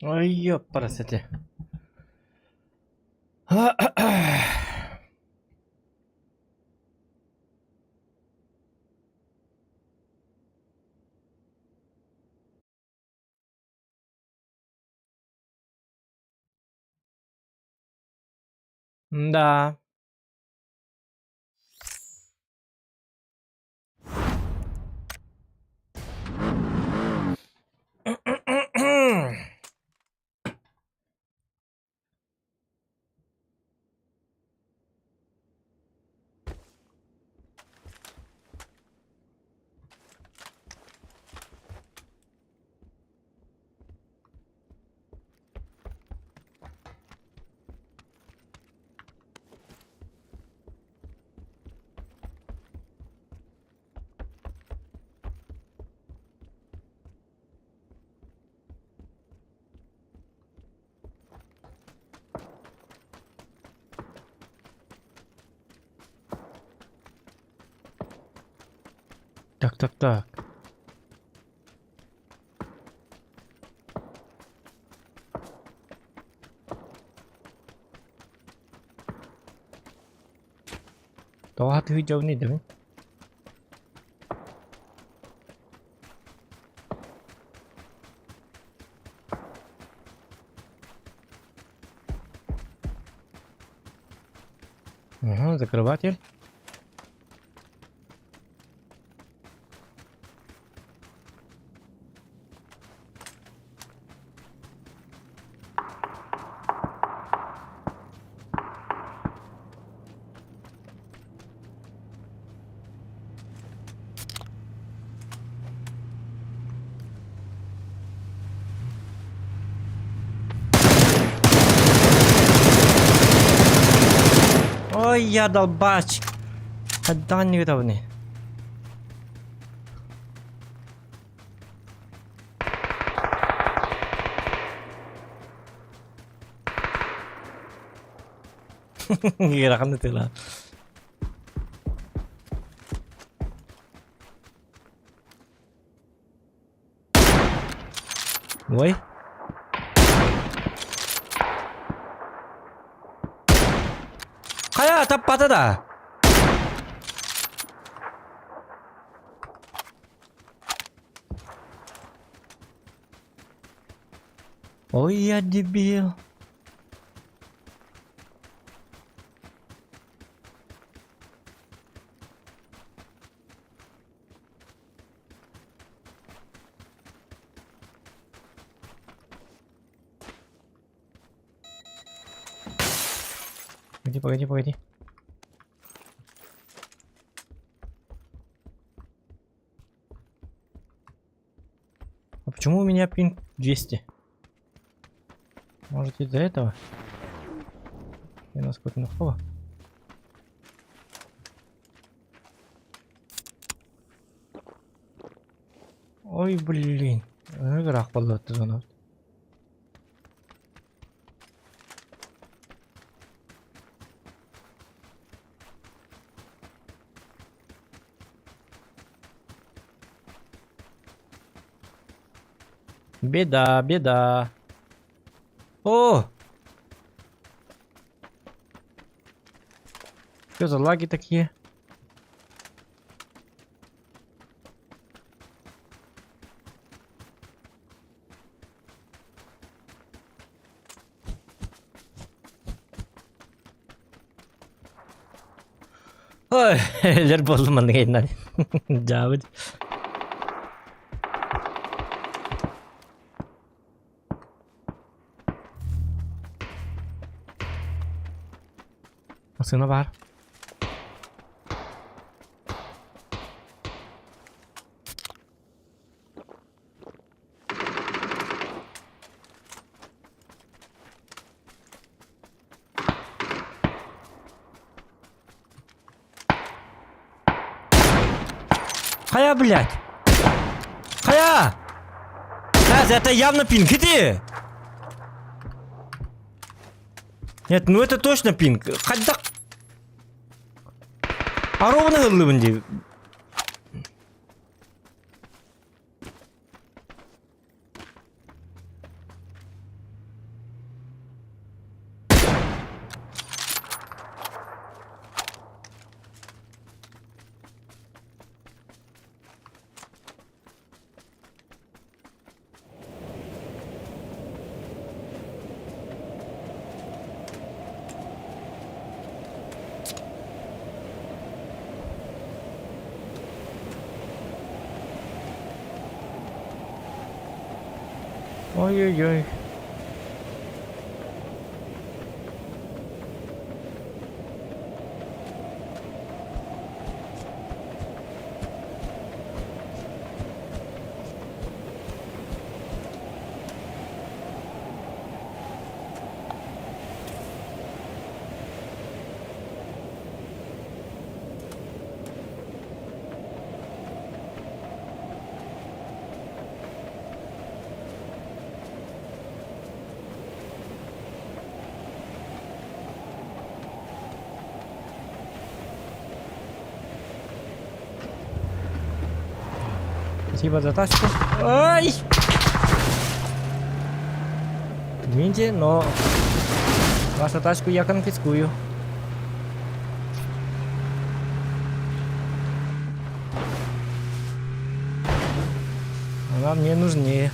Ой, ёпарасоте. Да. Так, так, так. Тоҕо хатыһыы дьоҕун идэбин? Ага, закрыватель. Ой, я долбач. Хайдаҕын ньыгытабыный? Ыарахан ытыылаах. Ой. Хайа, таппата да. Ой, я дебил. Погоди, погоди, погоди. А почему у меня пинг 200? Может из-за этого? Я насколько нахова. Ой, блин. Ыраах буолла зона. Беда, беда. О! Что за лаги такие? Ой, лер буоллум маннык айнан. Дьаабыт. Массыына баар. Хайа, блядь! Хайа! Это явно пинг, иди! Нет, ну это точно пинг. Хайдах... А ровно ыллыбын дии. Ой-ой-ой. Спасибо за тачку. Ай! Извините, но вашу тачку я конфискую. Она мне нужнее,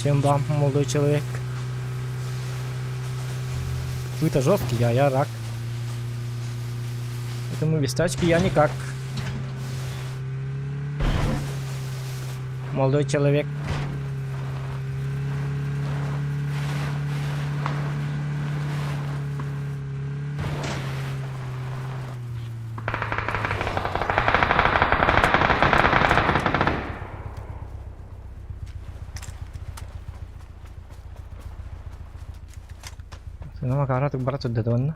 чем вам, молодой человек. Вы-то жесткий, а я рак. Поэтому без тачки я никак. Молодой человек. Сына бара турда уонна.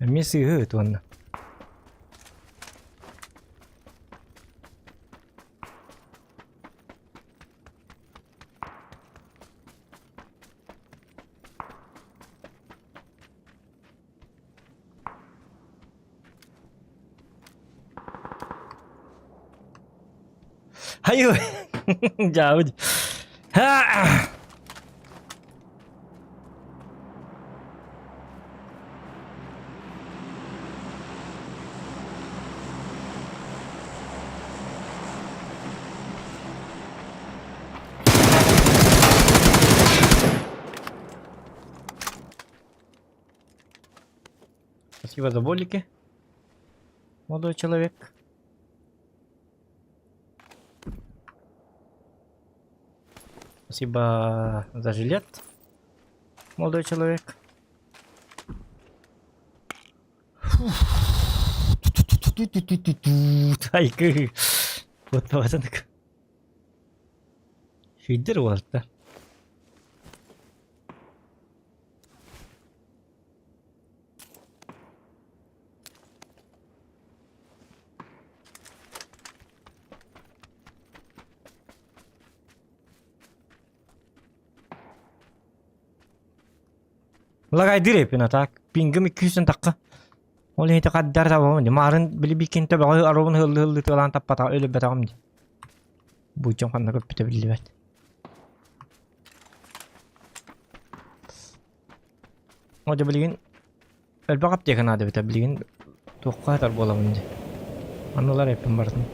Эмиэ сыыһы ыт уонна. Хайы дьаабы Спасибо за болики, молодой человек. Спасибо за жилет, молодой человек. Айкы. Вот баҕатынык. Сүйдер уолта. Лагайдыр эпин атак. Пингым 200 таққа. Ол иһити хаддар табамын ди. Маарын били бикинте бөҕө аробун хыллы хыллы тыалаан таппатаҕа өлөрбөтөҕүм ди. Бу дьон ханна көппүтэ биллибэт. О дьэ билигин элбэх аптека наада эбитэ билигин туохха сытар буолабын дии. Аннулар эппин барытын.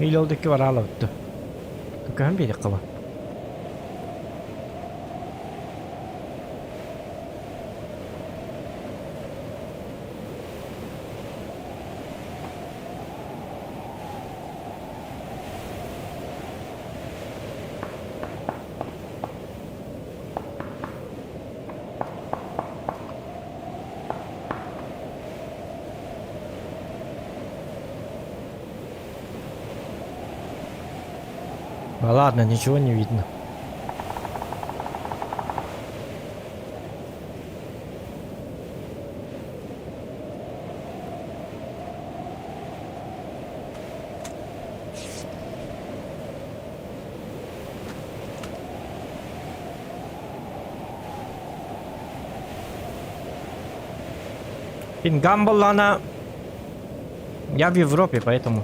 Или ол диэки бараалабыт дуо? Көһөн биэриэххэ ба. Да ладно, ничего не видно. Пингамбл, она... Я в Европе, поэтому...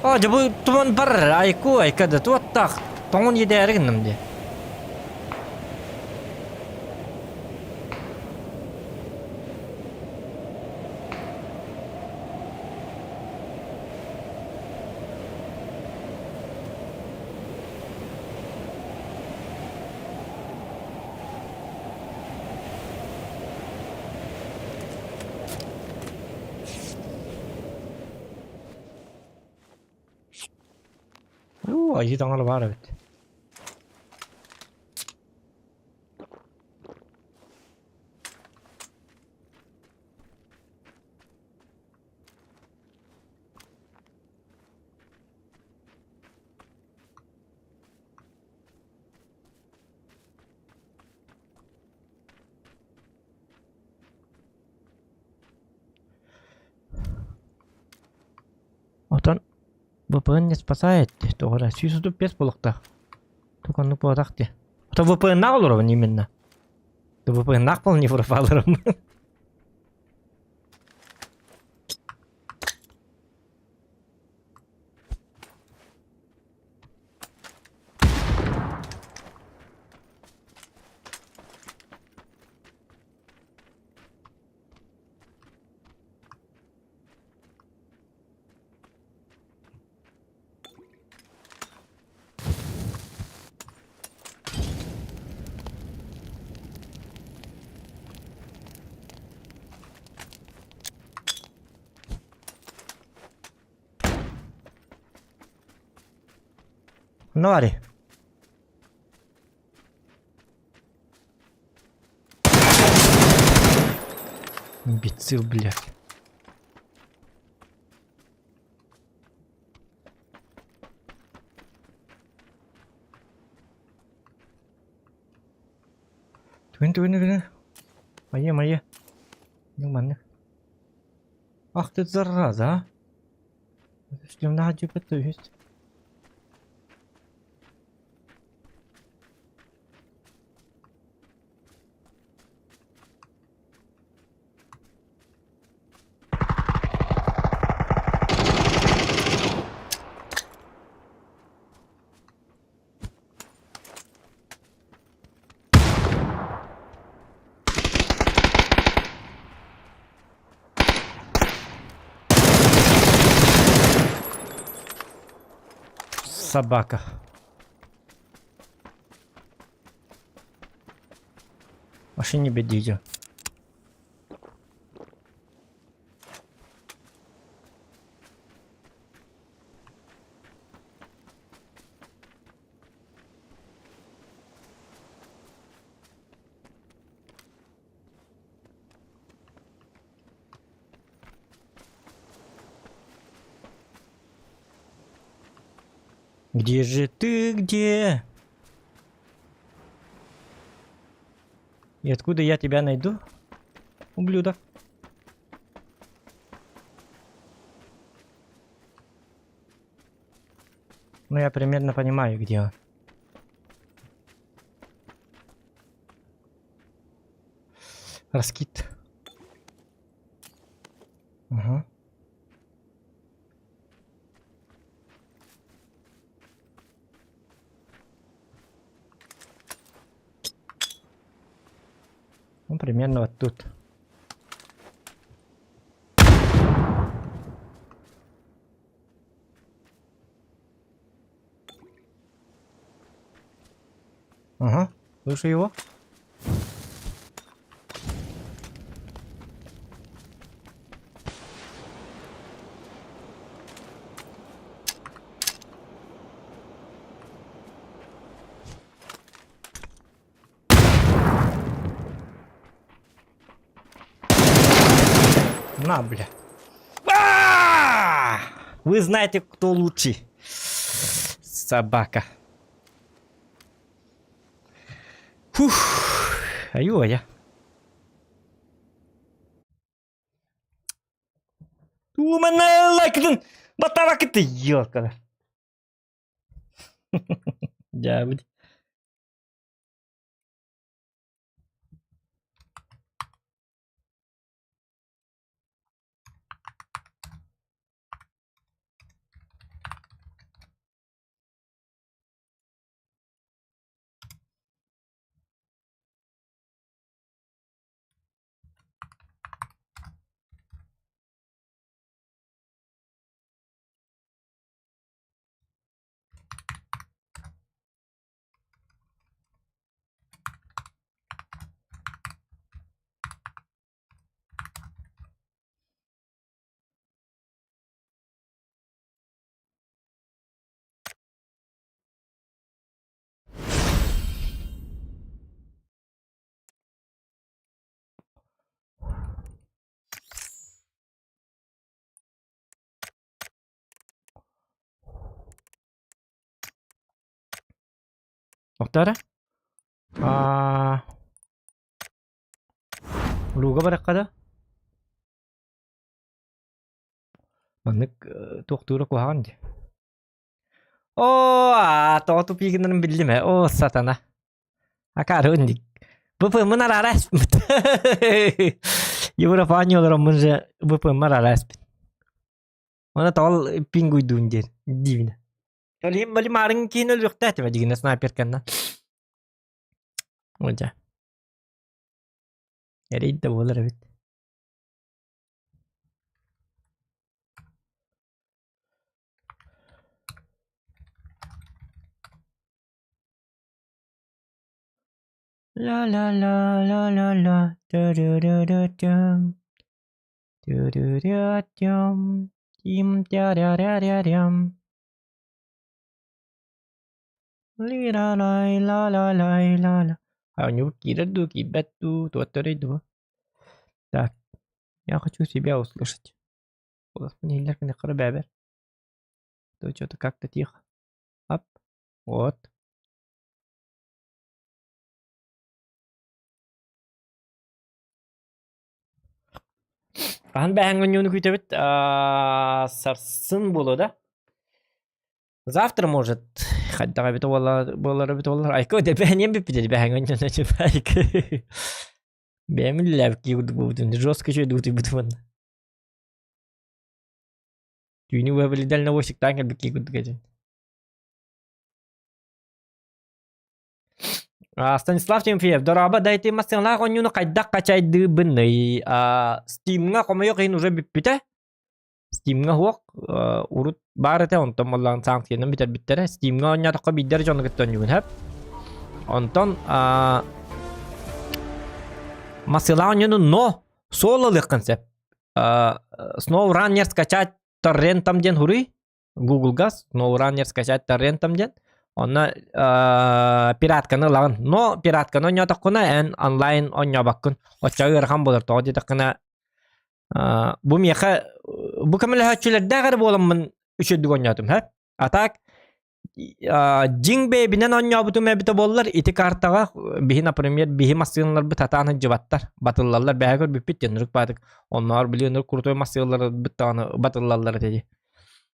О, дьэ бу туман бар, айку, айка да туоттаах, тоҥон иэдээри гынным дии. Уу, айыы таҥара баар эбит. Отон VPN не спасает тоҕо эрэ 135 буолуохтаах. Тук оннук буолбатах дии. Ото VPN-наах олоробун именно. VPN-наах буолан Европаларым. Ну, Ари. Имбецил, блядь. Түгэн түгэн түгэн. Мае мае. Нормально. Ах ты зараза, а. Шлемнаах дьиэбит үһүс. Собака. Машине бедите. Где же ты, где? И откуда я тебя найду, ублюдок? Ну, я примерно понимаю, где он. Раскид. Ага. Ну, примерно вот тут. Ага, слышу его. На, бля. А! Вы знаете, кто лучший. Собака. Фух. Аю-я. У мене лайкнен! Батаракты, ёлка. Дябудь. Охторо? Аа Лууга барахха да? Маннык туохтуура куһаҕан дии. Оо, аа, тоҕо тупигинарын биллим ээ. Оо, сатана. Акаары инник. ВП-мын араара эспит. Европа олороммун же ВП-мын араара эспит. Она тоҕол пингуйдуун диэн диибинэ. Олим бали марын киин өлүөхтээтимэ дигинэ снайперканна. Одя. Эрей да буолар эбит. Ла ла ла ла ла ла ту-ду-ду-ду-дум. Ту-ду-ду-дум. Тим тя-ря-ря-ря-рям. Ли-ла-лай ла-ла-лай ла-ла. Оонньуубут киирэр дуу, киирбэт дуу, туоттарый дуу. Так, я хочу себя услышать. Голос иһиллэр гынаххара бээбэр. То что-то как-то тихо. Ап. Вот. Хаһан бэһэҥ оонньууну күүтэбит? Сарсын буолуо да? Завтра может хайдах эбит буолар буолар эбит буолар. Айка дэбэһэниэн бүппүт бэһэҥ оонньууну айка. Бэйэм үлэлээбит киһи курдук буолбутум. Жестко үчүгэй утуйбутум онно. Түүнү быһа били дальнобойщиктаан кэлбит киһи курдук этим. Станислав Тимофеев, дорообо, дайте массыыналаах оонньууну хайдах хачайдыыбыный? Steamҥа хомойуох иһин уже бүппүтэ. Steamҥа суох, урут баар этэ, онтон буоллаҕын санкциянан бүтэрбиттэрэ. Steamҥа оонньоотоххо биирдэр дьону кытта оонньуубун, сөп. Онтон массыылаах оонньууну но суол ылыаххын сөп. SnowRunner скачать торрентом диэн хуруй Google-га SnowRunner скачать торрентом диэн. Онно пиратканы ылаҕын. Но пиратканы оонньоотоххуна эн онлайн оонньообоккун. Оччоҕо ыарахан буолар. Тоҕо диэтэххинэ бу миэхэ бу көмөлөһөөччүлэрдээх эрэ буоламмын үчүгдүк оонньоотум һэ. А так дьиҥ бэйэбинэн оонньообутум эбитэ буоллар ити картаҕа биһи например биһи массыыналарбыт сатаан сылдьыбаттар батыллаллар бэһэ көрбүппүт диэн ынырык баатык оннооҕор били ынырык крутой массыыналарбыт даҕаны батыллаллар этэ дии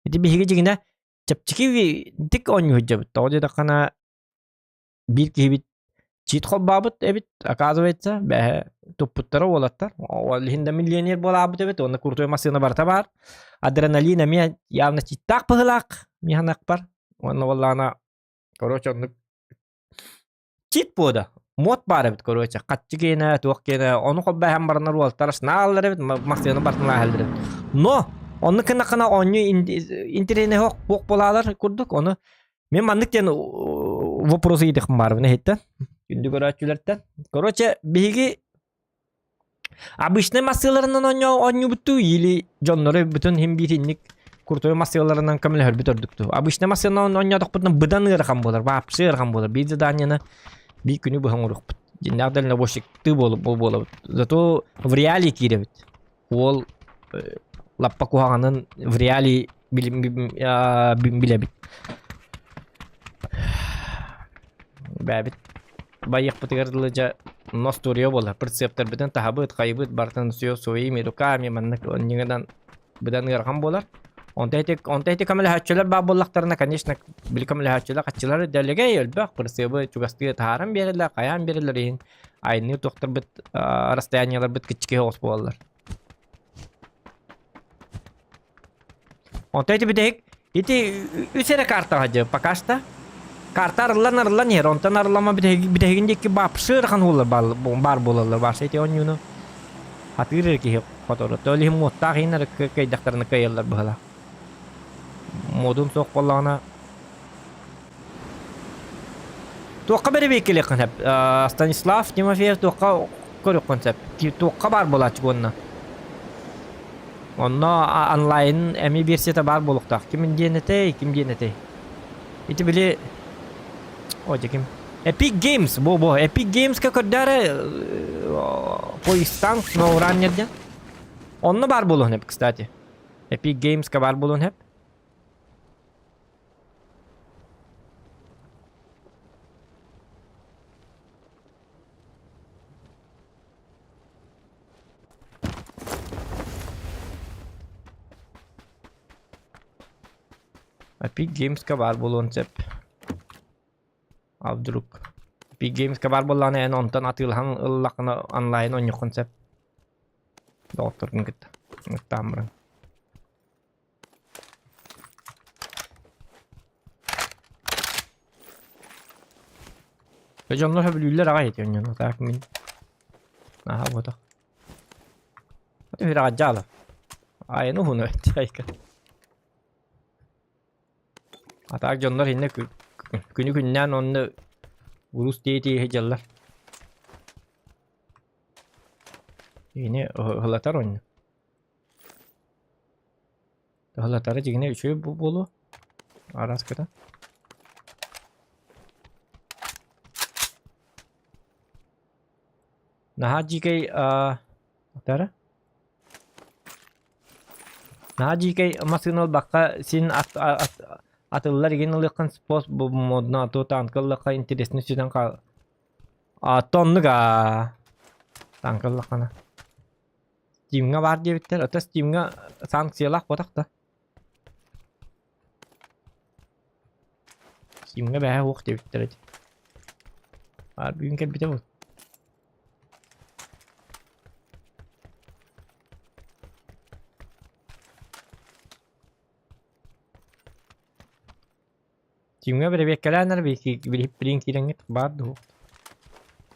ити биһиги дьиҥинэ чэпчэки оонньуу сылдьабыт тоҕо диэтэххинэ биир киһибит чит холбообут эбит оказывается бэһэ туппуттара уолаттар ол иһин да миллионер буолаабыт эбит уонна крутой массыына барыта баар адреналин эмиэ явно читтаах быһыылаах миһанахпар уонна буоллаҕына короче оннук чит буода мод баар эбит короче хаччы киэнэ туох киэнэ ону холбооһон бараннар уолаттар снааллар эбит массыына барытын ааһаллар эбит но оннук гыннаххына оонньуу интэриэһинэй буох буолаалар курдук ону Мен маннык диэн вопрос ыйытыахпын баарбын иһиттэн. Күндү көрөөччүлэртэн. Короче, биһиги обычный массыыларынан оонньуубуттуу или дьоннору бүтүн иһин биир инник крутой массыыларынан көмөлөһөрбүт ордуктуу. Обычный массыынан оонньоотохпутуна быдан ыарахан буолар, вообще ыарахан буолар. Биир заданиены биир күнү быһа оҥоруохпут. Дьиннээх дальнобойщиктыы буолабыт. Зато в реалии киирэбит. Уол лаппа куһаҕанын в реалии билэбит. Бэбит байыахпытыгар дылы дьэ ностуоруйа буолар. Прицептэрбитин таһабыт, хайыбыт, барытын все своими руками маннык онньугунан быдан ыарахан буолар. Онто ити онто ити көмөлөһөөччүлэр баар буоллахтарына, конечно, били көмөлөһөөччүлэр хаччылар дэлэгэй элбэх прицебы чугастыы таһааран биэрэллэр, хайаан биэрэллэр иһин айанныыр туохтарбыт расстояниеларбыт киччики соҕус буолаллар. Онто ити бүтэһик ити үс эрэ картаҕа дьэ пока что карта арыллан арыллан иһэр онтон арыллама бүтэһик бүтэһигин диэки вообще ыарахан буолар баар буолаллар вообще ити оонньууну хатыыр эрэ киһи хотору то иһин муоттаах иһин эрэ кыайдахтарына кыайаллар быһыылаах модун суох буоллаҕына Туохха бэрэбиэркэлиэххин сөп? Станислав Тимофеев туохха көрүөххүн сөп? Туохха баар буолааччы уонна? Онно онлайн эмиэ версията баар буолуохтаах. Ким диэн этэй, ким диэн этэй? Ити били... О, дьэ ким? Epic Games, бо-бо. Epic Games-ка көрдөөрө поисктаан SnowRunner диэн. Онно баар буолуон сөп, кстати. Epic Games-ка баар буолуон сөп. Epic Games-ка баар буолуон сөп. А вдруг Epic Games-ка баар буоллаҕына эн онтон атыылаһан ыллаххына онлайн оонньуоххун сөп. Доҕотторгун кытта. Ыттаан баран. Дьоннор сөбүлүүллэр аҕай ити оонньууну. Так мин наһаа буотах. Үрэҕэ дьаала. Айаны уһуну айка. А так дьоннор иннэ күнү күннээн онно урус тиэйи сылдьаллар. Ини ыһылатар онно. Ыһылатара дьиҥинэ үчүгэй буолуо. Араската. Наһаа дьиикэй аа тара Наһаа дьиикэй массыына ылбакка син ат ат атыллар игин ылыаххын способ модно а то танка ыллахха интересный сүтэн хаал А то оннук аа танка ыллаххына Стимҥа баар диэбиттэр, ото Стимҥа санкциялаах буотах да. Стимҥа бэһэ уох диэбиттэр ити. Баар бүгүн кэлбитэ буолуо. Стимҥа бэрэбиэккэлээн эрэ билиһиппилиин киирэҥҥит баар дуу?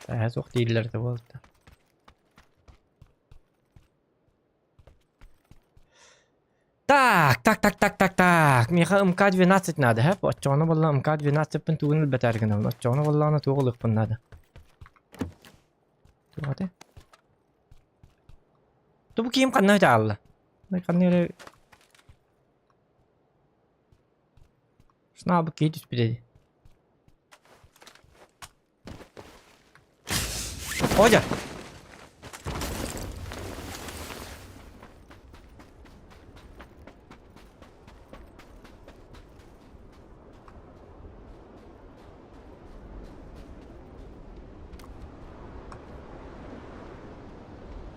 Эһэ суох дииллэр этэ буолта. Так, так, так, так, так, так. Миэхэ МК-12 надо, һэ? Оччоҕуна буолла МК-12-пын тугун ылбатаар гынабын. Оччоҕуна буоллаҕына туох ылыахпын наада? Туох этэ? Тубу киим ханна өтө Ханна эрэ Снаабыт киһи түспүтэ дии. Оля!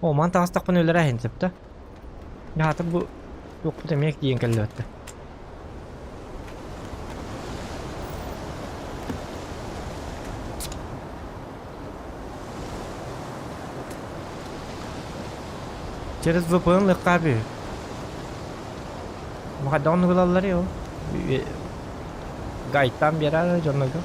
О, ман таҕыстахпына өлөрө иһин сөп да? Аата бу туохпут эмиэ тиийэн кэллибэт да. Через VPN лыхха бүү. Хайдах оннук ылалларый ол? Гайтан биэрэр дьоннорго.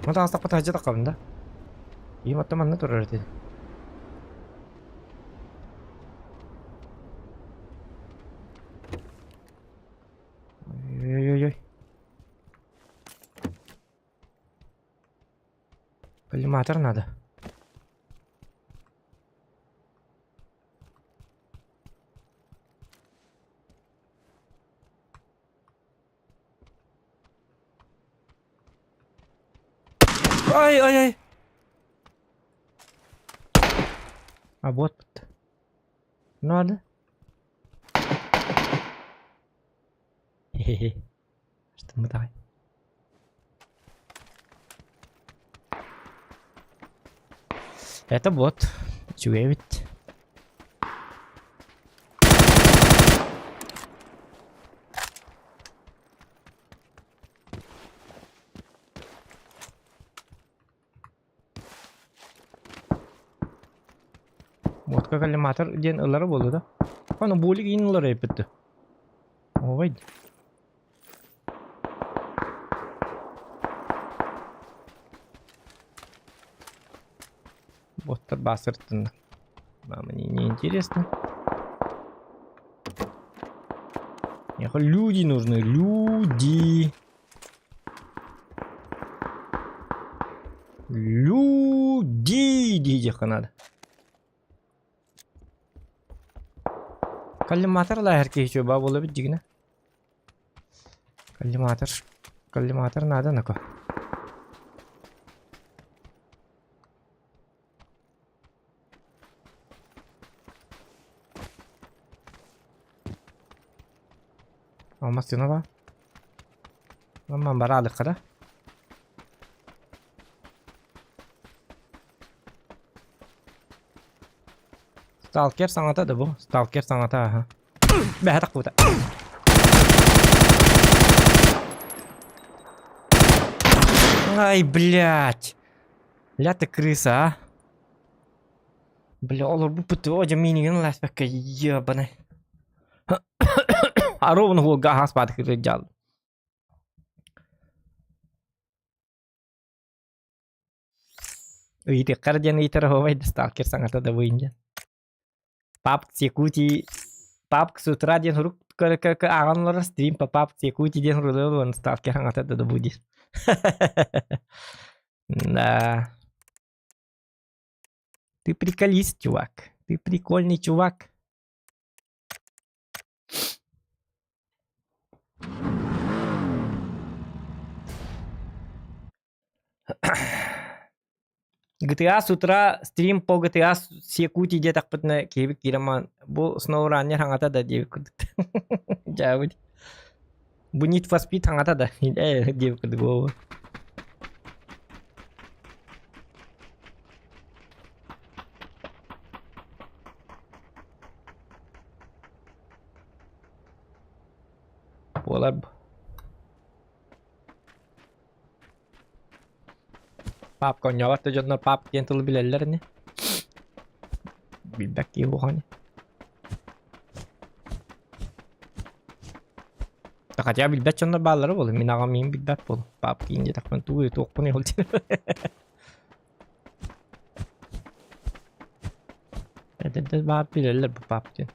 Маны таҕыстахпа таһырдьа таххабын да? Ийэм оттон манна турар этэ. Ой-ой-ой. Коллиматор надо. Ай, ай, ай. А вот. Надо. Хе-хе. Что мы давай. Это бот. Үчүгэй эбит. Водка коллиматор диэн ылара буолуо да? Аны булик иин ылара эппит Ой. Боттар басыртынна. Нам они не интересны. Мне люди нужны, люди. Люди диэххэ наада. Коллиматор лааһар киһи үчүгэй баа буола эбит дьигинэ. Коллиматор, коллиматор наада нако. О, массыына баар. Онон бараалыххара. Сталкер саҥата да бу. Сталкер саҥата аха. Бэһэ тахпыта. Ай, блядь. Ля ты крыса, а. Бля, олорбуппут о дьэ миинигин ыласпакка ебаный. Аровын хуолга аһаас баатыкыры дьаал. Ыйытыаххар диэн ыйытар оһуобай да сталкер саҥата да буйун диэн. Папк с Якутии Папк с утра диэн сурук көрө-көрө ааҕан олорор стрим по Папк с Якутии диэн суруйан олорон сталкер саҥата да бу диир. Да. Ты приколист, чувак. Ты прикольный чувак. GTA с утра стрим по GTA с Якутии диэтэхпитинэ киһибит киирэн баран бу SnowRunner хаҥата да диэбит курдук. Дьаабыт. Бу Need for Speed хаҥата да э диэбит курдук буолуо. Буолар Папка оонньообот да дьоннор пап диэн тылы билэллэр ини. Билбэт киһи буолуо ини. Да хотя билбэт дьоннор бааллара буолуо. Мин аҕам миигин билбэт буолуо. Пап киин диэтэхпинэ тугу туохпунуй ол диэн. Эдэрдэр баар билэллэр бу пап диэн.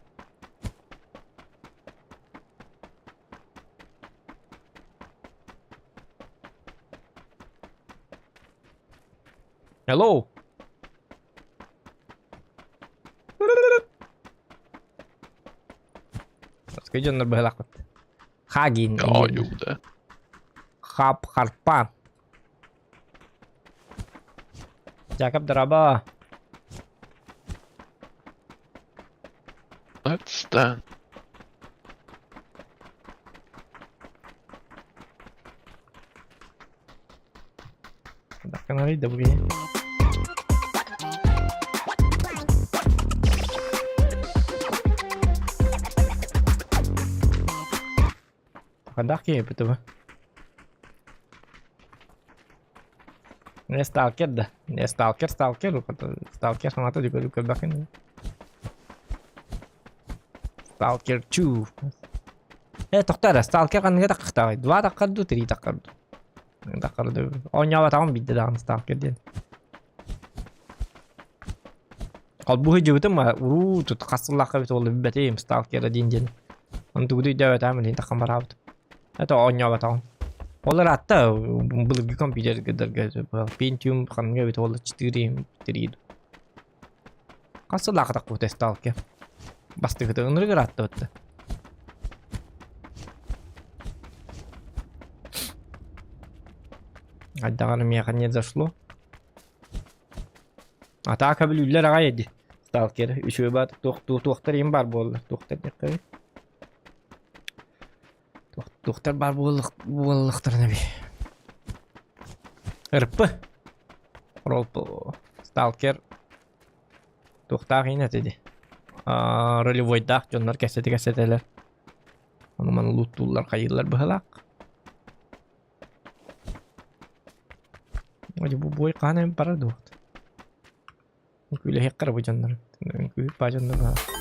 Hello. Ska дьоннор быһалаахпыт. Хагин. Ja, jo det. Хап харпан. Jakob дорообо. Let's done. Канарый да бугини. Хандах киһи бу Не сталкер да. Не сталкер, сталкер, сталкер саҥата дьүкөлүк көрбөккүн. Сталкер 2. Э, тохтоо эрэ, сталкер ханныга таххахтааҕый? Два таххар дуу, три таххар дуу? Таххар дуу. Оонньообатаҕым биирдэ даҕаны сталкер диэн. Холбуу сылдьыбытым уруу тут хас сыллаахха эбит буолла билбэтим сталкер один диэн. Ону тугу да өйдөөбөтөҕүм илин таххан бараабытым. Это оонньооботоҕум. Ол ыраатта былыргы компьютердарга Pentium ханныга эбит буолла 4 3 Хас сыллаахха тахпыта сталкер? Бастакыта ынырык ыраатта Айдаҕаны миэхэ не зашло. Атака бүлүүлэр аҕай эди. Сталкер үчүгэй баар туох туохтар им баар буолла туохтар диэххэ Туохтар баар буоллахтарына би. РП. Ролл Сталкер туохтаах иин этэ ди. Ролевойдаах дьоннор кэпсэтэ кэпсэтэлэр. Ону маны лууттууллар хайыыллар быһалаах. Вроде бу бой хаһан эми барар дуо? Үҥкүүлэһиэххэ эрэ бу дьоннор. Үҥкүүһүт баа дьоннор баар.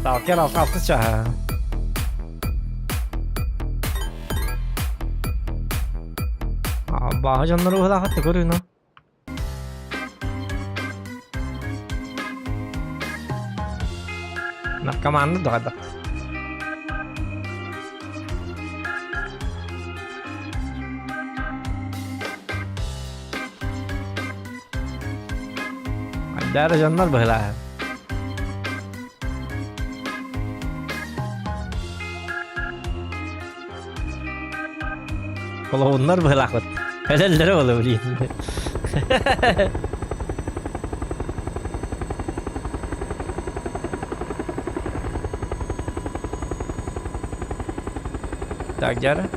Сталкер алтыс чааһа. Бааһы дьоннору быһалаахат көрүнө. Наркоманны доҕордох. Айдаара дьоннор быһылааһын. Колоһуннар быһылаахпыт. Өлөллөрө буолуо блин. Так, Дяра.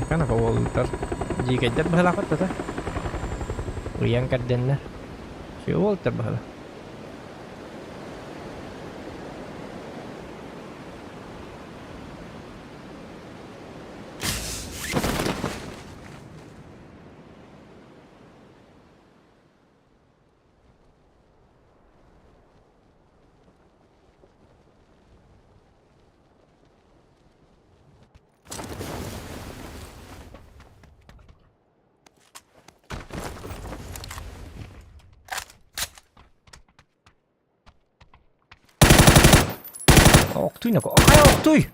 Канака уоллар дьиикэйдэр быһалаахпыт тата. Ыйан кэрдэннэр. Үчүгэй уолаттар быһала. Охтуй нако. Ай, охтуй!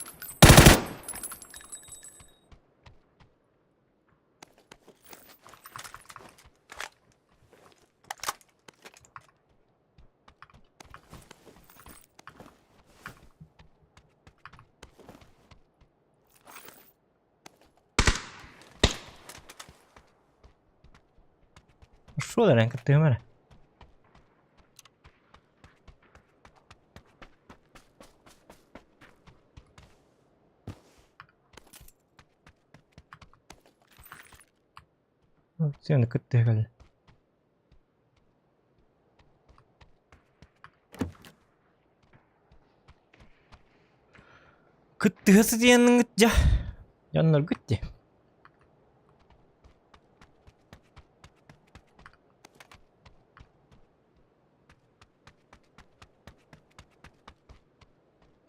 Что эрэн кыттыһым эрэ. Сен кыттыһа кэллэ. Кыттыһа сытыйаныҥыт дьа дьонноргут дии.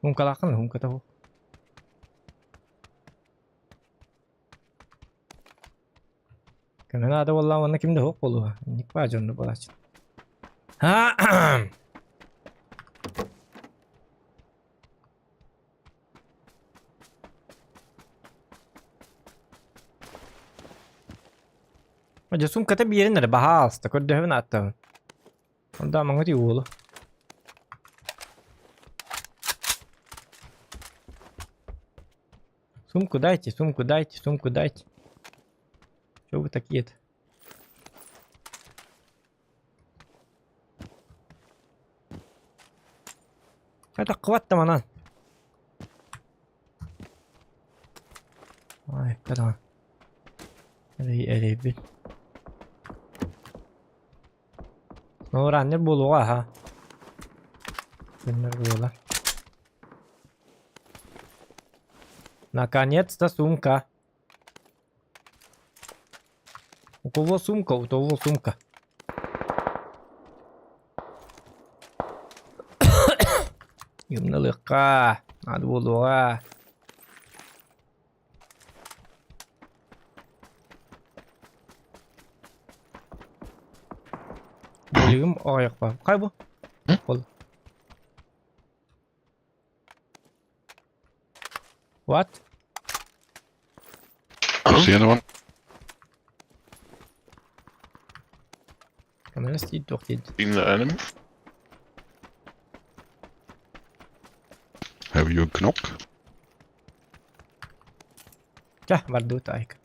Муҥкалааххын муҥката буол. Көмө наада буоллаҕына уонна ким да суох буолуо. Инник баа дьонно буолааччы. Дьэ суумката биэрин эрэ баһаалыста көрдөһөбүн ааттаабын. Онда маҥҥыт уолу. Сумку дайте, сумку дайте, сумку дайте. Чё вы такие-то? Это хват там она. Ай, когда? Эрэй, Раннер буолуоҕа аха. Күннэр буола. Наконец-то сумка. У кого сумка, у того сумка. Юмналыхха, надо буолуоҕа. Билигим аҕыйахпа. Хай бу? Ол. What? You see anyone? Камера стоит туох диэн. Seen the enemy? Have you a knock? Чэ, бардыбыт айка.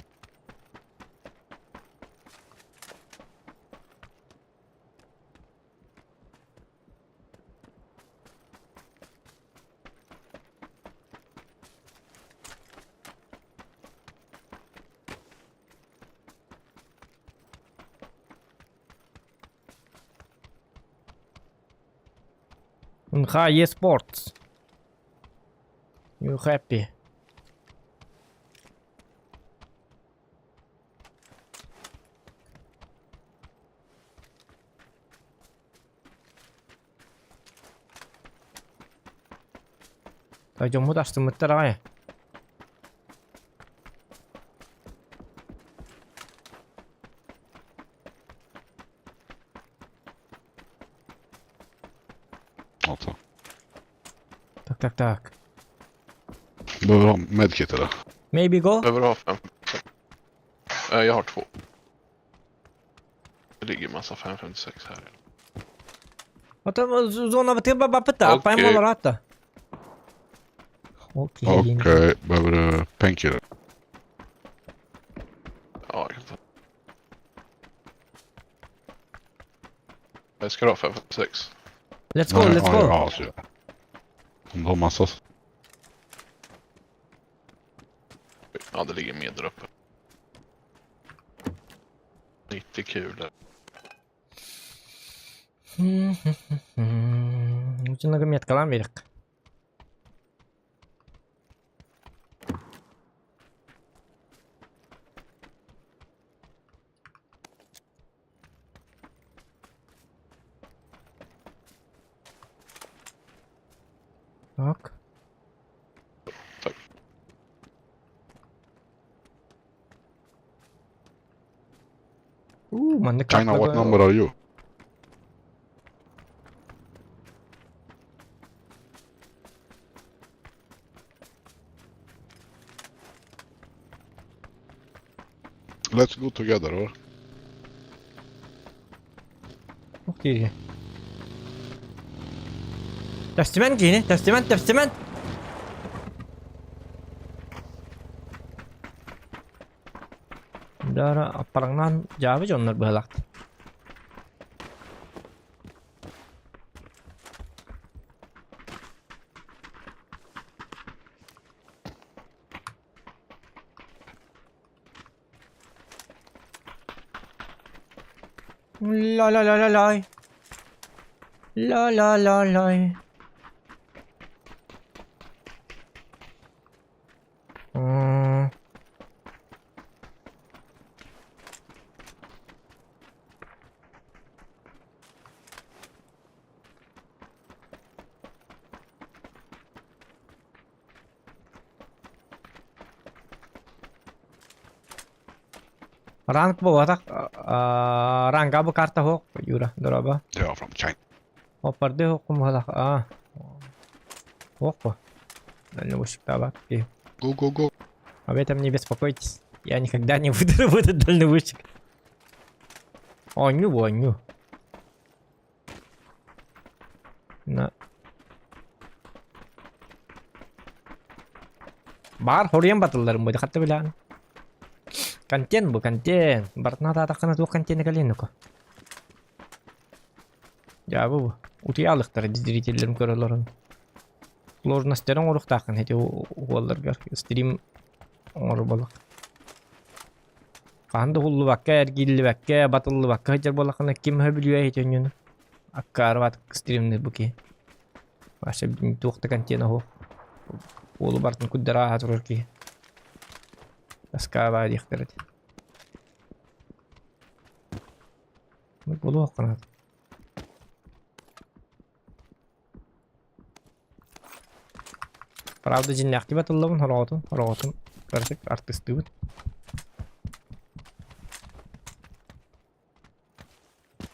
Унха eSports. You happy? Дьоммут астыммыттар аҕай. Alltså. Так, так, так. Behöver du ha medkit eller? Maybe go? Behöver du ha fem? Jag har två. Det ligger massa 556 här. Оттон зонабытыгар барбаппыт да, аппайым Окей. олорот да. Okej. Okej, behöver du painkiller? Ja, jag kan ta. Jag ska du ha 556? Let's go, Nej, let's ja, go. Ja, alltså. Om du har massa. Ja, det ligger mer där uppe. 90 kulor. Ученого меткалаан биэриэххэ. Так. Так. Уу, маннык China, what картага- number are you? Let's go together, or? Ух ты. Тэстимэн киини, тэстимэн, тэстимэн! Дара аппараҥнаан дьаабы дьоннор быһалаахтар. Ла-ла-ла-ла-лай. Ла-ла-ла-лай. М. Ранг буолбатах, ранга бу карта суох, Юра, дорообо. They are from China. Оппарды суоххун быһалаах, аа. Суох бу. Дальнобойщиктаабат киһи. Go, go, go. Об этом не беспокойтесь. Я никогда не буду работать дальнобойщик. Оонньуу бу, оонньуу. На. Баар хоруйан батылларым бу, хатта билэҕин. Контент бу, контент. Барытын атаатаххына туох контены кэлиэн нука. Дьаабы бу. Утуйа алыктара зрителлэрим көрөлөрүн. Сложностьтарын оҥоруохтааххын ити уолларгар стрим оҥорор буоллах. Хаһан да уһуллубакка, эргиллибэккэ, батыллыбакка сылдьар буоллаххына ким сөбүлүөй ити өнньүнү? Аккаарыбат стримныыр бу киһи. Вообще туох да контена суох. Уолу барытын курдары ааһа турар киһи. Тоскаабаа диэхтэрэ этэ. Буолуох гынаат. Правда дьиннээхтии батыллабын хороҕотун, хороҕотун кыратык артыыстыыбын.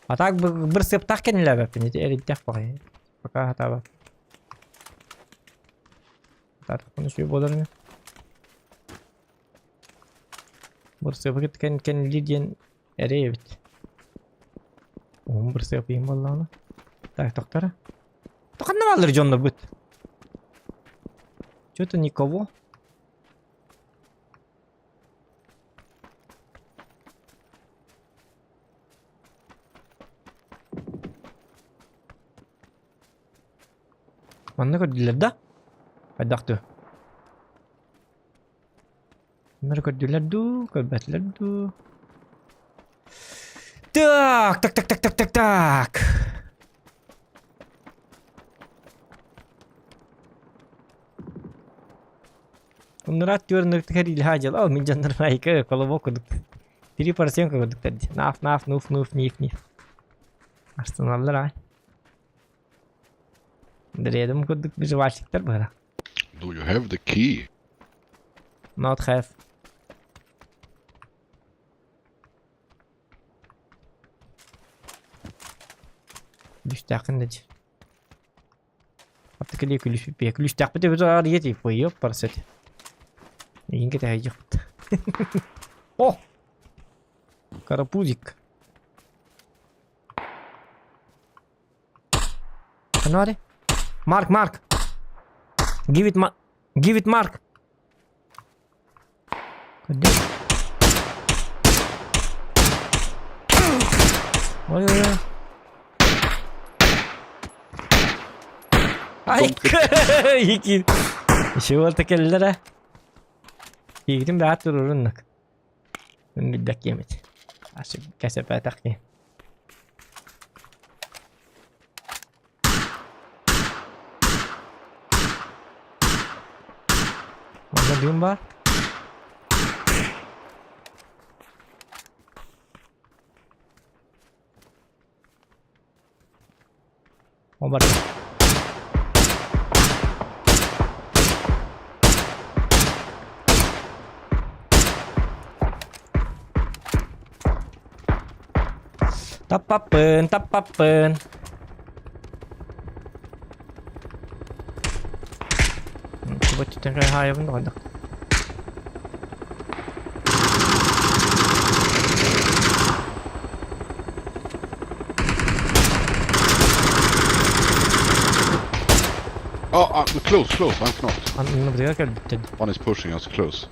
А так быр сыаптаах кэннилээбэппин ити эрийдэх баҕайы. Пока хатаабат. Хатаатахпына үчүгэй буолар ини. Бырсыапы кытта кэннилиир диэн эрэй эбит. Уһун бырсыап иһин буоллаҕына. Так, тохтора. Ханна бааллар дьоннорбут? Что-то никого. Манна көрдүлэр да? Хайдах дуу? Манна көрдүлэр дуу, көрбөтүлэр дуу? Так, так, так, так, так, так, так. Уннураат түөрнүктүк эриилэһэ дьыл. Ол мин дьоннорум айка колобок курдук. Три поросенка курдуктар дии. Наф, наф, нуф, нуф, ниф, ниф. Арсеналлар аай. Дредом курдук выживальщиктар быһыра. Do you have the key? Not have. Күлүстээххин да дии. Аттыкылыы күлүспүт Күлүстээхпит эбит арыйа типа парсет. Миигин кэтэһэйдьэхпит. О! Карапузик. Ханна Марк, Марк! Give it, ma Give it, Mark! Көрдө. Ой, ой, ой. Ай, Ики. Еще кэллэр э. Киигитин бэҕэт туруруннук. Билбэк киэмит. Кэсэпэтэх ки. Манна дым бар. О бар. Таппаппын, таппаппын. Чубаччытын хаайабын да хайдах. Oh, close, close, I'm knocked. Анныбытыгар кэлбиттэр. One is pushing us close.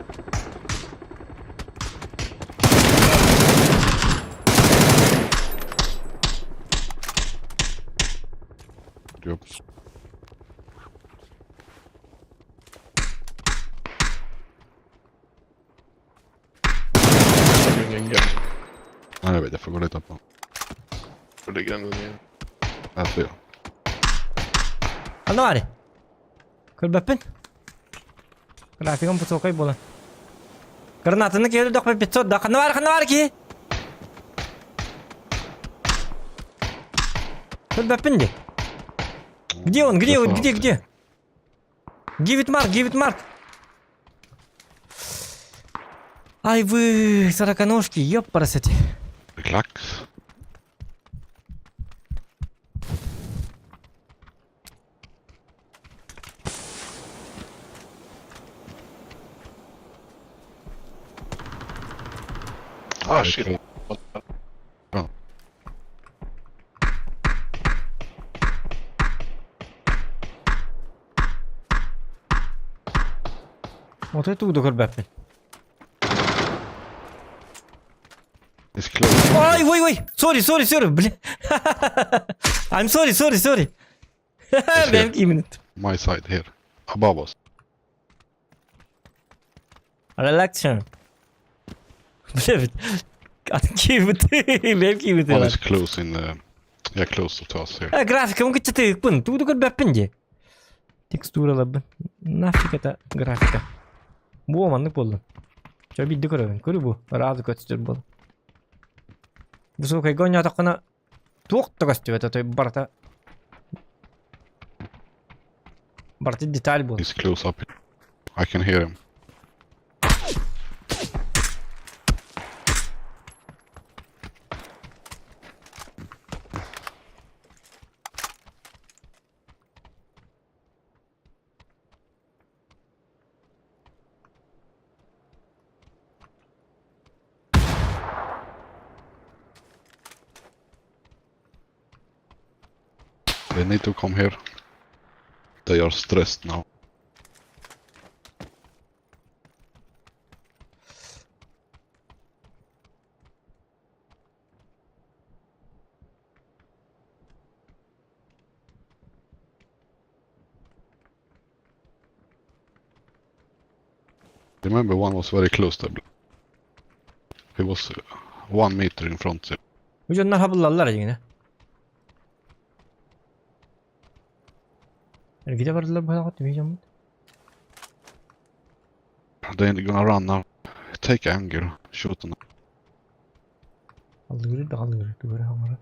Yep. Det är ingen grej. Nej, jag vet, jag får gå och leta på. Det ligger ändå ner. Här ser jag. Ханна баарый? Көрбөппүн. Графигым высокай буолан. Гранатаны киһи өлөрдөхпө 500 да. Ханна баар, ханна баар киһи? Көрбөппүн дии. Где он, где он, где, где? Give it mark, give it mark. Ай вы, сороконожки, ёпарасоте. Relax. Ah shit. Ja. Вот это тугу көрбөппүн. It's close. Ой, ой, ой, sorry, sorry, sorry, блин. I'm sorry, sorry, sorry. Бэм именно. My side here. Above us. Relax. Бля, атын киһи бэм киһи One is close in the... Yeah, close to us here. Э, графика, он говорит, пын, тугу көрбөппүн дии. Текстураларбын. Нафиг это графика. Бу маннык буоллун. Чо биирдэ көрөбүн. Көрү бу. Ыраазы көстөр буол. Высокайга оонньоотоххуна туох да көстүбэт отой барыта барыта деталь буол. He's close up. I can hear him. They need to come here. They are stressed now. Remember one was very close there. He was 1 meter in front. Бу дьоннор хабыллаллар дьиҥинэ. Эргитэ бардылар быһалаҕыт дьоммут. They're gonna run now. Take angle. Shoot them. Аллыгыры да аллыгыры тугары хаҥара.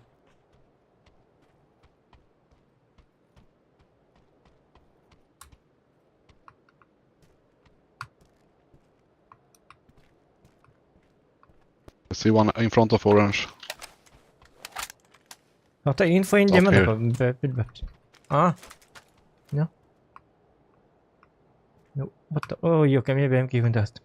I see one in front of orange. Ата info Up диэмэн here. билбэт. А. No. No, what the... Oh, yo, кэмиэ бэйэм киһибин таастым.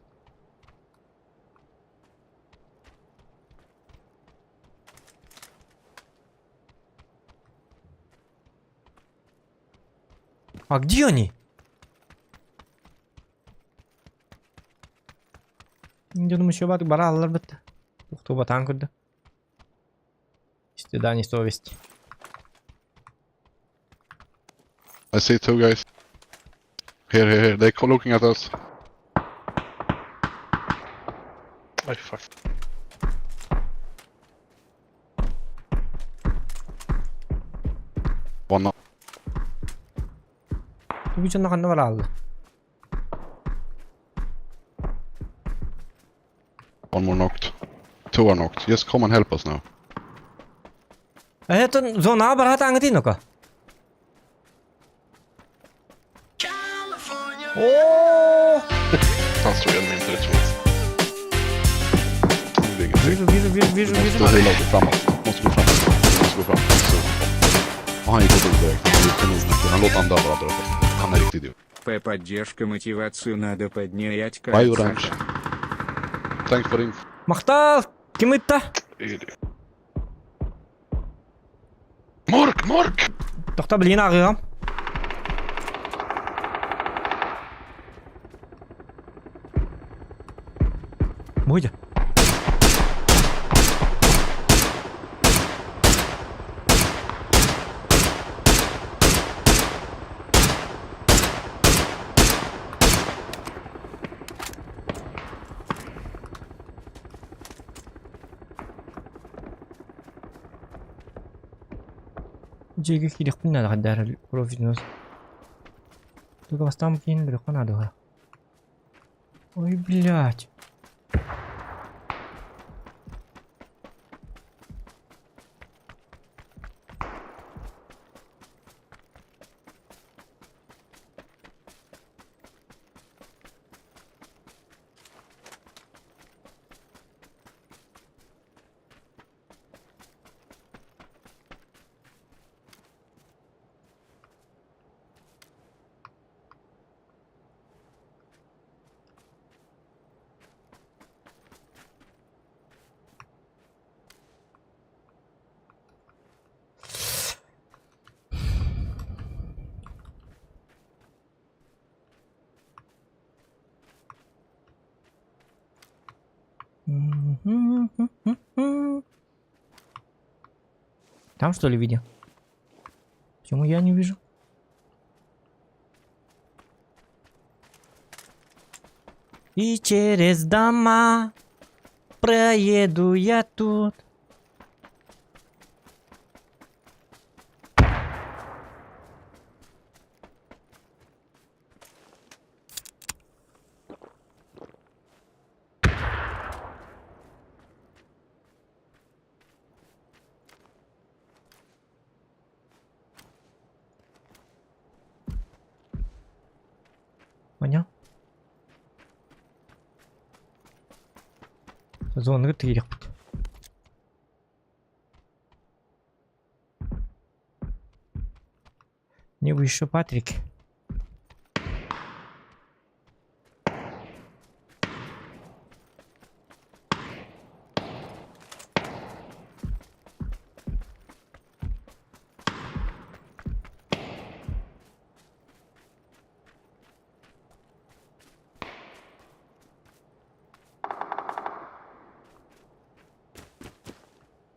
А где они? Дьонум еще бат бара аллар бытта. Тухту батаан көрдө. Стыда не совесть. I see two guys. Here, here, here. They're looking at us. Aj fuck. One up. Тугу дьонно ханна бараалла? One more knocked. Two are knocked. Just come and help us now. Это зона бараат аңытын ока. О! Han slog igen min 32. Det är ingenting. Вижу, вижу, вижу, вижу, Måste вижу. heala och gå framåt. Måste gå framåt. Måste gå framåt. Så. Och han gick och dog direkt. Han gick kaninnacken. Han låter han dö bara direkt. Han är riktigt idiot. П поддержка мотивацию надо поднять Bye orange. Thanks for info. Махтал! Ким ытта? Det är det. Mork, mork! Тохто билигин ааҕыам. Буйда. Дьиэгэ киириэхпин наада хайдаар профитнос. Только бастаан киин бөлөххө наада Ой, блядь. Там что ли видел? Почему я не вижу? И через дома проеду я тут. Понял? Зоны киириэхпит. Мне бы еще Патрик.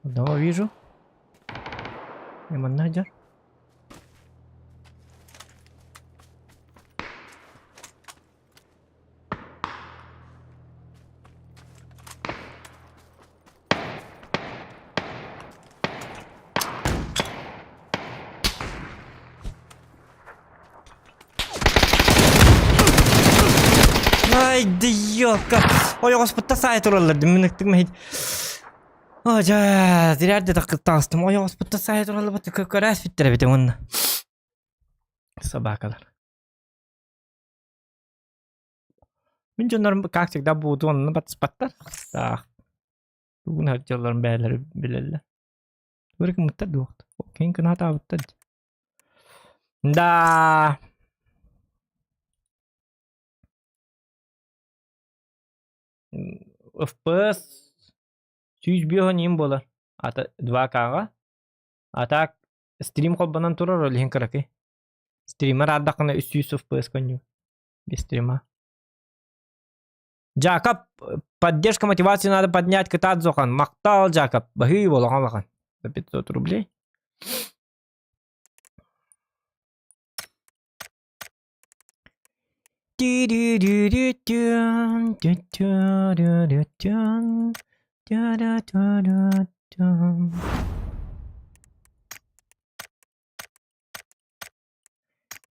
Одного вижу. Манна сылдьар. Ай, да ёлка! Ойоҕоспуттан саайа тураллар дии, мин ыктык мэһит. Оо дьэ, зря таҕыстым. Ойоҕоспуттан саайа тураллар көрөөс бүттэр эбит уонна. Собакалар. Мин дьоннорум как всегда бууту онно батыспаттар. Таах. Тугун сылдьалларын бэйэлэрэ билэллэр. Тугу эрэ гыммыттар дуо? Киһин кынаатаабыттар дии. Да. FPS 105 ньим буолар. Ата 2К-ҕа. А так стрим холбонон турар ол иһин кыракый. Стример аардаххына 300 FPS конньу. Без стрима. Жакоб, поддержка мотивации надо поднять кытаат Зохан. Махтал, Жакоб. Баһыы болоҕон лахан. За 500 рублей.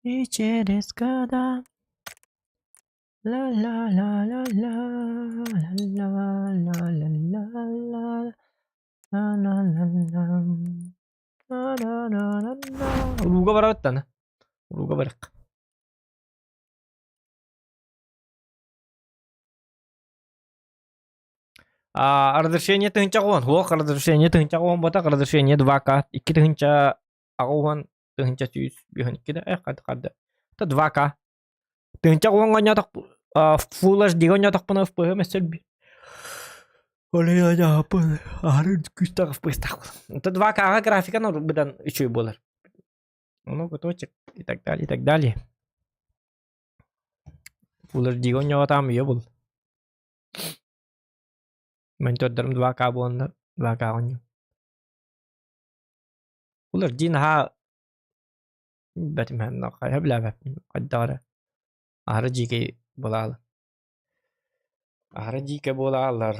И через года ла ла ла ла ла ла ла ла ла ла ла ла ла ла ла ла ла ла. Урууга барабыт аны. Урууга барык. А, разрешение тыһынча уон. Хуох разрешение тыһынча уон ботак разрешение 2К. Икки тыһынча аҕа уон тыһынча сүүс биһөн иккиде э хады хады. Та 2К. Тыһынча уон оонньоотох Full HD оонньоотохпуна FPS өссө Оле аһары күүстээх FPS-таах буолар. Это 2К-га графика быдан үчүгэй буолар. Много точек и так далее, и так далее. Full HD оонньоотаам үйэ бул. Монитörдарым 2К буоланнар 2К оонньуу. Full HD наһаа бэтимһэн хайа билээбэппин хайдах эрэ аһары дьиикэй буолаалы. Аһары дьиикэй буолаалар.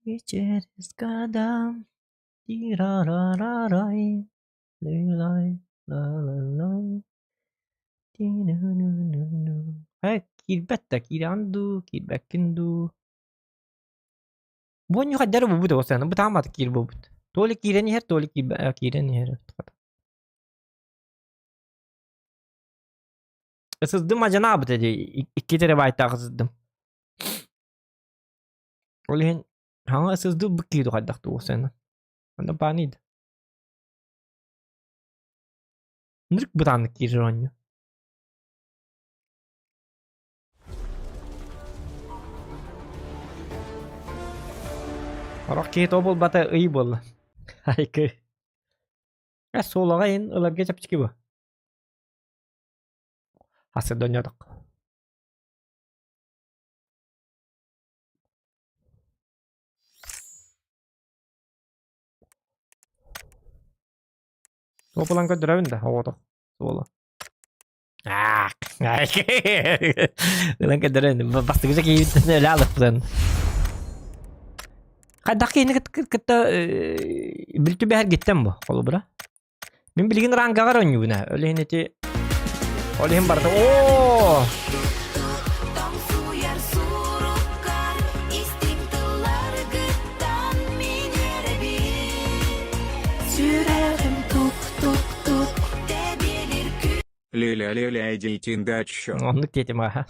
И через года ти-ра-ра-ра-рай, лей-лай, ла-ла-лай, ти-ну-ну-ну-ну. Э, киирбэт да киирэҕин дуу, киирбэккин дуу. Бу оонньуу хайдары буолбут оҕо бу таамата киир буолбут. То ли киирэн иһэр, то ли киирэн иһэр. Сыздым адьанаабыт эти икки терабайтаах сыздым. Ол иһин хаҥа сыздыы бу кииру хайдах туох сена. Анда бааныйда. Нырк бытааннык киирэр оонньуу. Орох киһи то буолбата ый буолла. Айкы. Э суолаҕа иһин ыларга чэпчэки бу. Асы донньотох. Туопулан көрдөрөбүн да оҕото суола. Ылан көрдөрөн бастакы киһибиттэн өлө алыппытын. Хайдах киһини кытта бүлтүбэһэр гиттэн бу холобура. Мин билигин рангаҕар оонньуубун ээ. Ол иһин ити ол иһин барыта оо Тоҥсуйар суруккар истиҥ тылларгыттан мин үөрэбин. Сүрэҕим тук-тук-тук тэбиэлир Ля-ля-ля-ля, идите дальше. Оннук диэтим аха.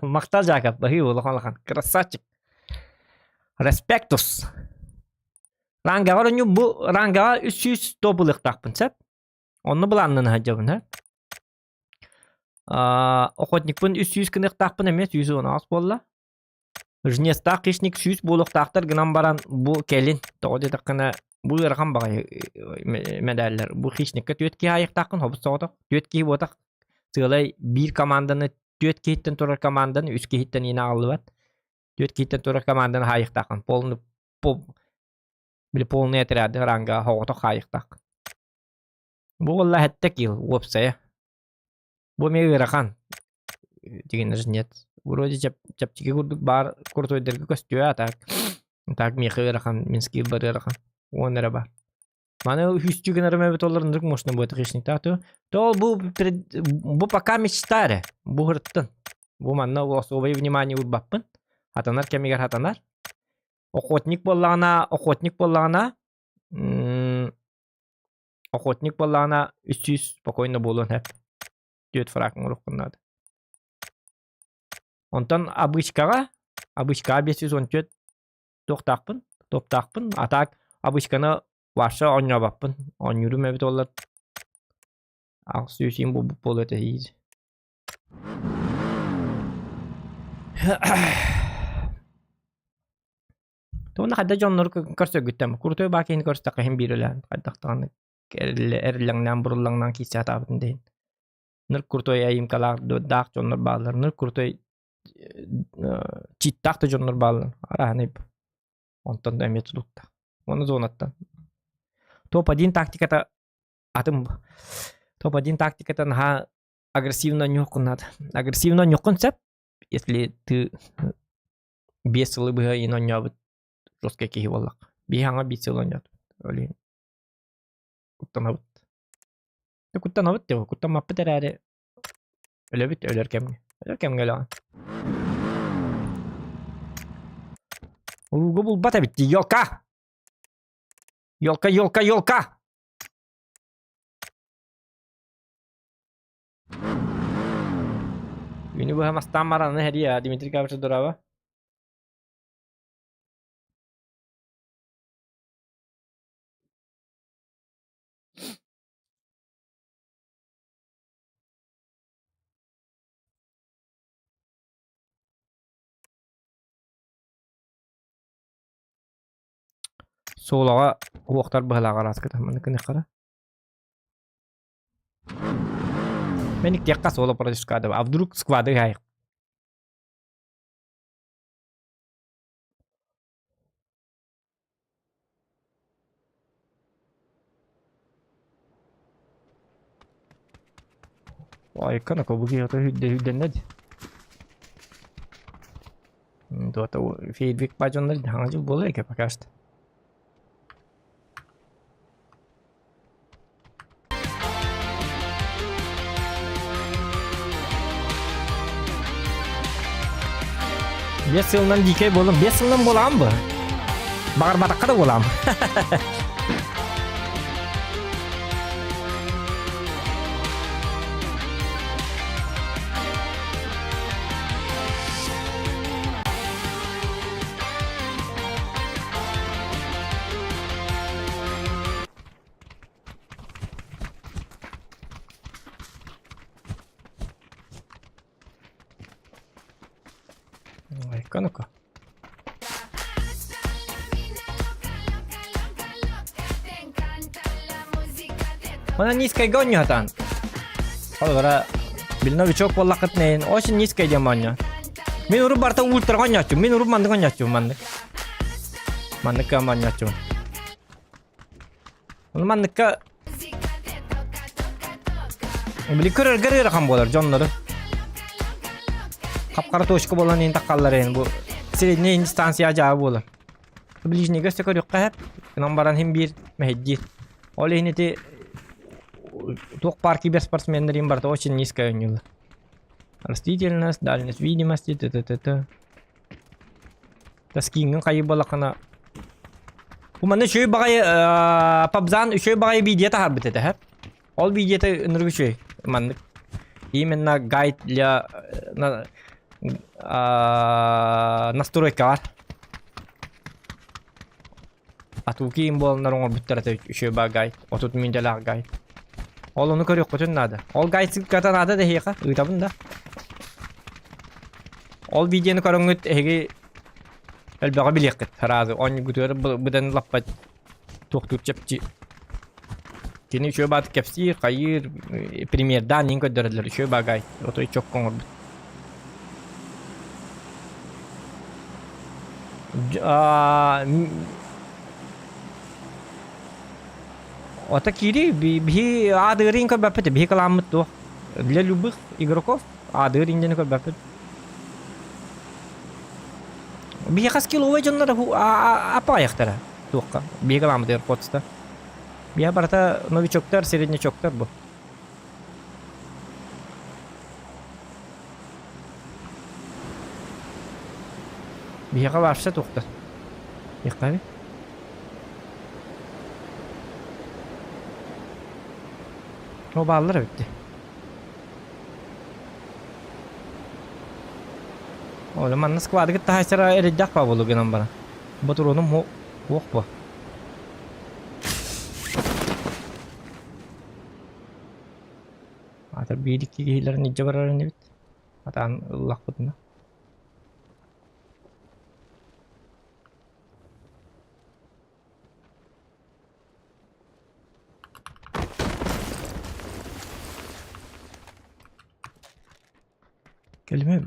Махтал Жаков, баһыы улахан улахан. Красавчик. Респектус. Рангаҕа оонньуу бу рангаҕа 300 топ ылыахтаахпын сөп. Онно былааннана сылдьабын һэ. Охотникпын 300 гыныахтаахпын эмиэ 118 буолла. Жнецтаах хищник 100 буолуохтаахтар гынан баран бу кэлин тоҕо диэтэххинэ бу ыарахан баҕайы мэдээллэр. Бу хищникка түөрт киһи аайыахтааххын хобус соҕотох. Түөрт киһи буотах сыалай биир команданы түөрт киһиттэн турар команданы үс киһиттэн иин аҕаллыбат. Түөрт киһиттэн турар команданы хаайыахтааххын. Полный били полный отряды ранга соҕотох хаайыахтаах. Бу буолла сэттэ килл уопсайа. Бу эмиэ ыарахан. Дигэннэр нет. Вроде чэпчэки курдук баар куртуйдарга көстүө а так. Так миэхэ ыарахан, мин скиллбар ыарахан. Уон эрэ баар. Маны үстүү гынарым эбит олор ынырык можно будет хищниктаах то. То бу бу пока мечта эрэ. Бу ырыттын. Бу манна особое внимание уурбаппын. Хатанар кэмигэр хатанар. Охотник буоллаҕына, охотник буоллаҕына, охотник буоллаҕына 300 спокойно буолуон сөп. Түөрт фраг оҥоруоххун наада. Онтон обычкаҕа, обычкаҕа 514 туохтаахпын, топтаахпын, а так обычканы вообще оонньообоппун. Оонньуурум эбит оллар. 800 буолбут буолуо этэ иһиир. Туонна хайда дьоннору көрсөргүттэн крутой баа киһини көрсөххө иһин биир өлөөн хайдах даҕаны эриллэҥнээн буруллаҥнаан киирсэ сатаабытын да иһин. Ныр крутой айымкалаах даах дьоннор бааллар, ныр крутой читтаах да дьоннор бааллар. Арааһынай онтон да эмиэ тутулуктаах. Уонна зонаттан. Топ-1 тактиката атын топ-1 тактиката наһаа агрессивно ньуоххун наада. Агрессивно ньуоххун сөп, если ты 5 сылы быһа иин оонньообут жесткай киһи буоллахха. Биһи хаҥа 5 сыл оонньоотубут. Ол иһин куттанабыт. Куттанабыт диэҕи, куттаммаппыт эрээри өлөбүт өлөр кэмҥэ. Өлөр кэмҥэ өлөҕүн. Ууга булбат эбит дии, елка! Елка, елка, елка! Күнү быһа мастаан баран аны Дмитрий Кавич дурава. Суолаҕа уохтар быһалаах араската маннык гыныаххара. Мен иккиэххэ суола против сквада. А вдруг сквады гайық. Айыккана кобуги ото хүдде хүдденнэ ди. Дуота фейдбек бажоннар хаҥа жыл буолар эке пока что. Биэс сылынан дикэй буоллум. Биэс сылынан буолаҕын бу. Баҕарбатахха да буолаам. Ой-ка ну-ка. Она низкая гоннятан. Олора бил новичок буоллаххыт нэйин очень низкая диэн моонньо. Мин урут барта ультра гонньооччум. Мин урут маннык гонньооччум маннык. Манныкка моонньооччум. Ону манныкка били көрөргөр ыарахан буолар дьоннору. Хап-хара точка буолан иһин таххаллар иһин бу средняя дистанция дьаабы буолар. Ближнийга өссө көрүөххэ сөп. Онон баран иһин биир мэһэйдиир. Ол иһин ити туох баар киберспортсменнар иһин барыта очень низкая оонньуулар. Растительность, дальность видимости, т.т.т. Таскиҥҥын хайыы буоллаххына Бу манна үчүгэй баҕайы Пабзан үчүгэй баҕайы видео таһаарбыт этэ һэ. Ол видеота ынырык үчүгэй маннык. Именно гайд для настройкалар. Атуки им буоланнар оҥорбуттар этэ үчүгэй баа гайд. 30 мүнүүтэлээх гайд. Ол ону көрүөххүтүн наада. Ол гайд ссылката наада да эһиэхэ ыытабын да. Ол видеону көрөҥҥүт эһиги элбэҕи билиэххит сразу оонньугутугар быдан лаппат туохтуур чэпчи. Кини үчүгэй баатык кэпсиир, хайыыр, примердаан иһин көрдөрөллөр үчүгэй баа гайд. Отой чокко оҥорбут. Ото киирии биһи аадыырын көрбөппүт, биһи кылааммыт туох. Для любых игроков аадыыр индени көрбөппүт. Биһи хас киловой дьоннор аппаҕайахтара туохха. Биһи кылааммытыгар хотста. Биһи барыта новичоктар, среднячоктар бу. Биһиэхэ вообще туохтар? Биһиэхэ О бааллар эбит дии. Оля манна складыгыт таһайсара эрэйдээх баа буолу гынан баран. Ботуруонум уох бу. Биир икки киһилэрин илдьэ барар инибит. Атаан ыллахпытына. Кэлимэ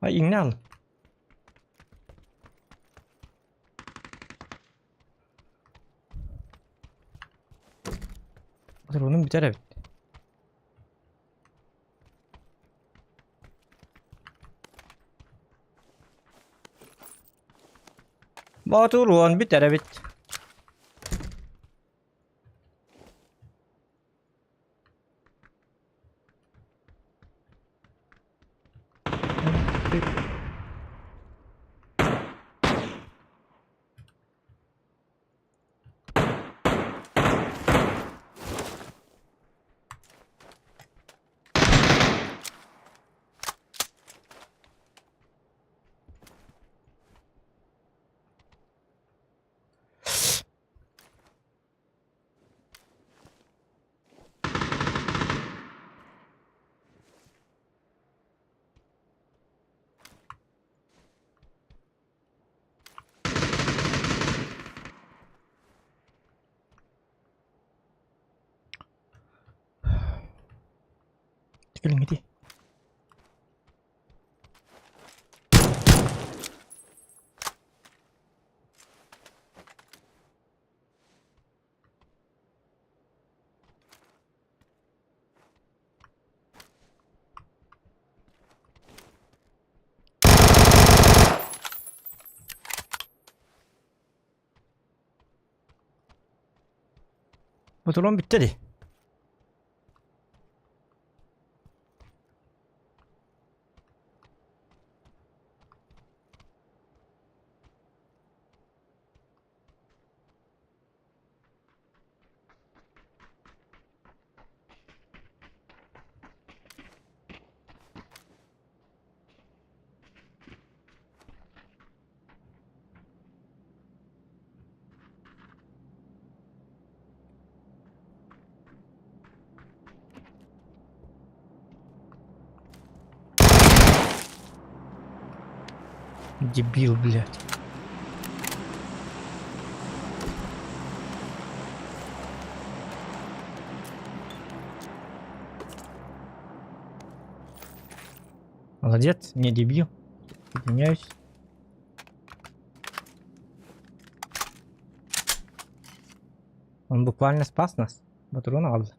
Иҥнэ ал. Патронум бүтэр эбит. Ботуруон бүтэр эбит. Кэлиҥҥитий. Ботурон бүттэ дии. Дебил, блядь. Молодец, не дебил. Извиняюсь. Он буквально спас нас. Патрон алды.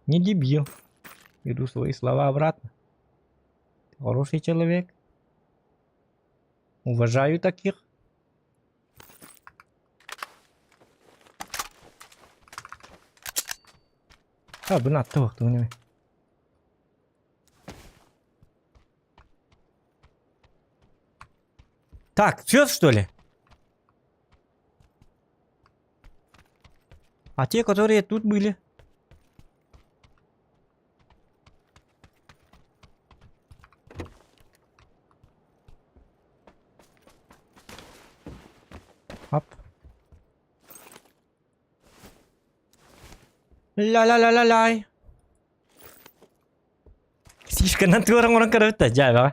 Не дебил. Беру свои слова обратно. Ты хороший человек. Уважаю таких. А, бу натта тугун Так, все что ли? А те, которые тут были? Оп. Ля-ля-ля-ля-ляй. Сишканан туоран оҥорон көрөбүт да, дьээбэҕэ.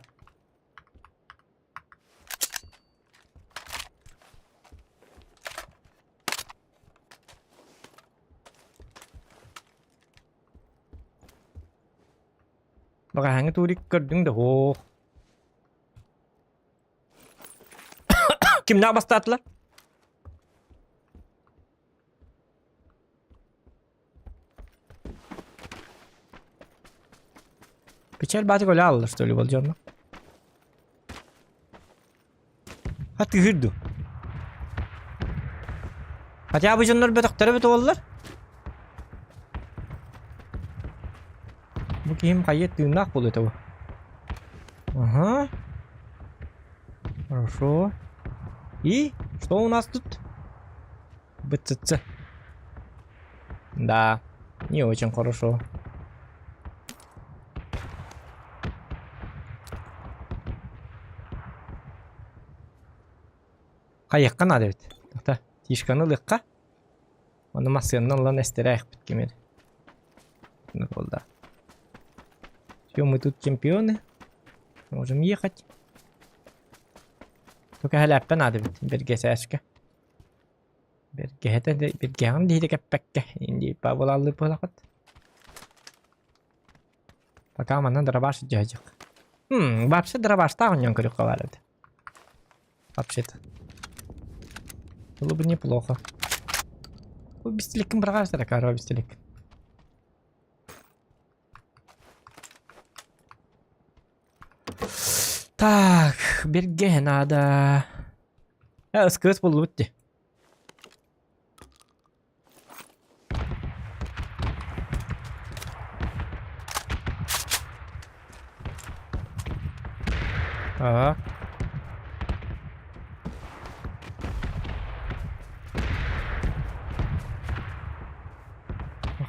Баҕаһаҥҥы туурик көрдүҥ да, һоох. Кимнээх бастаатылар? Печаль баатык өлө ааллар, что ли, болдьонно? Атыыһыр дуу? Хотя бы дьоннор бөтөхтөрө бөтө буоллар. Бу киһим хайа тыыннаах буолуо этэ бу. Ага. Хорошо. И что у нас тут? БЦЦ. Да, не очень хорошо. Хайыахха наада эбит. Ата, фишканы ылыахха. Оны массыыннан ылан эстэрээхпит кимир. Ну, да. Все, мы тут чемпионы. Можем ехать. Только хэлээппэ наада эбит. Бэргэсээшкэ. Бэргэһэтэ бэргэһэҕин диһитэ кэппэккэ инди буолааллыы буолахыт. Пока манна дробаш дьаһдьах. Вообще дробаштаах онньон көрүөххэ баар эбит. Вообще-то. Было бы неплохо. Бистилеккин быраҕаарсара каро бистилек. Так, бирге надо. Ыскыыс буллубут дии. Так.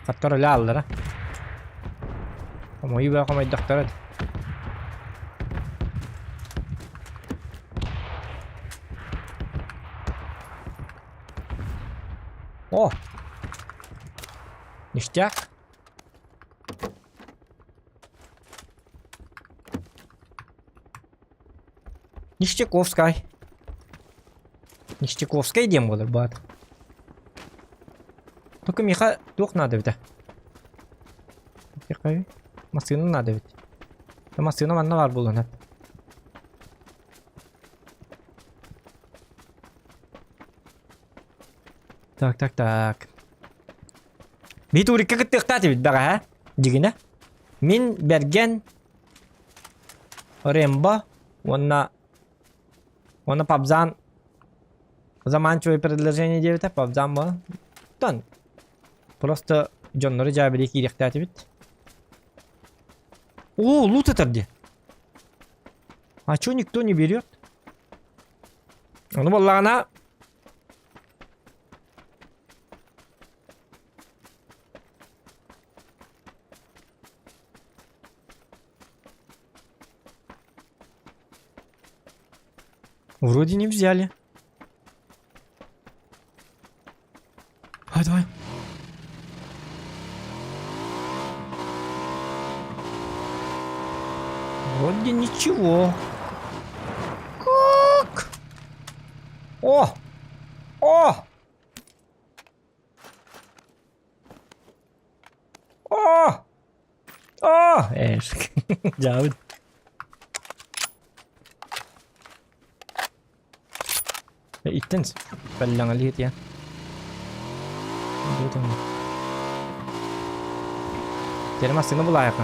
Хаттар өлө ааллара. Хомойуу бөҕө хомойдохторо дии. О! Ништяк. Ништяковскай. Ништяковскай диэн буолар баат. Только миэхэ туох наада эбитэ? Массыына наада эбит. Массыына манна баар буолуон сөп. Так, так, так. Биһи турикка кыттыахтаах эбит бэҕэһээ. Дьигинэ. Мин Бэргэн, Рэмбо уонна уонна Пабзан заманчивое предложение диэбитэ. Пабзан буолан. Тон просто дьоннору дьаабылыы киириэхтээтибит. О, лут этэр дии. А чё никто не берет? Ону буоллаҕына Вроде не взяли. Давай, давай. Вроде ничего. Как? О! О! О! О! Эш. Дьаабыт. Иттэн пэллэҥэлиһит я. Теперь массыына булаайаха.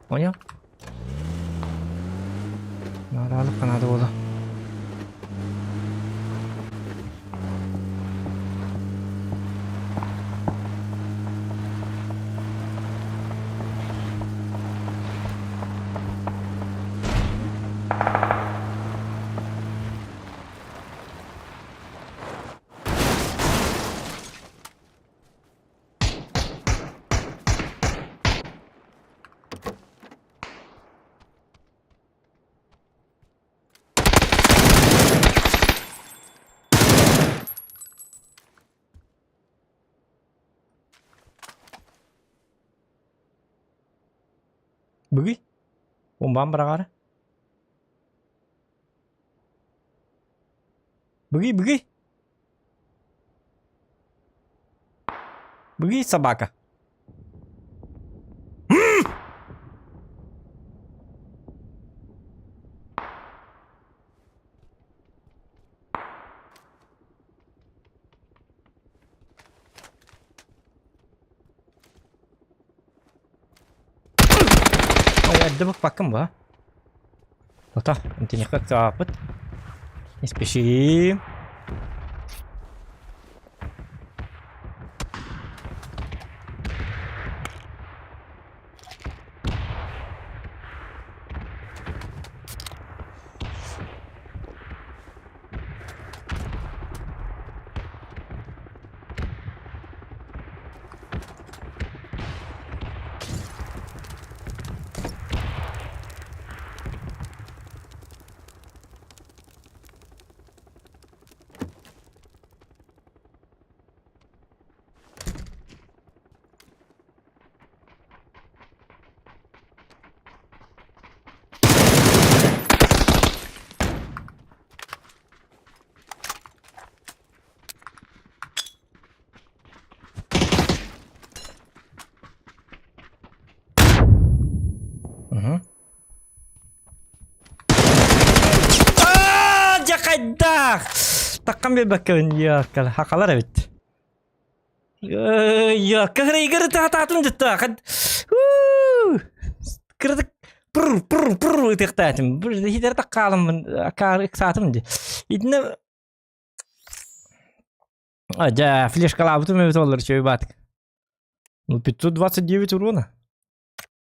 Понял? Наадалык наада буолла. Быгый. Бомбам быраҕаары. Быгый, быгый. Быгый, собака. Эрдэ быкпаккын ба? Ото, интиниэхэ ыксааппыт. Не спешим. Угу. Аа, дьэ хайдах! Таккан биэрбэккэбин йыаккал хакалар эбит. Йыакка кырайгыр таатаатым дьытта. Кырдык пур пур пур ытыктаатым. Бу хитер таккаалым ыксаатым ди. Итинне А, дьэ, флешкалаабытым эбит оллар үчүгэй баатык. Ну, 529 урона.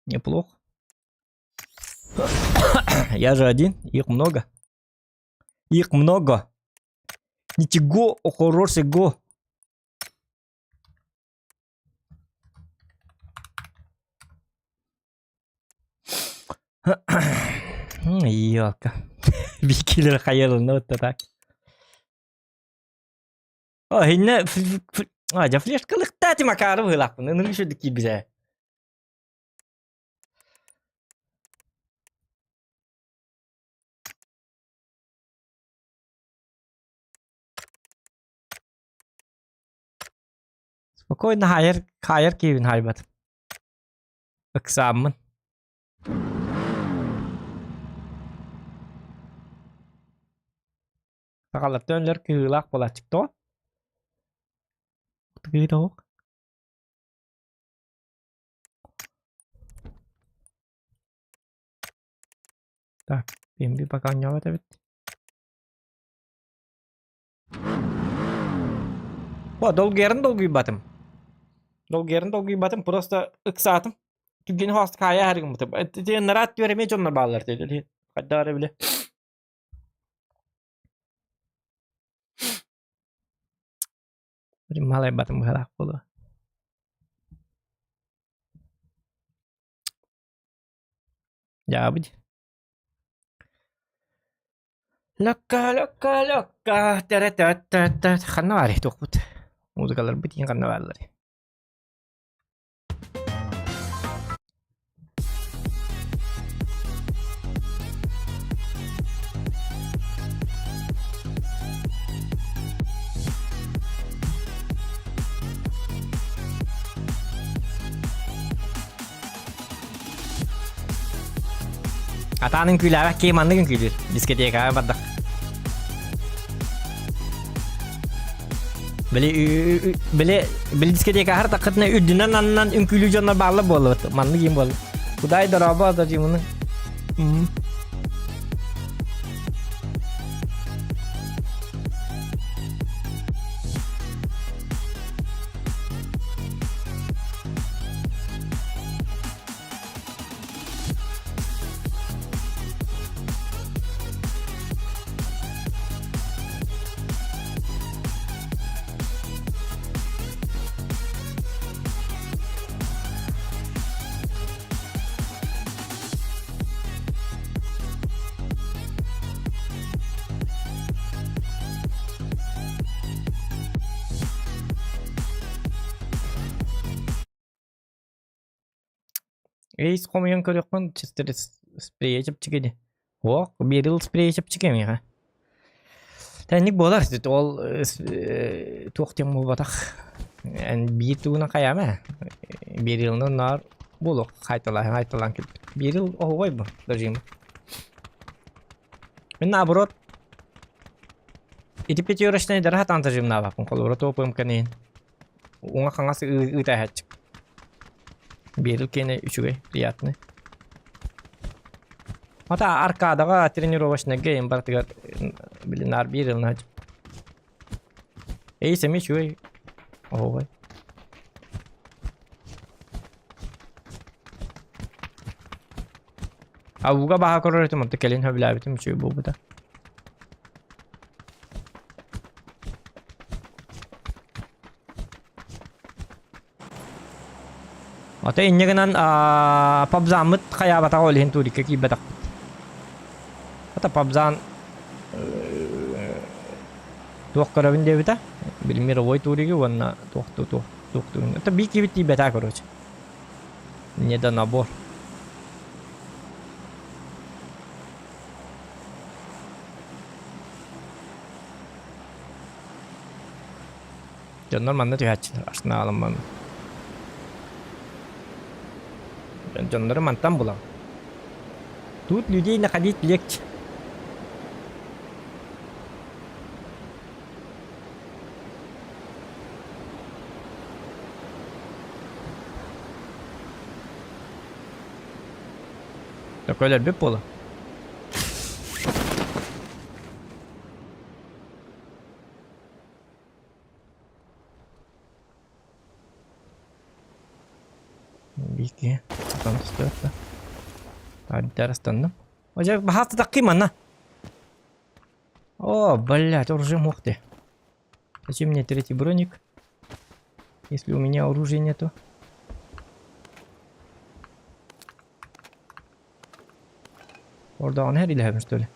Неплохо. Я же один, их много. Их много. Ничего хорошего. Елка. Бикилер хайалын вот так. О, иннэ а, дьэ флешкалыктаати макаары быһыылаахпын, ынырык үчүгдүк киирбитэ. Спокойно хаайар, хаайар киһибин хаайбатым. Ыксааммын. Сахалартан өлөр кыһыылаах буолааччык тоҕо? Кыһыыта суох. Так, PMB пока оонньообот эбит. О, долгуйарын долгуйбатым. Долгуйарын долгуйбатым, просто ыксаатым. Түгэн хост хаайа харгыммытым. Ити нараат түөрэмиэ дьоннор бааллар дии. Хайдах эрэ билэ. Малайбатым быһалаах буолуо. Дьаабыт. Лөккө, лөккө, лөккө, тәрэ-тә-тә-тә. Ханна баарый туохпут? Музыкаларбыт иин ханна бааллар? Атаан үҥкүүлээбэт киһи маннык үҥкүүлүүр. Дискотекаҕа бардах. Били били били дискотека аһар үрдүнэн аннынан үҥкүүлүү дьоннор бааллар буоллубут. Маннык иин буолла. Кудай дорообо да дьимуну. Эйс хомуйан көрүөххүн спрейэ чэпчэки ини. Суох, биэрил спрейэ чэпчэки эмиэхэ. Тэнник буолар, ол туох диэн буолбатах. Эн биир тугунан хайаама ээ. Биэрилынан наар буолуох хайталаан хайталаан кэлбит. Биэрил оһугай бу дожима. Мин наоборот ити пятерочнай дара хатаан дожимнаабаппын холобура туопуйум кэнин Уҥа-хаҥас ыытааһаччы. Биэрил киэнэ үчүгэй, приятный. Ата аркадаҕа тренировочнайга эйин барытыгар били наар биир ылына Эй, сэмэ үчүгэй. Оһуобай. А ууга баһа көрөр этим, онто кэлин сөбүлээбитим үчүгэй буолбута. Ата инньэ гынан пабзаммыт хайаабатаҕа ол иһин турикка киирбэтэхпит. Ата пабзан туох көрөбүн диэбитэ. Били мировой туриги уонна туох туох туох Это биир киирбит тиийбэтэ короче. Не до набор. Дьоннор манна түһээччилэр, астынаалым манна. Дьоннору мантан булам. Тут людей находить легче. Такой өлөрбүт буолуо. Бики, там стоит. Арстанным. Ожа баһаата такки манна. О, блядь, оружие мог ты. Зачем мне третий броник? Если у меня оружия нету. Ордаҕын һэр что ли?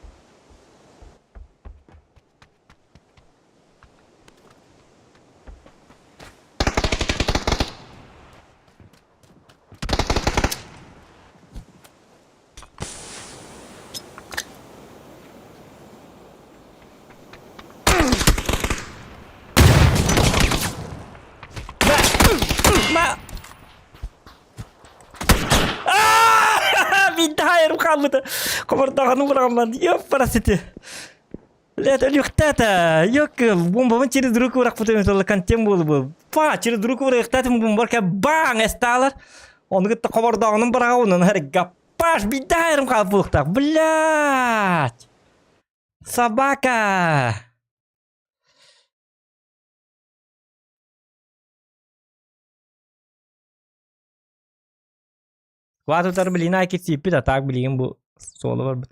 Ма! Биирдэ хаайарым хаалбыта. Хобордооҕону быраҕамман. Ёппарасити. Блядь, өлүөхтээтэ. Ёк, бомбабын через руку бырахпытым этэ контент буолу Па, через руку бырахтаатым бомбар баң эстаалар. Ону кытта хобордооҕунун быраҕабын, ону гаппаш биирдэ хаайарым хаалбыттаах. Блядь! Собака! Кватутар билигин айкит сииппит, а так билигин бу суола барбыт.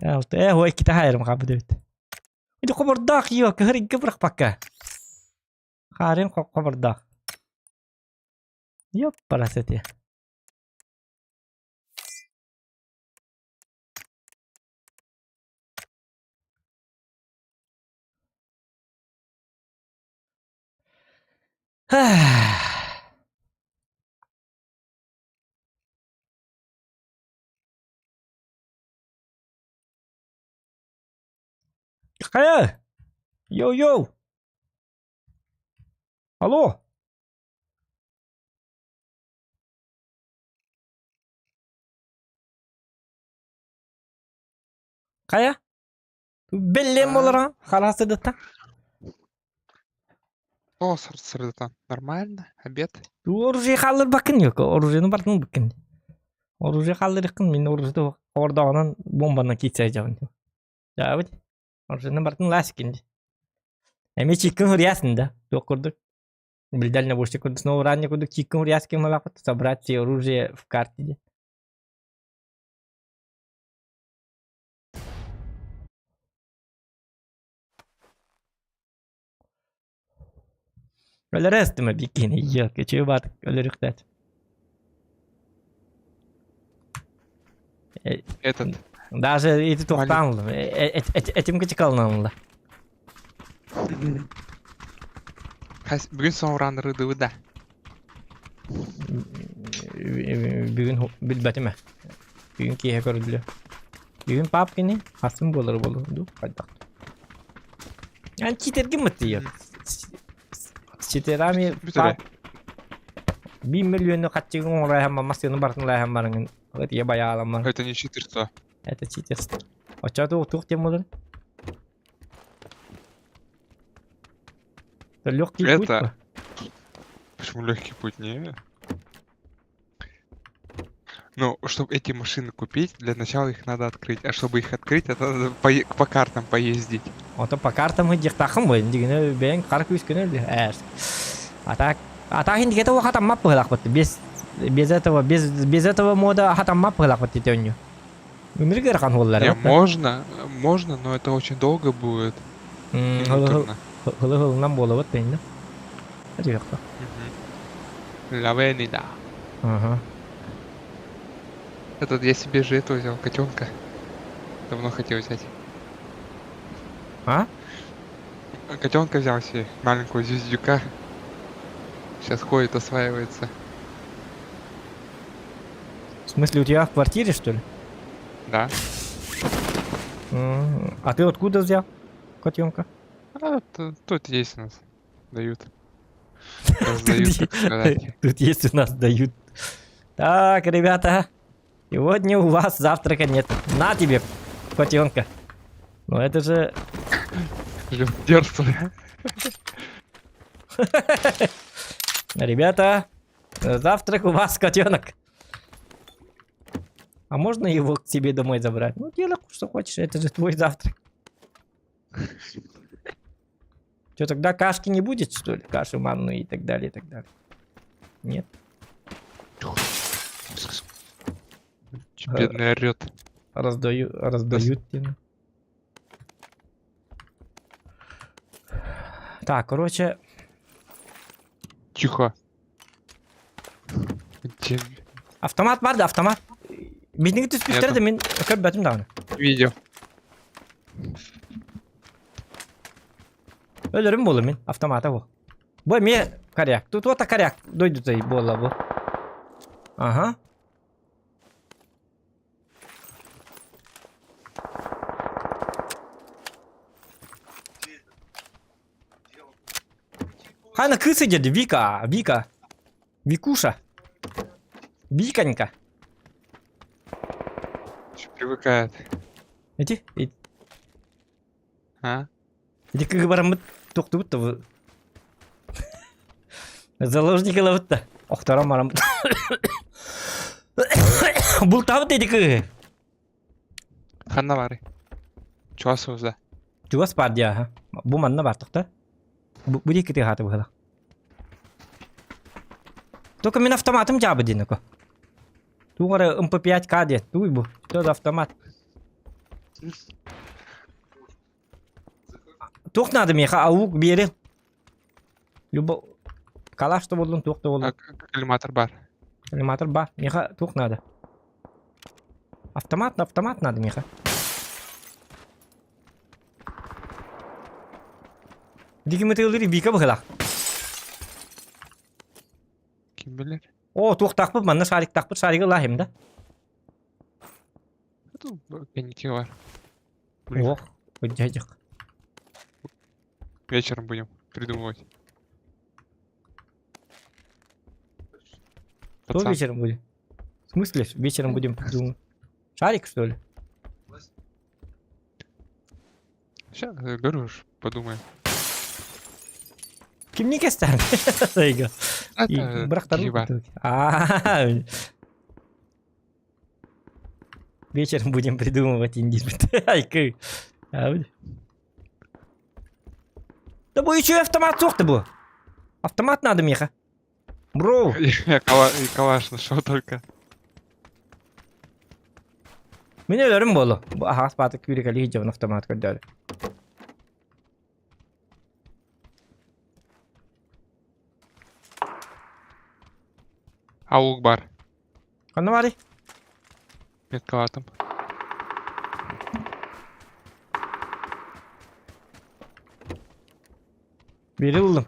Алта, ой, иккитэ хаайарым хаалбыт эбит. Ити хобордоох ио, кыһыр икки бырахпакка. Хаарын хобордоох. Ёппарас эти. Хайа! Йоу-йоу! Алло! Хайа? Бэллэм буолара хараас сырдыттан. О, сырдытан. Нормально. Обед. Оружие хаалларбаккын yok. Оружиены бартын быккын. Оружие хаалларыккын мин оружиеды ордоҕунан бомбанан киитсэ дьабын. Дьаабыт. Оружиены бартын ласкин. Эми чиккин хуруясын да. Туох курдук. Дальнобойщик курдук. Снова ранее курдук чиккин хуруяскин малакут. Собрать все оружие в карте. Өлөрөстүмэ бикини yok. Үчүгэй баат өлөрүхтээт. Этот. Даже ити туохтаан ыллым. Этим кычыкалынан ылла. Бүгүн соңураан ырыдыбы да. Бүгүн билбэтим ээ. Бүгүн киэһэ көрүллүө. Бүгүн пап кини хасын буолар буолуо дуу хайдах. Эн читергин мыттыйар. Читерами Бүтэрэ. пап 1 миллиону хаччыгын оҥоройһан массыыны барытын ылайһан барыҥын. Ытыйа байааламмар. Это не читерство. Это читерство. Оччо туох тем болар? Это легкий путь. Это- Почему легкий путь? Не. Ну, чтобы эти машины купить, для начала их надо открыть. А чтобы их открыть, это надо по картам поездить. Ото по картам дьахтахым бу дигине бэйэҥ хара күүскүнэ ээр. А так а так индикете хатаммап быһылаахпыт. Без без этого без без этого мода хатаммап быһылаахпыт тетенню. Ынырык ыарахан буоллар. Не, можно, можно, но это очень долго будет. И муторно. Хылы хылынан буолабыт тэннэ. Атыахта. Мгм. Ла Венида. Ага. Этот я себе же этого взял, котенка. Давно хотел взять. А? Котенка взял себе, маленького звездюка. Сейчас ходит, осваивается. В смысле, у тебя в квартире, что ли? Да. А ты откуда взял котенка? А, тут есть у нас. Дают. Раздают, так сказать. Тут есть у нас дают. Так, ребята, сегодня у вас завтрака нет. На тебе, котенка. Ну это же... Людерство. Ребята, завтрак у вас котенок. А можно его к себе домой забрать? Ну, делай, что хочешь, это же твой завтрак. Что, тогда кашки не будет, что ли? Каши манную и так далее, и так далее. Нет? Бедный орет. Раздаю, раздают тебе. Так, короче... Тихо. Где? Автомат бар да, автомат. Биһиги түспүттэр да мин көрбөтүм даҕаны. Видел. Өлөрүм буолла мин автомата бу. Бу эмиэ коряк. Тут вот коряк дойдутай буолла бу. Ага. Хана кыыс деді Вика, Вика. Викуша. Виконька. Еще привыкает. Ити, ити, А? ити кыһы бараммыт тохтубут да бу. Заложник ылабыт да. Охторон бараммыт. Бултаабыт ити кыһы. Ханна бары. Чугас да. Чугас баар дии аха. Бу манна бар тохта. Бу бу диэки тыаһаата быһыылаах. Только мин автоматым дьаабы диэн око. Туох эрэ МП5К диэн. Туй бу? Что за автомат? Туох надо миэхэ аук биэриҥ. Любо калаш да буоллун, туох да буоллун. Коллиматор бар. Коллиматор бар. Миэхэ туох надо? Автомат, автомат надо миэхэ. Дики мытыылыыр Вика быһыылаах. Ким билэр? Оо, туохтаахпыт манна шариктаахпыт шаригы ылаахым да? Кэнники бар. Ох, дядьк. Вечером будем придумывать. Что Пацан. вечером будем? В смысле вечером будем придумывать? Шарик, что ли? Сейчас, говорю уж, подумаем. Кимник эстэн? Сайга. Это Бырахтар. бар. Вечером будем придумывать индийский. Айкы. Да бу еще автомат суох бу. Автомат надо, Миха. Бро. Я калаш нашел только. Мин өлөрүм буолу. Бу аһаҕас баата күүрүкэлии дьон автомат көрдөөрү. Аук бар. Ханна баарый? Меткалатым. Бири ыллым.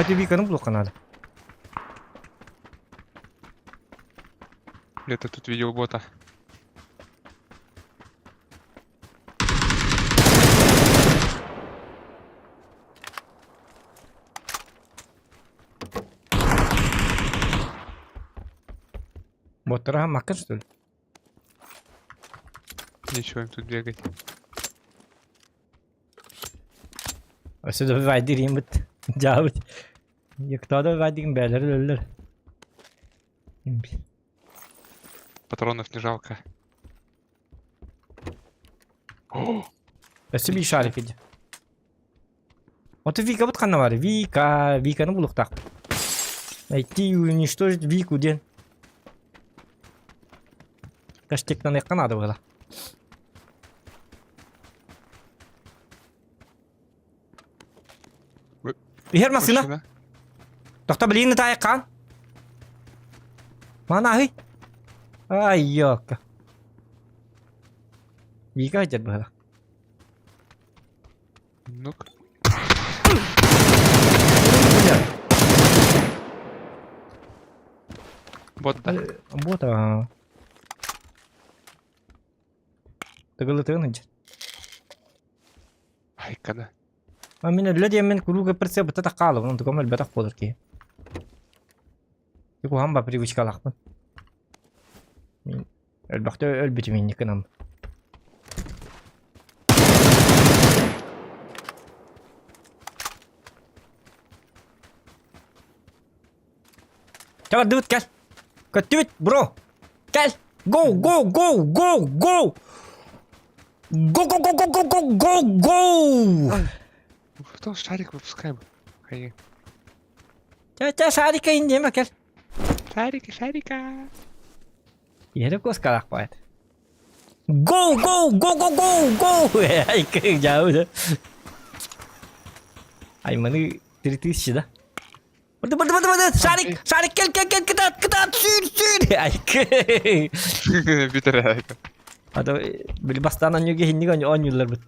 Эти Виканы булуохха наада. Где-то тут видел бота. Боттара маккын что ли? Нечего им тут бегать. Өссө да вайдириммит. Дьаабыт. Кто вайдигин бээлэр өлөллөр. Патронов не жалко. О, Өссө биир шарик иди. Вот Вика вот ханна бар. Вика, Виканы булуктаах. Найти и уничтожить Вику диэн. Каштектан надо было. Иһэр массыына. машина. Тохто билигин таайыккаан. Манаһый. Ай, ёкка. Вика сылдьар быһыылаах. Ну-ка. Бот, да. Вот, а. Тыгылытыгын сылдьар. Айка, да. А мин өллө диэммин куруук эппэрсэ быта таххаалабын, онтукам өлбөтөх буолар киһи. Куһаҕан ба привычкалаахпын. Мин өлбөхтө өлбүтүм инник гынан. Чэ бардыбыт кэл. Көттүбүт, бро. Кэл. Go, go, go, go, go. Go, go, go, go, go, go, go, go. Что, шарик выпускаем? Хай. Чэ, чэ, шарика индиэм кэл. Шарика, шарика. Иһэрэ куоскалаах поэт. Go, go, go, go, go, go! Ай, дьаабы. Айманы 3000 да? Барды, барды, барды, барды! Шарик, шарик, кэл, кэл, кэл, кытаат, кытаат, сүүр, сүүр! Ай, Бүтэр айка. Ата били бастаан анньыга иһинник оонньуулларбыт.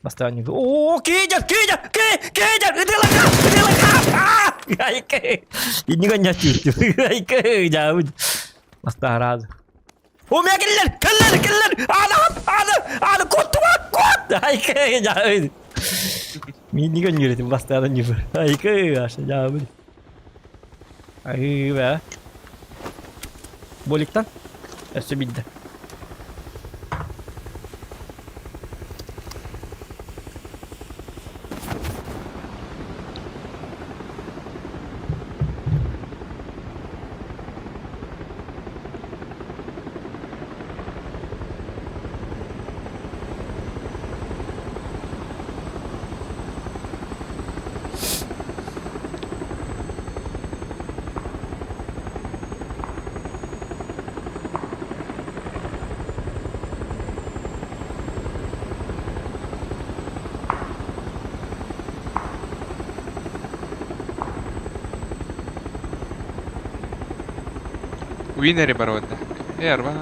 Бастаан анньыга. Оо, киидэр, киидэр, ки, киидэр, ытыалака, ытыалака! Ай, инник анньааччы. Ай, дьаабыт. Бастаараады. О, мэ кэллэр, кэллэр, кэллэр! Аана, аана, аана, куоттума, куот! Ай, дьаабыт. Минник анньыыр бастаан анньыыр. Ай, аша, дьаабыт. Ай, бэ. Боликтан. Өссө билдэ. Уинери барватта. Эрва.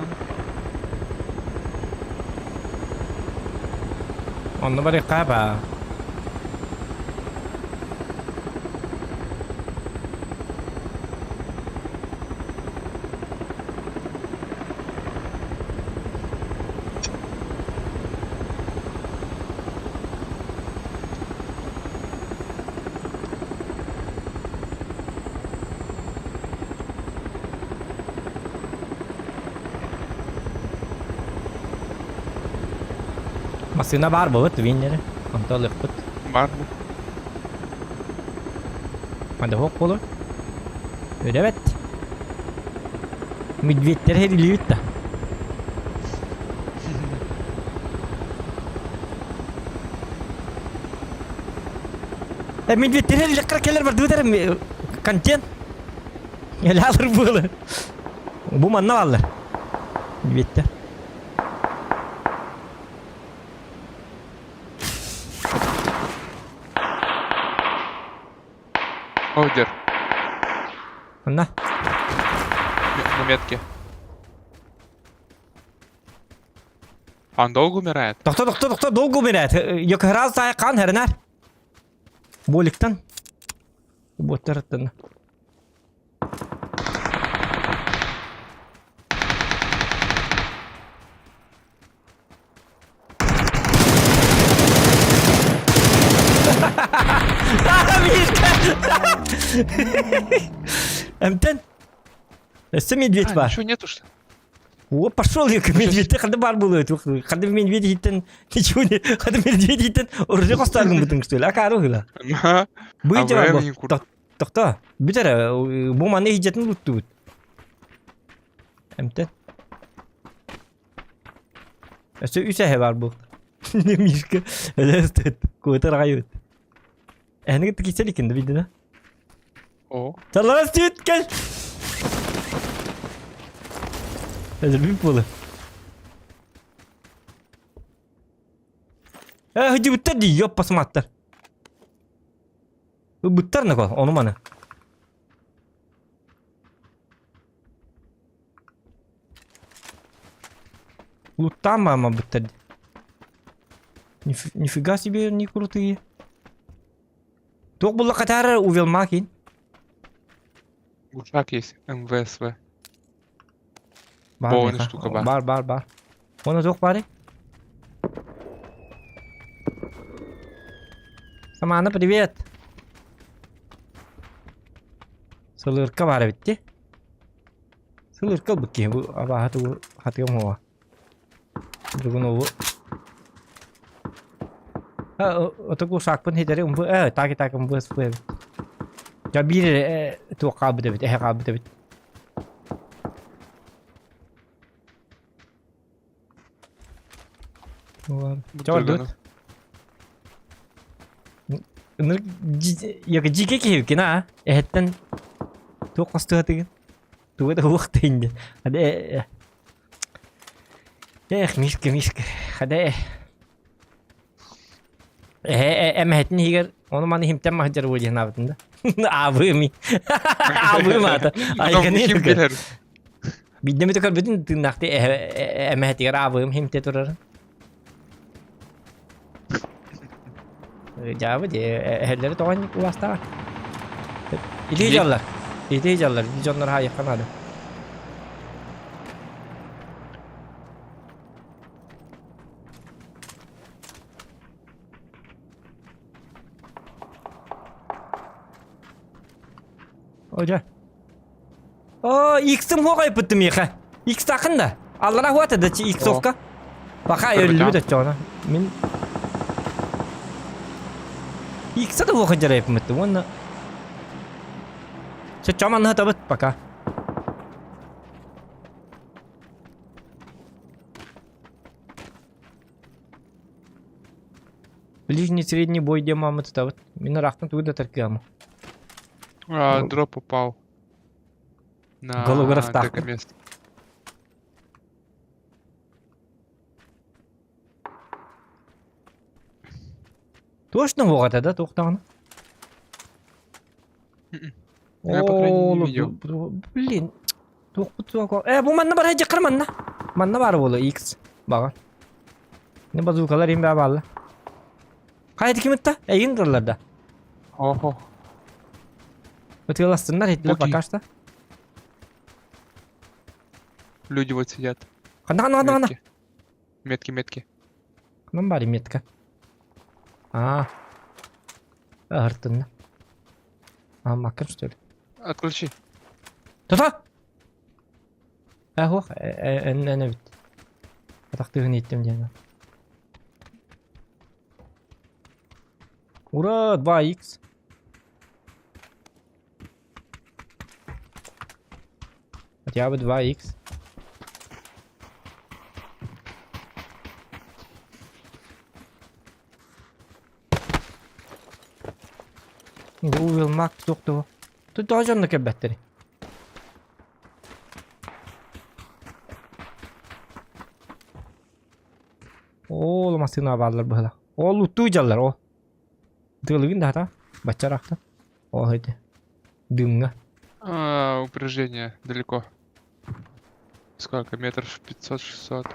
Онно барыахха баа. Массыына баар буолбут виннери. Онто ылыахпыт. Бар. Мадахок буолур. Үрэбэт. Медведтэр хэрилиибит да. Медведтэр хэрилэххэ кэлэр бардыбыт контент. Элалыр буолар. Бу манна бааллар. Медведтэр. Овдер. Манна. На метке. А он долго умирает? Тохто, тохто, тохто, долго умирает. Йокхараз хаан хэрнэр. Боликтан. Буоттар аттана. Эмтэн. Өссө медведь А, бар. ничего нету, что ли? О, пошел я, медведь ханды бар было. Ханды медведь иттен ничего не. Ханды медведь иттен оружие костаргын бутын что ли. Акару хыла. Ага. Быйдя АВМ бар. не кур- Тохто. Бүтэр бу маны хиджетин луттубут. Эмтен. Өссө үс эһэ бар бу. Мишка өлөстөт. Куотар агайбыт. Эһини кытта киирсэ иликкин да билдин а? О, Талаас түт кэл. Өлөрбүт буолу. Э, хыдьыбыттар дии, ёппа сымааттар. Ылбыттар нако, ону маны. Луттаан маамабыттар дии. Нифига себе не крутые. Туох булла катара увел макин. Гушак есть, МВСВ. Бар, Бо, меха. штука бар. Бар, бар, бар. Оны туох бары? Самана, привет. Сылырка бар эбит дии. Сылырка ылбыт киһи бу абааһы тугу хатыам уоҕа. Бүгүн ол Отоку саакпын хитэри умбу э таки так умбу эбит. Дьэ биир эрэ туох хаалбыт эбит, эһэ хаалбыт эбит. Чэ ордубут. Ынырык дьиикэ киһибиккин аа эһэттэн туох хостуһатыгын туга да уох тыын диэн Эх, Мишка, Мишка, хада эһэ эмэһэтин иһигэр ону маны химтэн маһдьар буо диэн аабытын да аабыым аабыым аата айганы билэр Биирдэ эмитэ көрбүтүн тыыннаахтыы эһэ эмэһэтигэр аабыым химтэ турарын Дьаабы дии, эһэллэри тоҕо инник улаастаҕа? Ити дьаллар. Ити дьаллар. Ити дьоннор хаайыахха наада. О, дьэ. О, иксым хуох айпыттым миэхэ. Икс-таахын да. Аллара хуата да иксовка. Баха өллүбүт оччоҕуна. Мин Икса да хуох дьарайпмыттым уонна Чоччоҕо манна сытабыт пока. Ближний средний бой диэн мааммыт сытабыт. Мин ыраахтан тугу да таркыаммын. А, дроп упал. На Голографтаахпын. место. Точно буоҕата да туох даҕаны? Я, по крайней мере, не видел. Блин, туохпут суох. Э, бу манна бар дьаххар манна. Манна баар буолуо X баҕа. Не базукалар им баалла. Хайа ким ытта? Эйин тыллар да. Охо. Ытыаластыннар итилер Окей. пока что. Люди вот сидят. Ханна ханна ханна ханна. Метки. Метки, метки. Ханан баар метка. А. Аһыртынна. А, маккын что ли? Отключи. Тута! Э, эн эн эбит. Атахтыгын иттим диэн. Ура, 2х. Хотя бы 2х. Google Mac тохтоо. Тут тоже онно кэлбэттэр. Ол массыына бааллар быһыла. Ол уттуу дьаллар ол. Тыалыгын да хата. Баччараахта. Ол эти. Дымҥа. А, упряжение далеко. Сколько? Метров 500-600.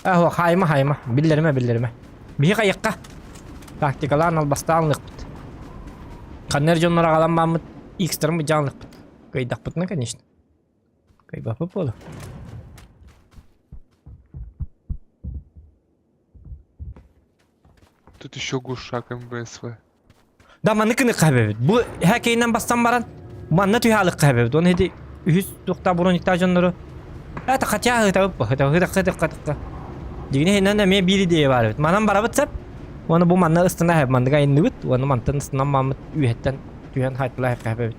Аһо, хайма хайма. Биллэримэ биллэримэ. Биһи хайыкка. Тактикалаан албастаан ылыахпыт. Ханна эрэ дьоннор аҕалан бааммыт икстарын быдьаанлыкпыт. Кыайдахпытына, конечно. Кыайбаппыт буолуо. Тут еще глушак МБСВ. Да манны кынык хэбэбит. Бу хакейнен бастан баран манна түһаалыкка хэбэбит. Оны хити үһүс тухта брониктаа дьоннору это хотя хытабыт бу хыта хыта хыта хыта Дигине хинен эмиэ биир идея бар эбит. Манан барабыт сеп. Оны бу манна ыстана хэб мандыга иннибит. Оны мантан ыстынан маммыт үһэттен түһэн хайтыла хэбэбит.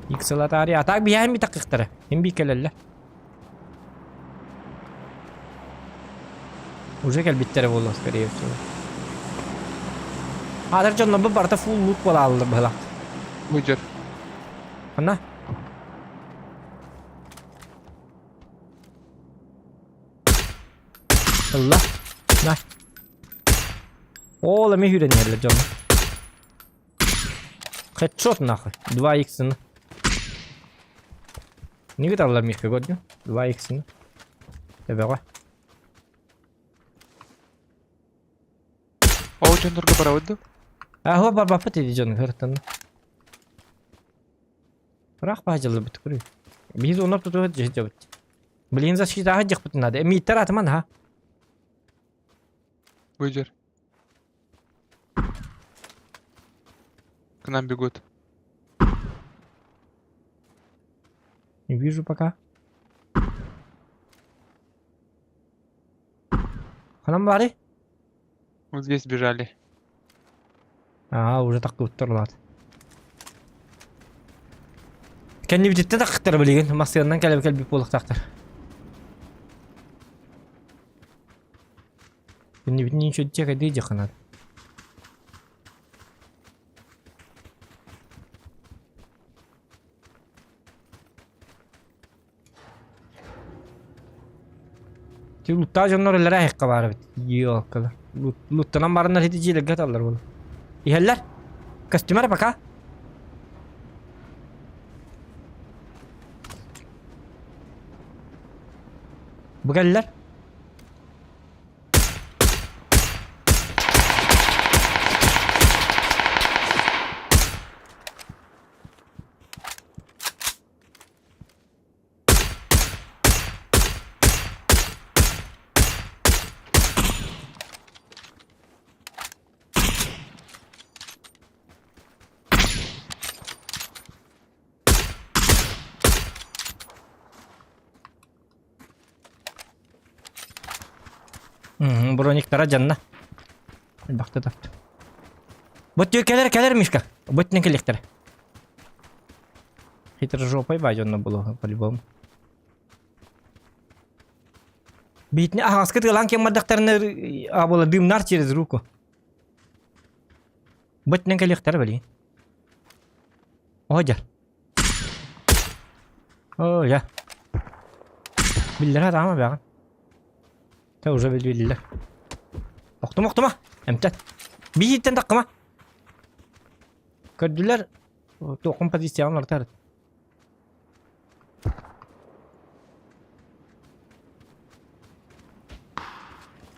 Иксалатари атак биһээн би такыктара. Хим би келелле. Уже кэлбиттэрэ буолуо, скорее всего. Аатар дьоннорбут барыта фулл лут буолааллар быһылаах. Выйдет. Ханна? Ылла. На. Ол эмиэ сүүрэн иһэллэр дьонно. Хедшот нахуй. 2 х Не гыталлар Мишка көрдүм. 2 х Төбөҕө. Ол дьоннорго барабыт дуо? Аһо барбаппыт иди дьон көртөн. Ыраах баһдьыллыбыт көрүй. Биһиз онор тутуһут дьиһдьэбит. Блин защитаҕа дьахпытын надо. Эмииттэр атыман ха. Выйдер. К нам бегут. Не вижу пока. Ханан бары? Вот здесь бежали. Аа, уже тахтыбыттар Кэннибититтэн тахтар билигин массыынанан кэлэб кэлбит буолуохтаахтар. Кэннибитин ничего кайдыы дьаханат. Ти луттаа дьоннор өлөрө аһыахха баар эбит. Ёлкалар. Луттанан бараннар ити дьиэлэргэ аталлар буолуо. Иһэллэр. Костюмер пока. Бу кэллэр. Брониктара дьанна. Элбэхтэ тапты. Бу кэлэр кэлэр Мишка. Бу кэлиэхтэрэ. Хитрожопой баайдьонно буолуо по-любому. Биитини аһаҕаска тыалаан киэн бардахтарына а буола дымнар через руку. Бытынан кэлиэхтэрэ билигин. Оһо дьэ. Оо я. Биллэрэ атаама бэҕин. Тэ уже биллэр. Охтума охтума. Эмтэн. Бииттэн таххыма. Көрдүлэр Туоххун позицияҕын уларытар.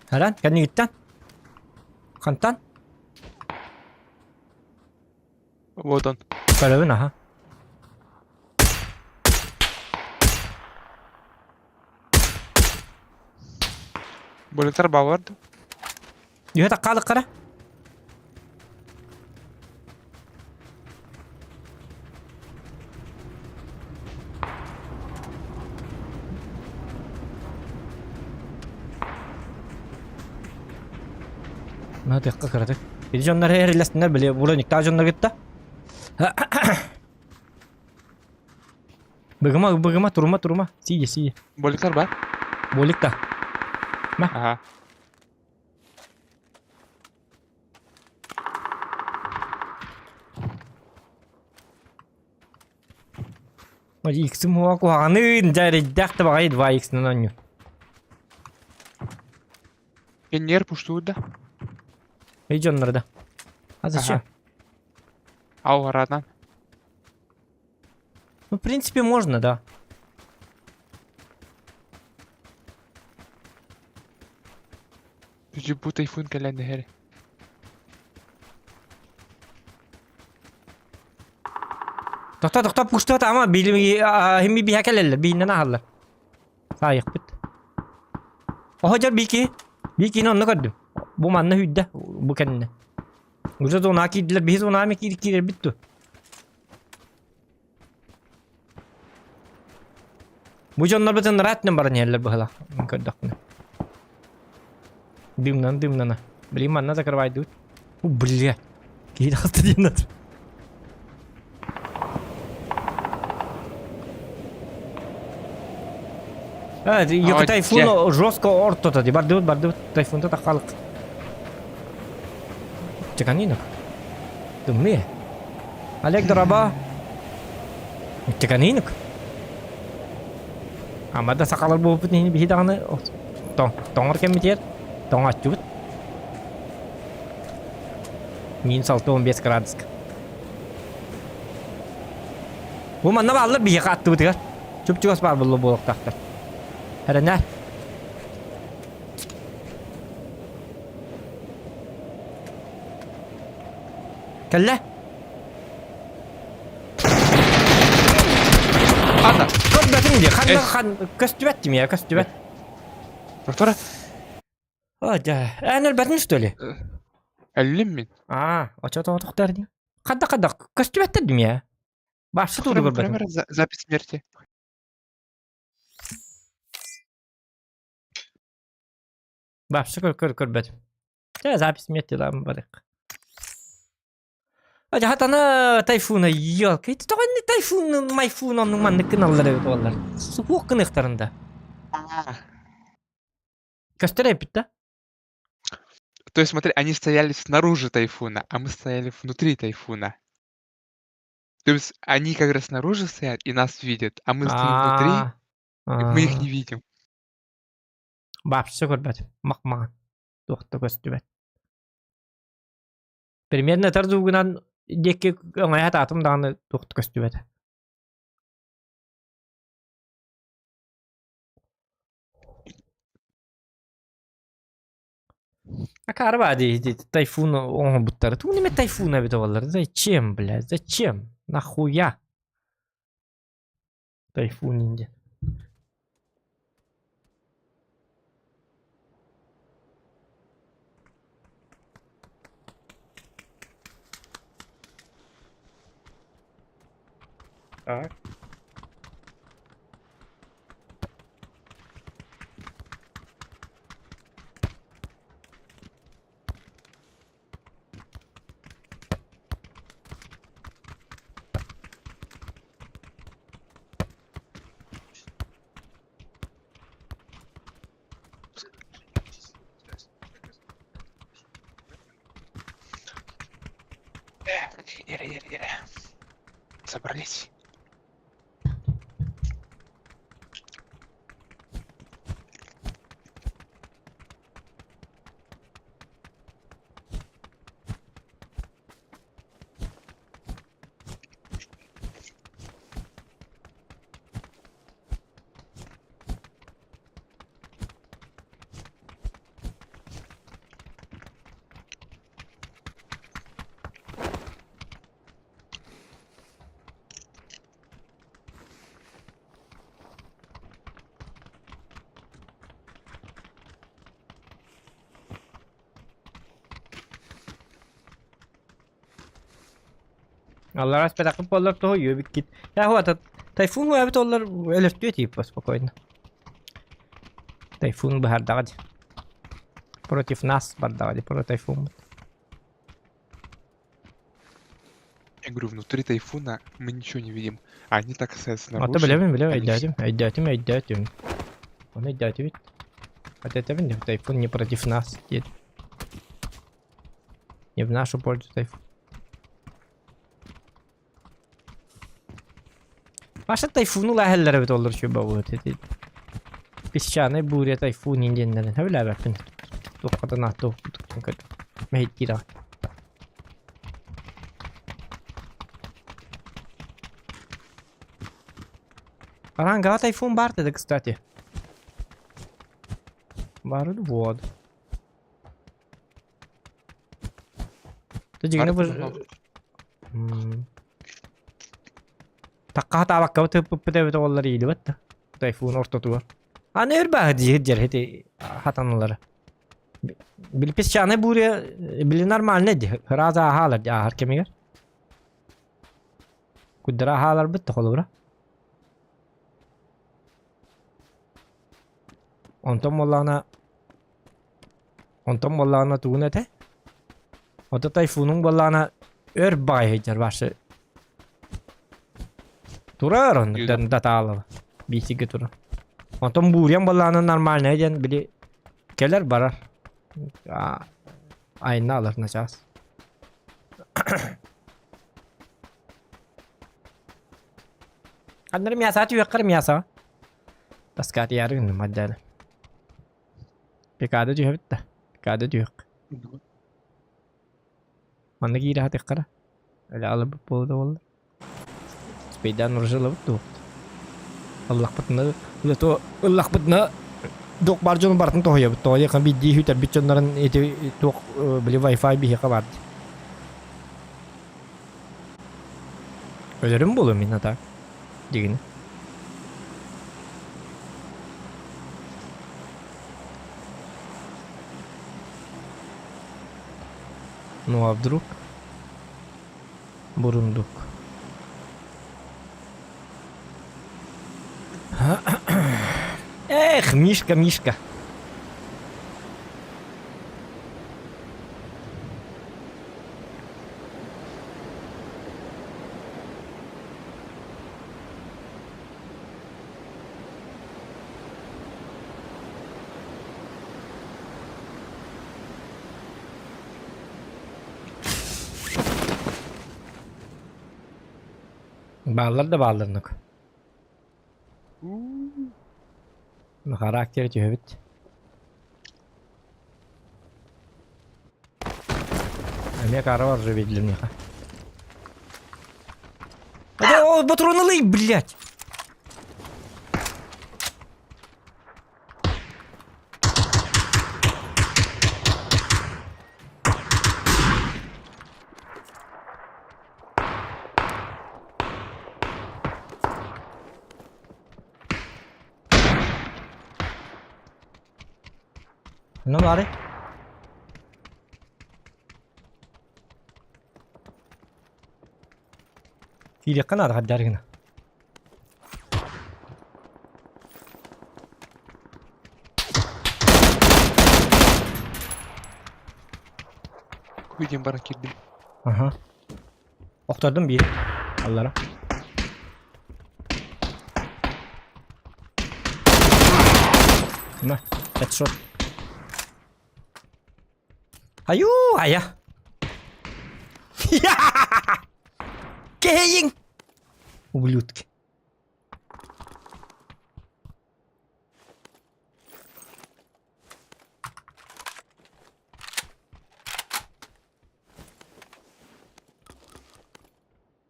Харан, кэннигиттэн? Хантан? Вот он. Көрөбүн, аха. Бөлектер баалар да? Үһэ таккаалыккара. Мына тыакка кыратык. Ити дьоннор эрилэстиннэр били брониктаах дьоннор кытта. Быгыма, быгыма, турума, турума. Сидя, сидя. Боликтар бар? Боликта. Ага. Иксим хуа куһаҕаныын дьэ эрэйдээх да баҕайы 2 иксинэн оонньуур. Пионер пуштуур да? Эй дьоннор да. А зачем? Ага. Ау, араатан. Ну, в принципе, можно, да. Бу тайфун кэлэн иһэр. Тохто, тохто, пустуот ама химми биһэ кэлэллэр, бииннэн аһаллар. Саайыхпыт. Оһо дьэр бики. Бикини онно көрдүм. Бу манна hүйдэ, бу кэннэ. Уже зонаа киирдилэр, биһи зонаа ме киир киирэрбит ту. Бу дьоннорбутун ыраатынан баран иһэллэр быһыла. Көрдөхпүнэ. Дымнан, дымнана. Блин, манна закрывайдыбыт. У, бля. Киһи тахта диэн атыр. А, Йоко тайфун жестко ортото ди. Бардыбыт, бардыбыт. Тайфунта тахалык. Чеканинок. Тымныы. Олег дороба. Чеканинок. Ама да сахалар буолбут иһин биһи даҕаны тоҥор кэммитигэр тоҥооччубут. Минус 6-15 градуска. Бу манна бааллар биһиэхэ аттыбытыгар. Чуп-чугас баар буолла буолуохтаахтар. Эрэнээр. Кэллэ. Ана. Көрбөтүм дии. Ханна хан көстүбэт дим я көстүбэт. Повтора. О, да. Эн өлбөтүн что ли? Өллүм мин. Аа, очо тоҕотохтор дии. Хадда хадда көстүбэттэр дим я. Башсы тууру көрбөтүм. Запись смерти. Башсы көр көр көрбөтүм. Чэ, запись смерти лам барык. Хатана тайфуна елка. Ити тоҕо инни тайфун, майфун оннук маннык гыналлар эбит буоллар. Суох гыныахтарында. Көстөр эппит да? То есть, смотри, они стояли снаружи тайфуна, а мы стояли внутри тайфуна. То есть они как раз снаружи стоят и нас видят, а мы стоим внутри, и мы их не видим. Вообще көрбөт. Мах-маҕан. Туох да көстүбэт. Примерно этэр дуугунан диэки өҥөйө сатаатым даҕаны туох да көстүбэтэ. Акаары баа дии тайфун оҥорбуттара. Тугу неме тайфун эбит буоллар? Зачем, блядь, зачем? Нахуя? Тайфун диэн. Так. Собрались. Алларас бэлэххин буоллар тоһо үөбүккит. Я хуата тайфун үөбүт оллар өлөртүө тииппэ спокойно. Тайфун быһардаҕа дии. Против нас бардаҕа дии, про тайфуммут. Я говорю, внутри тайфуна мы ничего не видим. А они так стоят Ата снаружи. билэбин билэбин Они өйдөөтүм, өйдөөтүм, өйдөөтүм. Ону өйдөөтүбүт. Этэбин дии, тайфун не против нас диэн. Не в нашу пользу тайфун. Маша тайфуну лаһэллэр эбит оллор үчүгэй буолуо этэ. Песчаный буря тайфун диэннэрин сөбүлээбэппин. Туохха да наадта мэһэйдиир аҕай. Арангаҕа тайфун баар да кстати. Баар вот. Ты дьиҥинэ Баар бу... Такка хатаабакка тыыппыппыт эбит оҕолор иилибэт да. Тайфун ортотугар. Аны өр бааһы дии дьэр ити хатаналары. Били песчаный буря били нормально ди. Раза аһаалар ди аһар кэмигэр. Куддара аһааларбыт да холобура. Онтон буоллаҕына Онтон буоллаҕына тугун этэ? Ото тайфунуҥ буоллаҕына өр баҕайы сылдьар башы. Турар оннук датаалаба. Биисигэ турар. Онтон буурьян буоллаҕына нормальная диэн били кэлэр барар. Айна алар начаас. Аннары мясо түһүөххэр мясо. Таскаатыйаары гынным мадданы. Пикада түһэбит да. Пикада түһүөх. Манна киирэ сатыаххара. Эле алыбыт буолла буолла. Спейдаан уржылабыт дуо? Ыллахпытына то ыллахпытына туох баар дьону барытын тоһуйабыт. Тоҕо диэххэ биирдии сүтэрбит дьоннорун ити туох били Wi-Fi биһиэхэ баар дии. Өлөрүм буолуо мин а так дигини. Ну а вдруг бурундук? Эх, Мишка, Мишка. Бааллар да бааллар Характер түһэбит. Эмиэ кара бар же видели миэхэ. О, патроны лый, блядь! Ну, бары. Киириэххэ наада хаддаар гына. Куй диэн баран киирдим. Аха. Охтордум биир. Аллара. На, headshot. Аю, ая. Кейин! Ублюдки.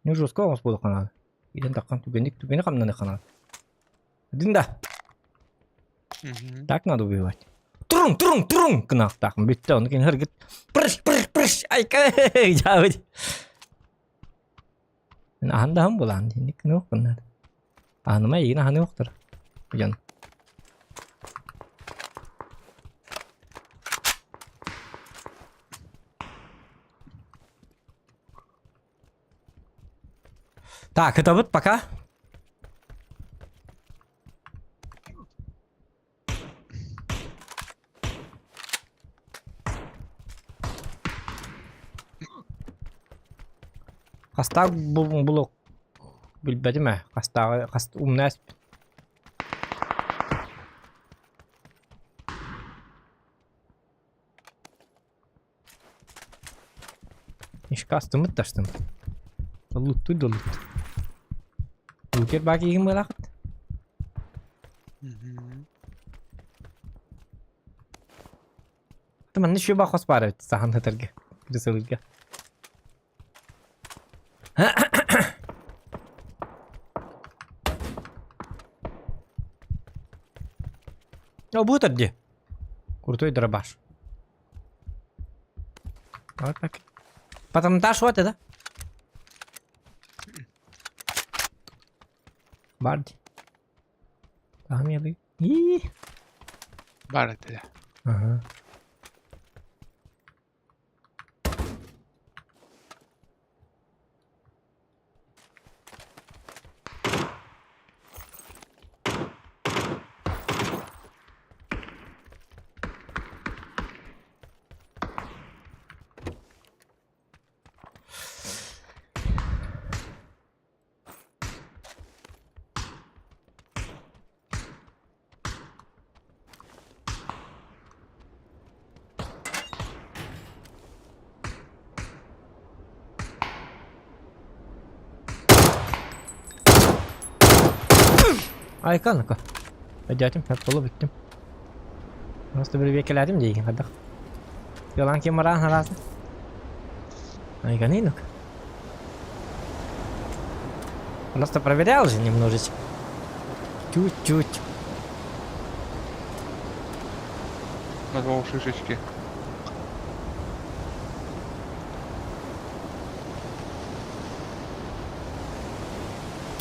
Не жестко оҥос буолуохха наада. Иитэн таххан түгэнник түгэни хамнаныахха наада. Дын да. Так надо убивать. Турун, турун, турун гынаахтаахпын бүттэ ону кини хыргыт прыш прыш прыш айка дьаабыт. Аһан да аһан булаан динник гыныахпын наада. Аһыныма эйигин аһыныахтар. Дьон. Так, это вот пока. Хастаах булук билбэтим ээ. Хастааҕы хас умна эспит. Мишка астыммыт да астыммыт. Луттуй да лут. Лутер баа киһигин быалаахыт. Манна үчүгэй баа хос баар эбит саһан сытарга, крысалыырга. О, будет где? Крутой дробаш. Вот так. Патронтаж вот это. Бар дии. Таһым Ии. Бар этэ. Ага. Айка ну-ка. Өйдөөтүм, толу бүттүм. Просто бирбиэккэлээтим диигин хайдах. Ялан ким бараан хараатын. Айганы ну-ка. Просто проверял же немножечко. Чуть-чуть. Назвал шишечки.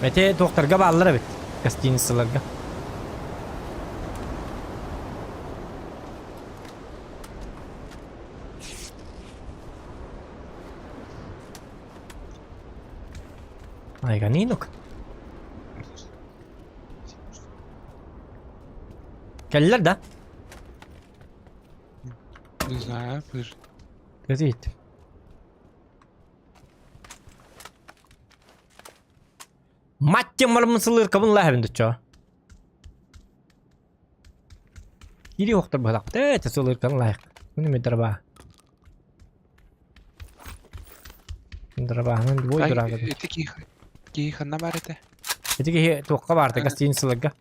Эти докторга бааллар эбит. Гостиницаларга. Айганинук. Кэллэр да? Не знаю, подожди. Кэтиит. Мать барымын сылыркабын лаһабын дуччо. Кири охтор быһалак. Тэ сылыркан лайык. Күнү медраба. Драбаһынан двой дурага. Ити киһи ханна бар этэ? Ити киһи туохха баарта гостиницаларга.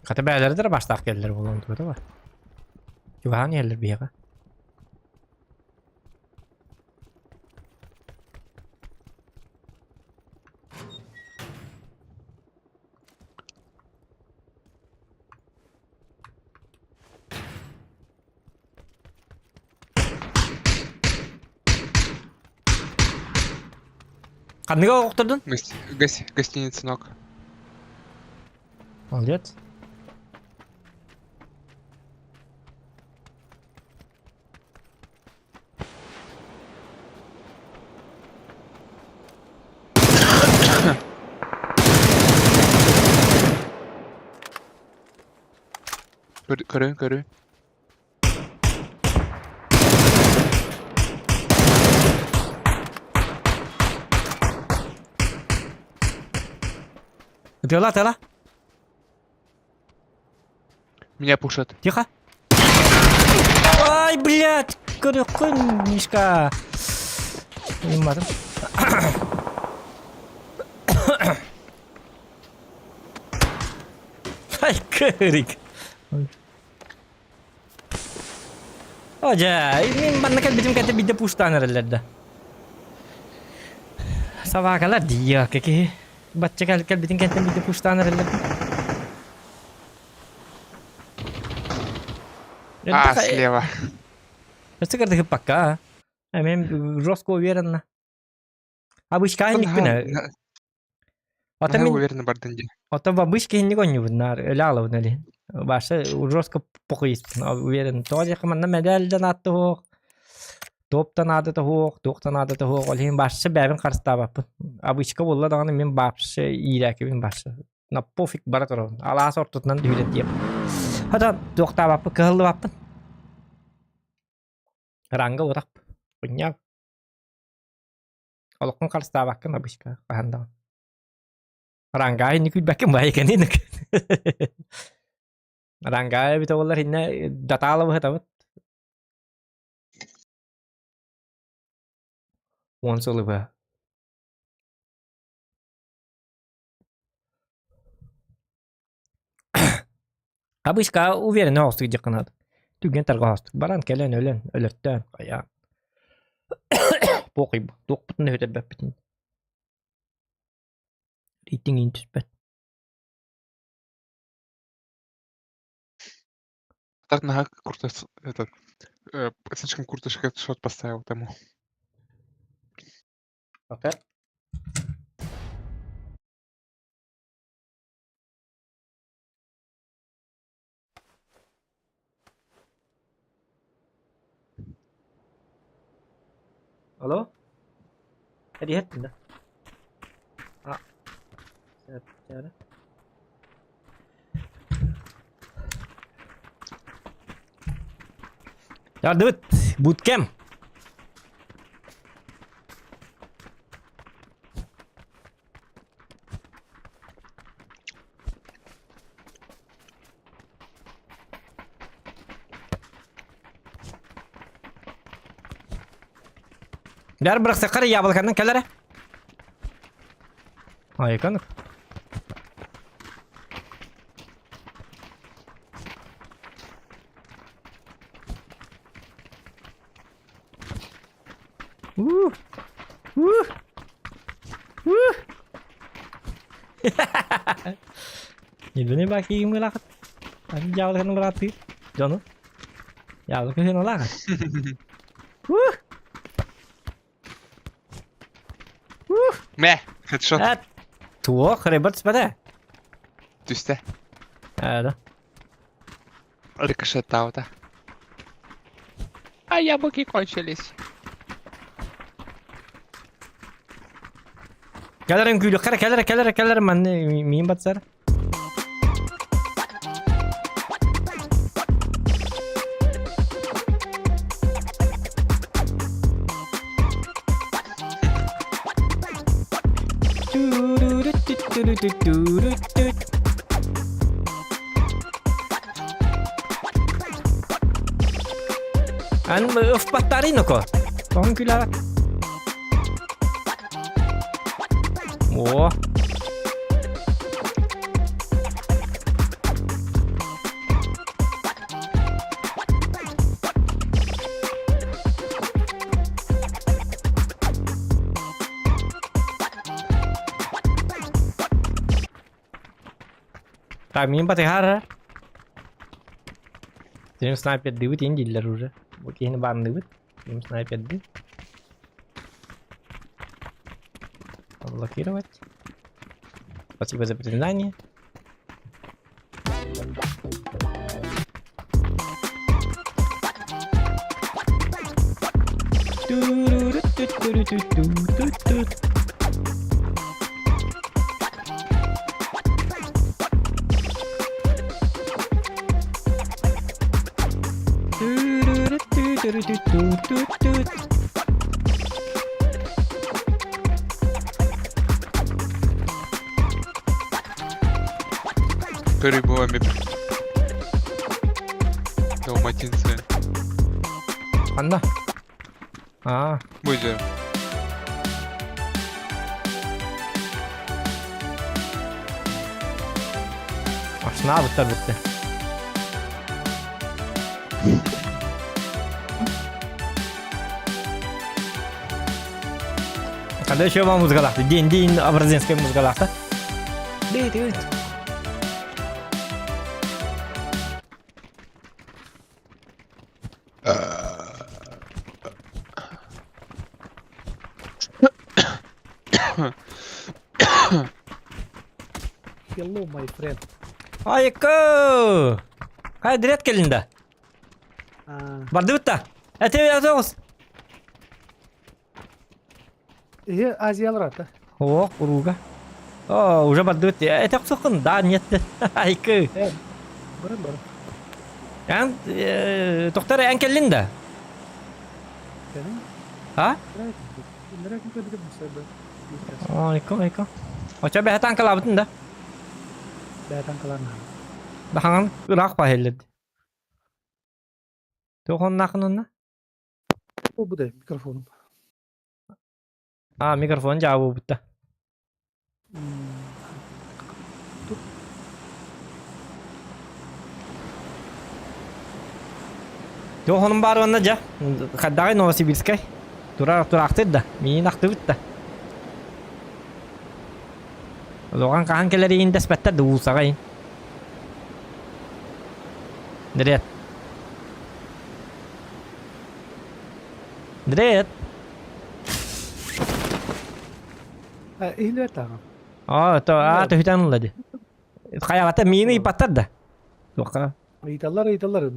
Хата бээлэрдэр баштаах кэллэр буолуон тута бар. Чугаһаан иһэллэр биһиэхэ. Ханныга оҕохтордун? Гостиница ног. Молодец. Көрө, көрө. Тыла, тыла. Меня пушат. Тихо. Ай, блядь, көрөххүн, Мишка. Уймадым. Ай, кырик. О, дьэ, мин манна кэлбитим кэнтэ биирдэ пуштаан эрэллэр да. Собакалар дии, киһи. Бачча кэлбитин кэнтэн биирдэ пуштаан эрэллэр. А, слева. Өссө кырдыгыппакка. Мен жестко уверенно. Обычка инникпин. Ото мин уверенно бардын дии. Ото бабышка инник онньубун наар өлө алабын эли. Баша жестко похуйспун уверен. Тоҕо диэххэ манна медаль да наадта суох, топ да наадата суох, туох да наадата суох. Ол иһин башы бэйэбин харыстаабаппын. Обычка буолла даҕаны мин баапшы иирээкибин башы. На пофиг бара турабын. Алаас ортотунан түһүлэн диэм. Хата туохтаабаппын, кыһаллыбаппын. Ранга утах. Хуйня. Олоххун харыстаабаккын обычка хаһан даҕаны. Рангаа инник билбэккин баайы кэнинник. Рангаа эбитэ буоллар иннэ датаала быһытабыт. Уон сылы быһа. Обычка уверенно оҕустук дьахханаат. Түгэн тарҕаһастык баран кэлэн өлөн өлөртөөн хайаан. Похуй туохпутун да өтөрбөппүтүн. Рейтинг түспэт. Так нога круто этот слишком круто хедшот поставил тому. Окей. Алло? Эриһэттин да? А. Yardımет! Bootcamp! Бэр бырахсаххар яблоканан кэлэрэ. Айыкан. Уу! Уу! Уу! Нилбини бакиим ылахыт. Аны дьаалыканы бырааттыы. Дьону. Дьаалыка үһүн ылаҕын. Уу! Уу! Мэ, хедшот. Эт. Туох, ребят, спаде. Түстэ. Ээ, да. Рикошеттаабыта. А яблоки кончились. Кэлэрин күүлүххэр кэлэр кэлэр кэлэр манна миин батсар. Эн ыфпаттарый ноко. Тоҕун күлэҕэ. О. Так, мин батыһар. Стрим снайпердыыбыт иин дииллэр уже. Бу киһини баанныыбыт. Стрим снайпердыы. Блокировать. Спасибо за признание. Ту-ру-ру-ту-ту-ру-ту-ту-ту-ту. Который была ми... Далматинцы. Анна. Аа. Будем. Ашнаабыттар бүттэ. Когда еще вам музыкалахты? День, день абразинская музыкалахта. Бит, бит. Hello, my friend. Айыкы! Хай, дирет кэлин да. Бардыбыт да. Эте язоғыз. Э, Азиялар ата. О, уруга. О, уже бардыбыт. Эте охсохун. Да, нет. Айкы. Бары бары. Эн, тоқтар эн кэллин да. А? Айко, айко. Оча бэһэ танкалаабытын да. Бэһэ танкалаан. Бахаҥан ыраах баһэллэр. Туох оннаахын онно? О, бу да микрофонум. А, микрофон дьаабы бутта. Туох онун баар уонна дьэ, хайдаҕый Новосибирскай? Турар тураахтыыр да, миин ахтыбыт да. Лоҕан хаһан кэлэр иин дэспэттэр да уулсаҕа иин. Дрет. Дрет. Иһилэр таҕам. Аа, то аа төһүтэн ылла ди. Хайаҕата миини ыйпаттар да. Туохха? Ыйыталлар, ыйыталлар.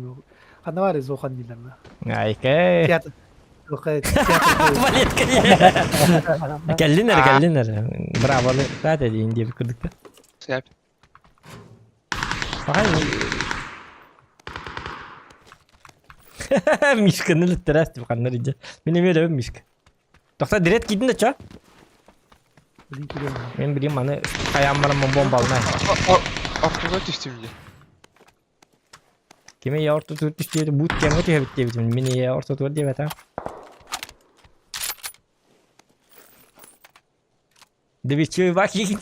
Ханна баар Зохан дииллэр. Айкэ. Театр. Театр. Валетка Кэллин эрэ, кэллин эрэ. Браво, таата диин диэбит курдук. Сөп. Мишканы лүттэрээс деп ханнар иде. Мен эме өлөбүм Мишка. Тохта дирет киидин да чо? Мен билим маны хайаан баран бомбалнай. Ортого түстүм дии. Кими я ортотугар түстүбүт буут кэмҥэ түһэбит диэбитим. Мин я ортотугар диэбэтэ. Дебичи баки.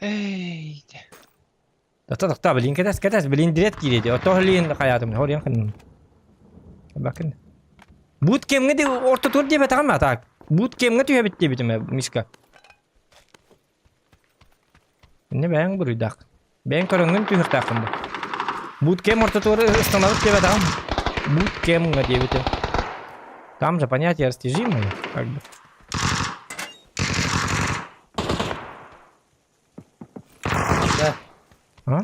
Эй. Тохта тохта блин кэтэс кэтэс блин дирет киириэди. Ото лин хайаатым хориан ханным. Бакын. Буут кэмҥэ ди ортотугар диэбэтэҕим а так. Буут кэмҥэ түһэбит диэбитим Мишка. Иннэ бэйэҥ буруйдаах. Бэйэҥ көрөҥҥүн түһүөхтээххин бу. Буткем ортотугар ыстанабыт диэбэтэҕим. Буткемҥа диэбитим. Там же понятие растяжимое, как бы. Да. А?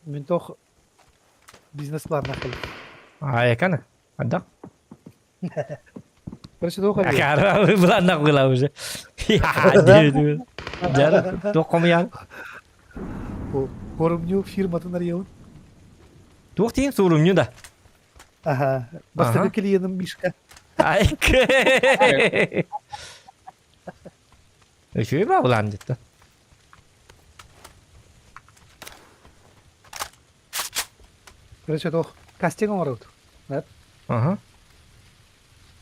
Мин тох бизнес-план нахал. А, эканы? Ардах? Короче, туох эбит? Акаары былааннаах была уже. Дьара, туох хомуйаан? Форумню фирматын арыйабын. Туох тиин суурумню да? Аха. Бастакы клиеным Мишка. Айкы. Үчүгэй баа былаан дьитта. Короче, туох кастинг оҥоробут. Аха.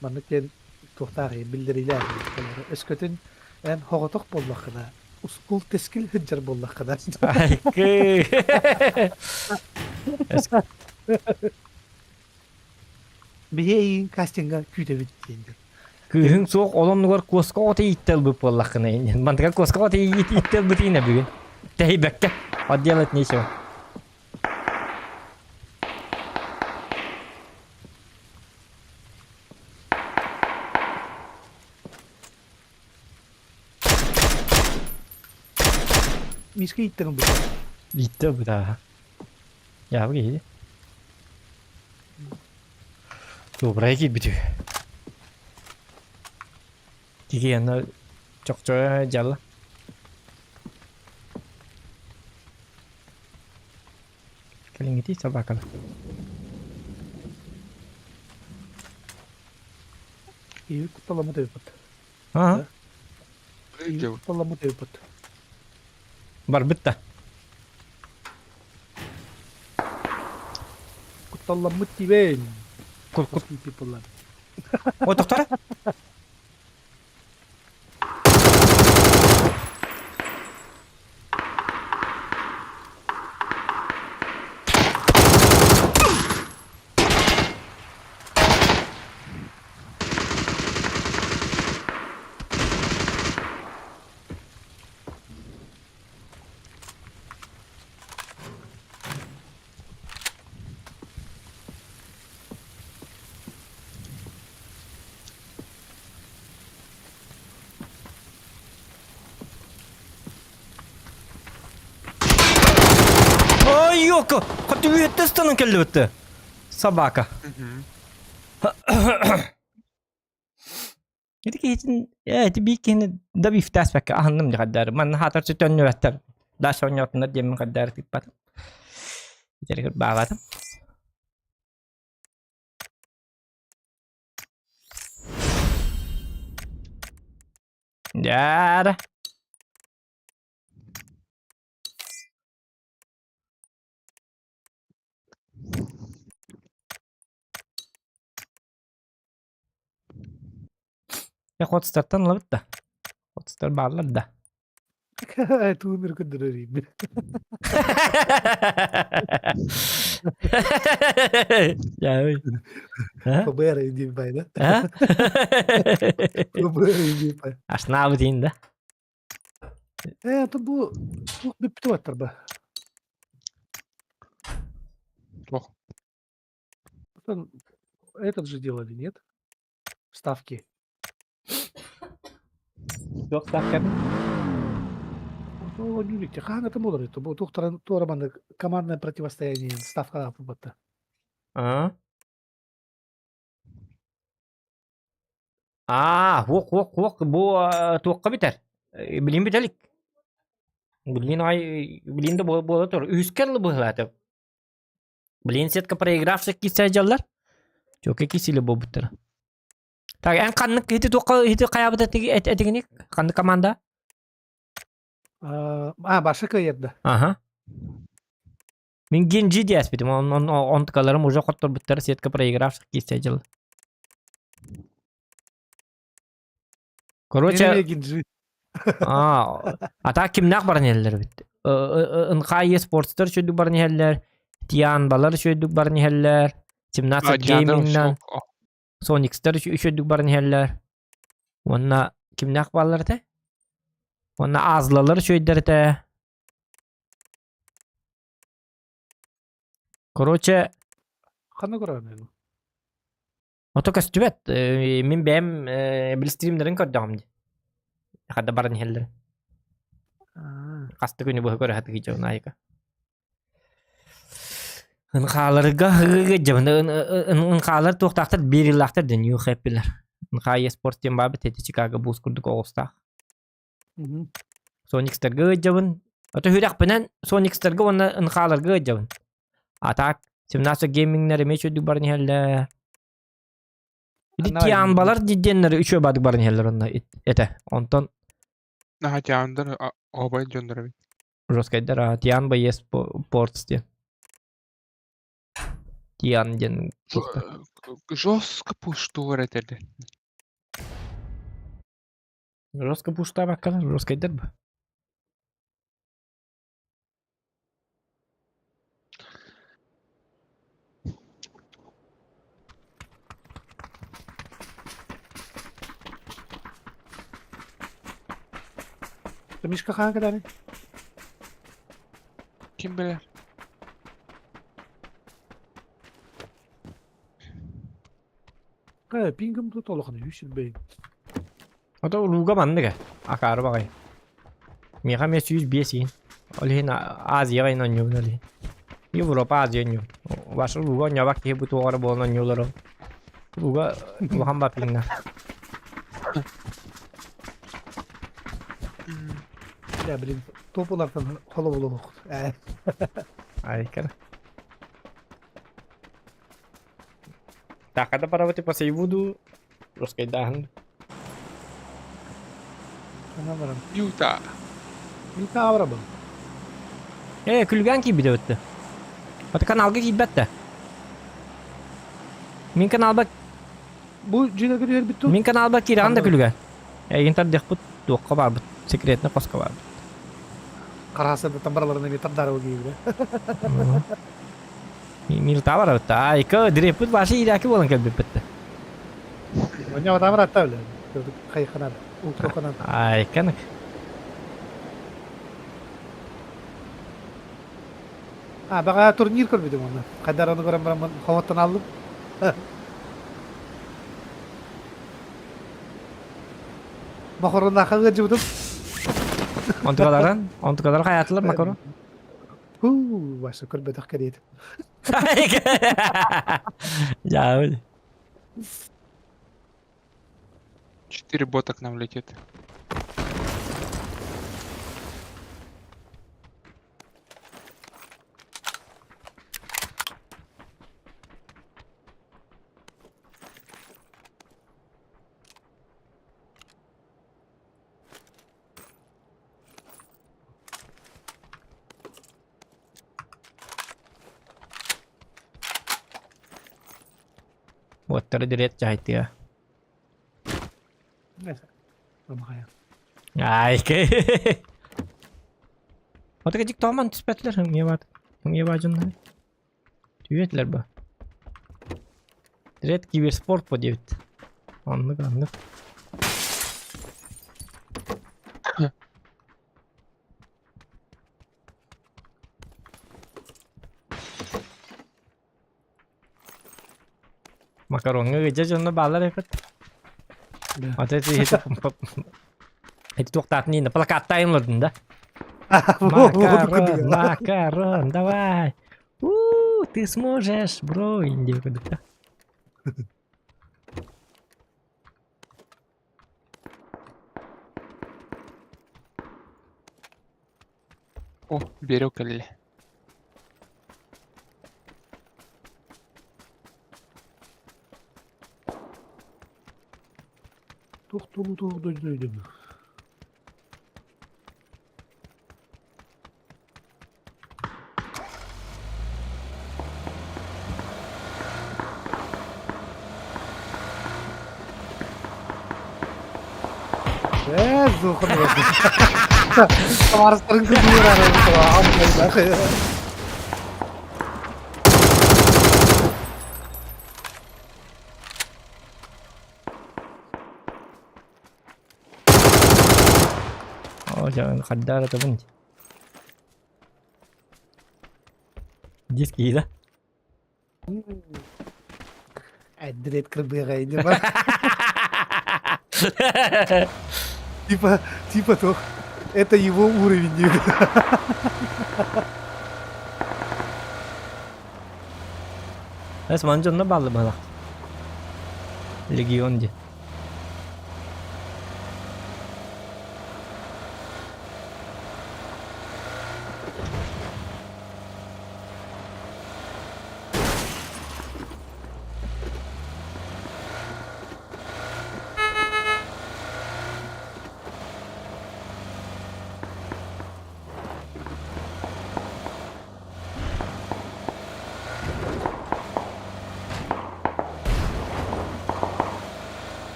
Маннык диэн туохтаах биллэриилээх өскөтүн эн хоҕотох буоллаххына, ускул-тэскил сылдьар буоллаххына. Айкы. Биһи эйигин кастинга күүтэбит диэн. Кыыһыҥ суох ол оннугар куоска оҕото ииттэ ылбыт буоллаххына мантыгар куоска оҕото ииттэ ылбыт иинэ бүгүн. Тэһийбэккэ. Вот делать нечего. Мишка ииттэн ылбыта. Ииттэ ылбыта. Яабы киһи. Добрая киирбит үһү. Кики аны чохчоя дьалла. Кэлиҥҥитий собакалар. Киһи кутталаммыт эбиппит. Аа, Киһи кутталаммыт эбиппит. барбыт да. Кутталламмыт диибин. Кут кут. People. Ой, тохтора. Ой, ёлка! Хоть үөттэ кэллибитте. Собака. Ити киһитин ээ ити биир киһини да бифтээспэккэ аһынным дьахаддаары. Манна хаатар төннүбэттэр. Даша оонньоотуннар диэммин хаддаары тыыппатым. Итэригэр баабатым. Дьаара. Дьэ, хотстартан ылабыт да. Хотстар бааллар да. Тугун көрдөрөр Дьэ, ФБР диэн бай да? ФБР диэн бай. Ашнаабыт иин да? Э, это бу туох бүппүтэ баттар ба? Плохо. Этот же делали, нет? Ставки. Туох ставканы? Оонньуулук хаһан это буолар это бу туохтаран туора маннык командное противостояние ставкалаах буолбатта. Аа. Аа, хуох хуох хуох бу туохха бүтэр. Билин бүтэлик. Билин ай билин да буола тур. Үһүскэ дылы быһылаата. Блин, сетка проигравших киирсэ дьаллар. Чөкө киирсиилэ буолбуттара. Так, эн ханнык ити туохха ити хайаабыт этигиник? Ханнык команда? А, Баша кыайырда. Ага. Мин Генджи диэспитим, он онтукаларым уже хотторбуттара сетка проигравших киирсэ дьаллар. Короче, Генджи. А, а так кимнээх баран иһэллэр эбит? НХ спортстар үчүгдүк баран иһэллэр, Тианбалар үчүгдүк баран иһэллэр, 17 геймингнан Соникстар үчүгдүк баран иһэллэр. Уонна кимнээх бааллар этэ? Уонна Азлалар үчүгэйдэр этэ. Короче, Ханна көрөҕүн? Ото көстүбэт. Мин бэйэм били стримнэрин көрдөҕүм дии. Хадда баран иһэллэр. Хаста күнү быһа көрө сатыы дьон айка. Ынхааларга ынхаалар туохтаахтар биир ыллаахтар да New Happy-лэр. Ынхаа спорт диэн баабыт эти Чикаго Bulls курдук оҕустаах. Соникстарга ыдьабын. Ото хүрэхпинэн Соникстарга уонна ынхааларга ыдьабын. А так 17 геймингнэр эмиэ үчүгдүк баран иһэллэр. Ити Тианбалар диэннэр үчүгэй баадык баран иһэллэр онно этэ. Онтон Наһаа Тиандар оһобай дьоннор эбит. Жесткайдар Тианба есть портс диэн. Тиан диэн Жестко пуштуур этэрдэ. Жестко пуштаабаккалар, жесткайдар ба. Мишка хаһан кэлээний? Ким билэр? Э, пингым тут олохону үс бэйин. Ото улууга маннык ээ, акаары баҕайы. Миэхэ эмиэ 105 иһин. Ол иһин Азияҕа иһин оонньуубун ол иһин. Европа, Азия оонньуубун. Ваша улууга оонньообот киһи бу туох эрэ буолан оонньуулар ол. Улууга улахан баппиҥна. Бля, блин, топ улартан холобулуох. Э. Айкара. Так, когда пора типа сейвуду, Рускайдааһын. Ханна баран? Юта. Юта барабын. Э, күлгән киирбитэ бытты. Ата каналга киирбэт да. Мин каналба Бу дьиэ көрүөр бүттү. Мин каналба киирэҕин да күлүгэн. Эйигин тардыахпыт туохха баарбыт. Секретный хоско баарбыт. Хараасырдаттан бараларын эмиэ тардаары киирбитэ. Милта барабыт. Айка, дреппит башы иирээки буолан кэлбиппит. Онньо баратта бile. Хайханан, утоханан. Айканык. А, баҕа турнир көрбүтүм онно. Хайдар аны көрөн баран хомоттон аллым. Мохорунаха ыалдьыбытым. Онтукаларын, онтукалары хайаатылар макаро? Хуу, башы көрбөтөх кэриэтим. Дьаабыл. Четыре бота к нам летит. Уоттары дириэт дьаһайтыа. Ламахая. Айка. Отага дик тооман түспэтилэр хымҥыйабаат. Хымҥыйабаа дьоннор. Түһүөтүлэр ба. Ред киберспорт по диэбит. Оннук оннук. Макароҥҥа ыдьа дьонно бааллар эбит. Да. Вот это эти туохтаатын иинэ плакаттаайын олордун да. Макарон, макарон, давай. У, ты сможешь, бро, индия курдук да. О, берег кэллэ. Туох тугу туох дойду Ээ, зухыр Табаарыстарын кытыыр Оо, дьэ, хардаара табын. Диск киһи да? Әддирет кырбыаҕа ини бар. Типа, типа то, это его уровень. Эс ман дьонно бааллы быһалах. Легион ди.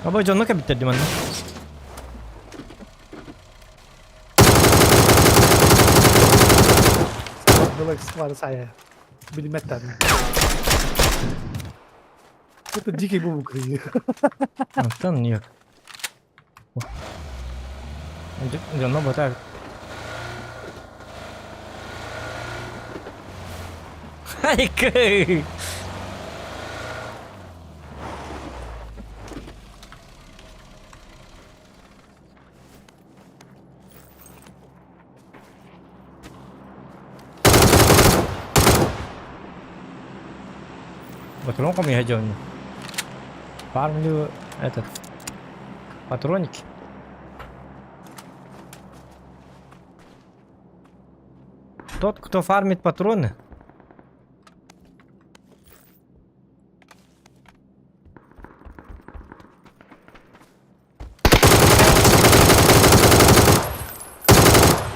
Абай дьонно кэбиттэр дии манна. Было склада Билимэт Это дикий бубук. Оттон нет. Дьонно бата. Хайкы! Патрон хомуйа дьону. Фармлю этот патроники. Тот, кто фармит патроны.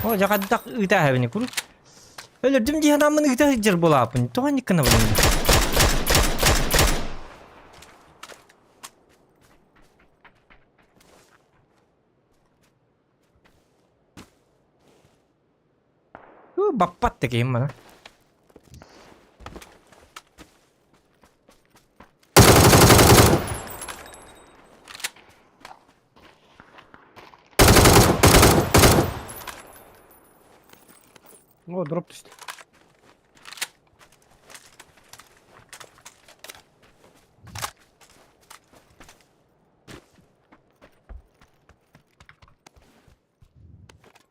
О, дьэ хайдах ыытааһабыный куруук. Өлөрдүм дии санааммын ыыта сылдьар буолааппын. Тоҕо инник гынабын? Баппат да киһим мана. О, дроп түстэ.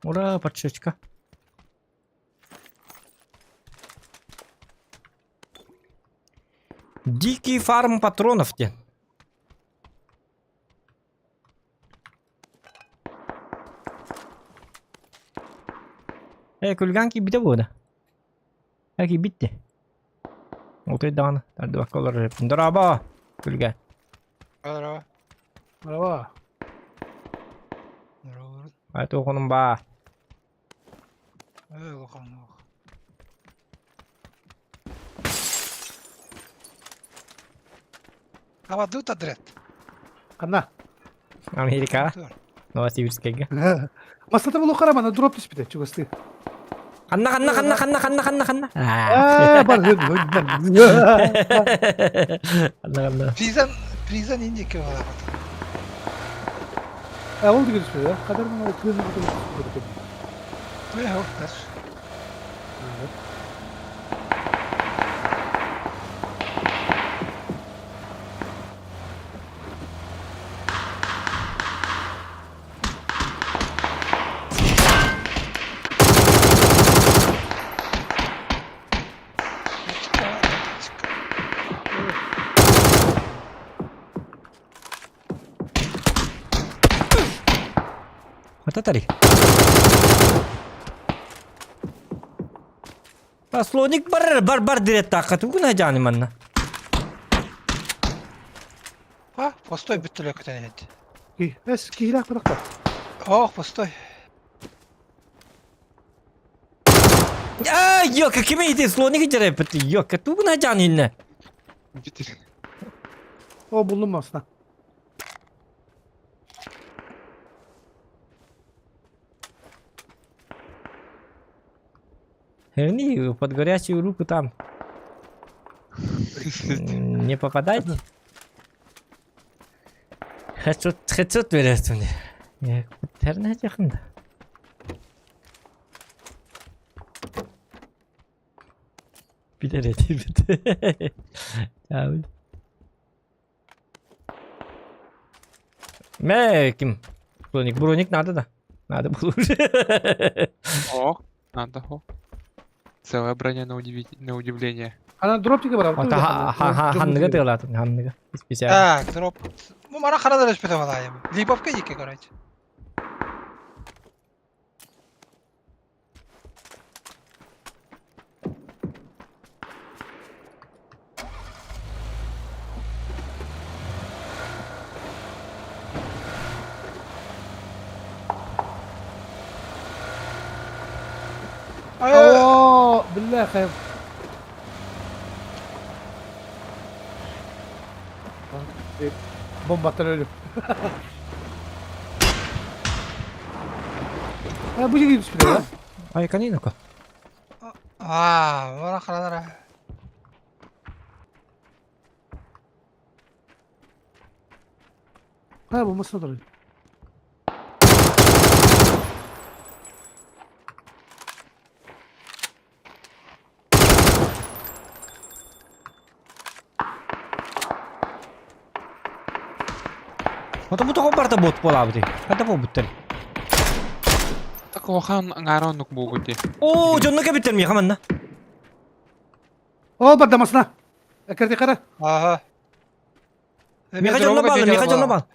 Ура, подшечка. Дикий фарм патронов диэн. Э, күлгэн киирбитэ буо да? Э, киирбит дии. Утуй даҕаны, тардыбакка олорор эбиппин. Дорообо, күлгэн. Здорово. Браво. Здорово. Ай, туохунум баа. Э, улахан Авадута дрет. Ханна? Америкаҕа, Новосибирскайга. Маслата булу харамана дроп түспүтэ чугастыы. Ханна ханна ханна ханна ханна ханна ханна. Ээ, бар хын хын. Ханна ханна. Призан, призан индики балабат. Э, ол деген түспүтэ. Кадар мына тыын түспүтэ. Э, дальше. Хататари. Слоник бар бар бар дирет таакка тугун ажааны манна. А, постой бүттүлө көтөн эт. Эс киһилээх бырахта. Ох, постой. А, ёка, кими ити слоник диреппит. Ёка, тугун ажааны инне. Битир. О, буллум масына. Верни под горячую руку там. Не попадать. Хедшот, хедшот бересің. Терне жақында. Билер этибит. Мэ ким? Броник, броник надо да. Надо было уже. О, надо, о. Целая броня на, на удивление. Ана дроптиге бар. Ханныга тыгалатын, ханныга. Специально. Так, дроп. Ну, мара харада өспөтө балайым. Липовка дики, короче. О, بالله خير. Бомбаттан өлүм. А, бу жерге түспүтэ да? Ай, канинока. А, мара харада. Ha, бу масына турар. Ото бу тоҕо барда бот буолаабыты. Хата буолбуттар. Так охан аңаронук бугути. Оо, дьонно кэбиттэр миэхэ манна. О, барда масына. Экерди кара. Ага. Миэхэ дьонно бааллар, миэхэ дьонно баал.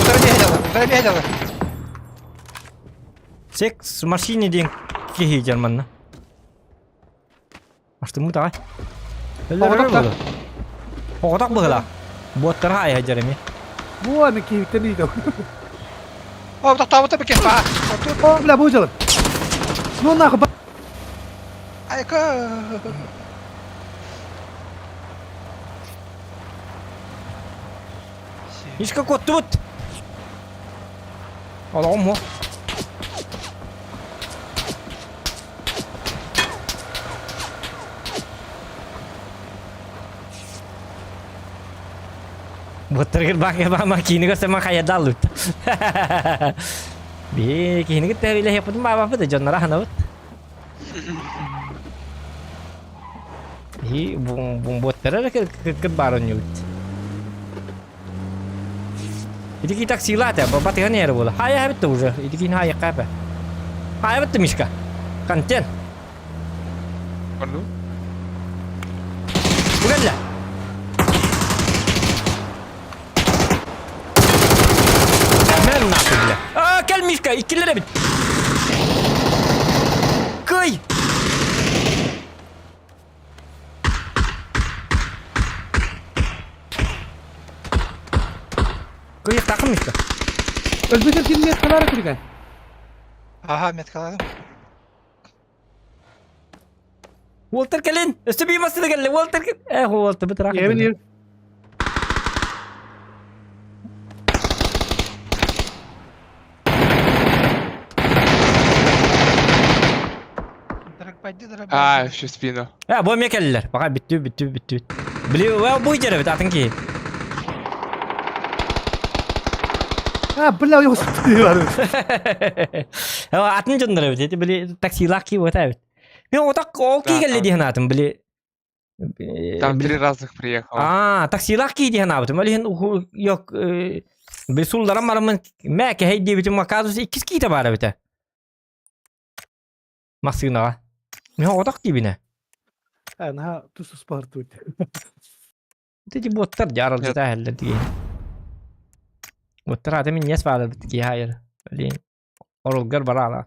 Утары миэхэ Секс машине диэн киһи дьэр манна. Аштыммыт аҕай. Оҕотох Оҕотох быһыла. Буоттара айа дьэр эми. Бу аны киһиттен иитэ. О, тохтообута бикет ба. О, бля, бу дьалар. Ну нахуй. Айка. Мишка куоттубут. Олоҕум уох. Буттаргыр бак бама киини көрсөм хайадаллыт. Би киини кытта биле хепутун баабапыт дьоннора ханабыт. И бум бум буттара кыт барын ют. Ити таксилата, батыган эр була. Хая битте уже. Ити кин хая капа. Хая битте Мишка. Контент. Пардон? Угадла. Мен нахуй, бля. А, кел Мишка, иккилere бит. Кый! Кый такым Мишка. Өлбөтөр кимге калара кирген. Ага, меткаладым. Уолтар кэлин! Өссө биир массыына кэллэ! Уолтар кэл... Эх, уолтар бытыраах. Эбин ир. А, еще спину. Э, бу эмиэ кэллилэр. Баҕа бүттүү, бүттүү, бүттүү. Били, бу итеребит атын киһи. А, бля, его сутуйлар. Атын дьоннор эбит. Эти били таксилаах кии буота эбит. Мен отак ол кии Да, кэллэ там- дии санаатым, били. Там три разных приехало. Аа, таксилаах кии дии санаабытым. Ол иһин yok, били сулларан бараммын мэ кэһэй диэбитим, оказывается, иккис киитэ баар эбитэ. Массыынаҕа. Мин оҕотох диибинэ. А, наһаа тус-тус баһыртыбыт. Ити буоттар дьааралдьыта иһэллэр дии. Буоттар аата минньиэс бааларбыт киһи айар. Блин, орулгар бараала.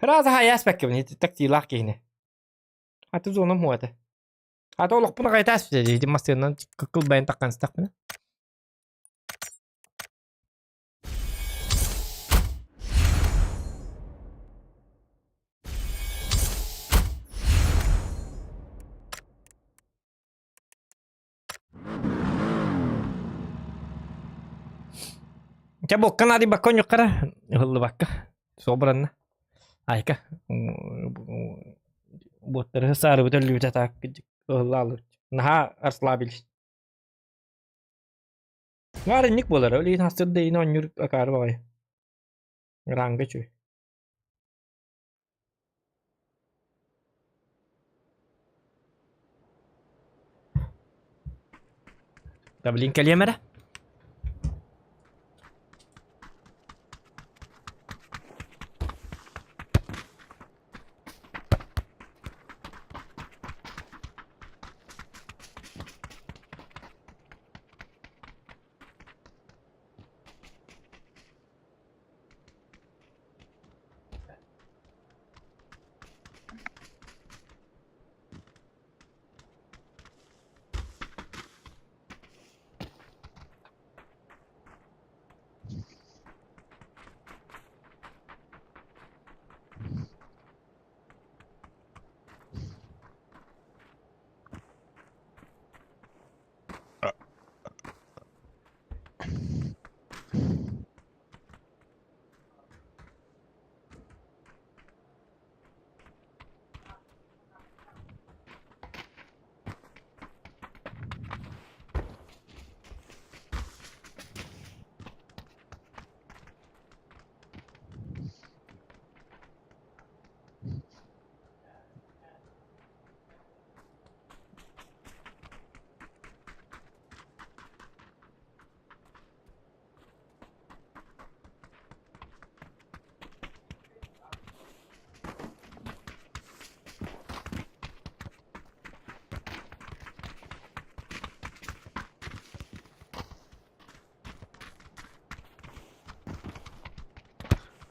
Ыраата хайаас бэккэбин ити тактиилаах киһини. Аты зонам хуата. Аты олохпун аҕайтаас бүтэ ити массыынанан кылбайан таххан сытахпына. Чэ буокка наадыйбакка онньуккара ыһыллыбакка суобуранна айка буоттары саарыбыт өллүбүтэ таак ыһыллаалыбыт наһаа расслабились Наар инник буолар ол иһин хастыр да иһин оонньуур акаары баҕайы ранга үчүгэй Да блин кэлиэм эрэ.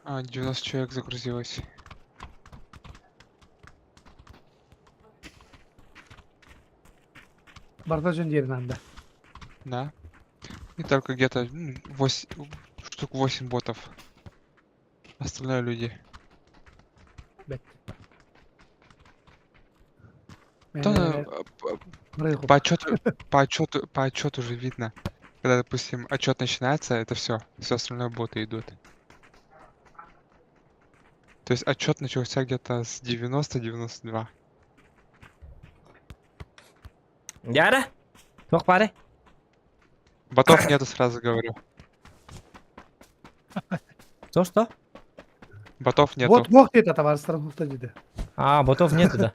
А, 90 человек загрузилось. Барда дьон диэрин анда. Да. И только где-то 8, штук 8 ботов. Остальное люди. Бэт. Да, по отчету, по отчету, по отчету уже видно. Когда, допустим, отчет начинается, это все, все остальное боты идут. То есть отчет начался где-то с 90-92. Яра? Туох баарый? Ботов нету, сразу говорю. Что, что? Ботов нету. Вот мог диэтэ табаарыстарым хуфта диэтэ. А, ботов нету, да.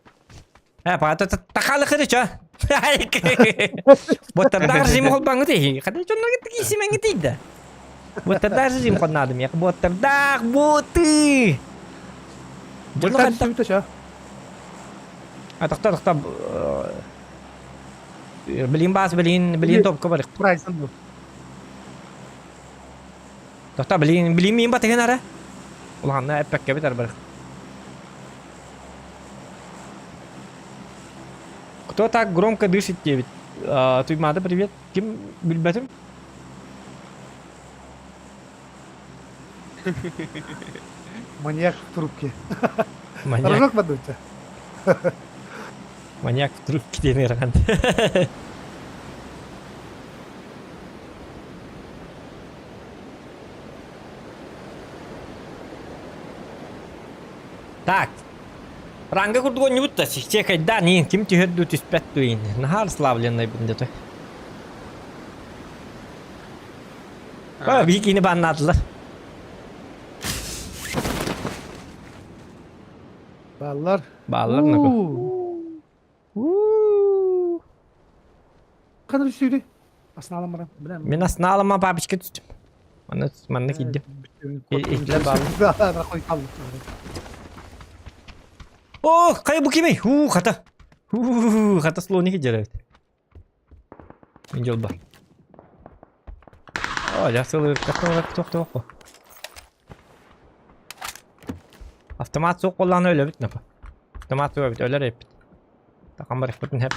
Э, пата тахалы хыры чё? Боттардаах режим холбаңы тей. Хады чонно китти кисимеңи тейда. Боттардаах режим хоннадым я. Боттардаах боты. Дьоно Боттар ханта. түстүбүтэ чё? А тохто тохто Билин баас билин билин топка бар. Прайсан бу. Тохто билин билин мин батыгын ара. Улаханна эппекке битер бар. Кто так громко дышит диэбит. Туймаада привет. Ким билбэтим? Маньяк в трубке. Маньяк. Рожок подуйте. Маньяк в трубке диэн ыарахан. Так. Ранга курдук оонньуубут да, чекайдаан иин, ким түһэр дуу түспэт дуу иин. Наһаа расслабленнайбын дэтэ. А, биһикини бааннаатылар. Бааллар. Бааллар наку. Уу. Ханна түстүгүтүй? Аснаалан баран. Билэн. Мин аснаалама папочка түстүм. Манна манна киирдим. Иккилэр бааллар. О, хайа бу кимий? Уу, хата. Уу, хата слоник дьэрэ эбит. Мин дьол бар. О, дьахсылы тохтоох Автомат суох буоллаҕына өлөбүт напа. Автомат суох эбит, өлөр эбиппит. Тахан барыахпытын сөп.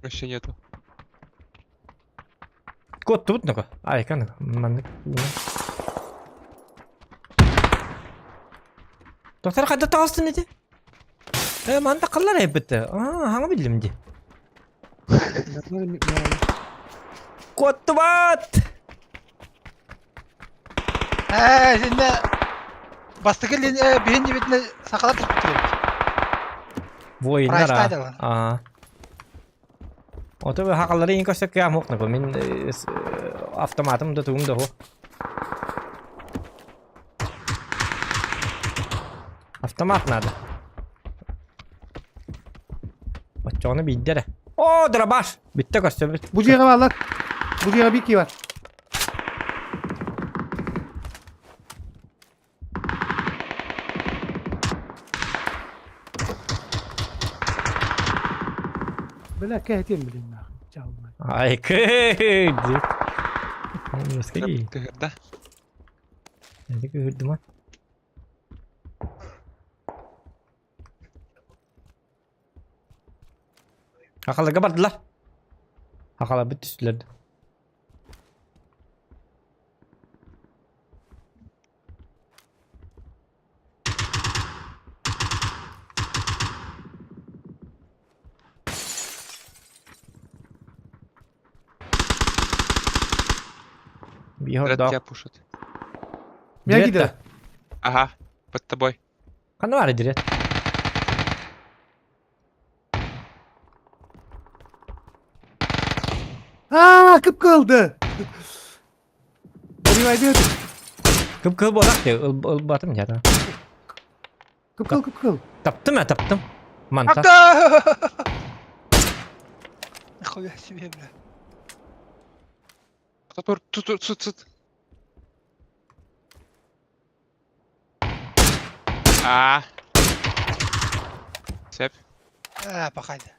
Вообще нету. Куоттубут нако. Айка нако. Маннык. Доктор хайда таҕыстын ити? Э, манта қаллар эбит. Аа, хаҥа биллим ди. Куоттубат! Ээ, итиннэ бастакы биһин дибитинэ сахалар түспүттэр эбит. Воиннар Прайстаай аа. далан. Аа. Ото хакаллары иин көрсөккө амук нако. Мин автоматым да тугум да хо. Автомат надо. Оччоҕуна биирдэ эрэ. О, дробаш! Бүттэ көрсөбүт. Бу дьиэҕэ бааллар. Бу дьиэҕэ биир киһи бар. Бля, кэһэтиэм билин нахуй. Чалмай. Ай, кы дип. Скорее. Да? Это кыһырдыма. Хахаларга бардылар. Хахаларбыт түстүлэр. Биир Дред да. тебя пушит. Меня кида. Ага, под тобой. Ханна баар дирет. Аа, кып-кылды. Понимаете? Кып-кыл буолах дии, ылбатым дьэ. Кып-кыл, кып-кыл. Таптым, таптым. Манта. Нихуя себе, бля. Тут, тут, тут, тут, тут. А. Цепь. Аа, пахайда.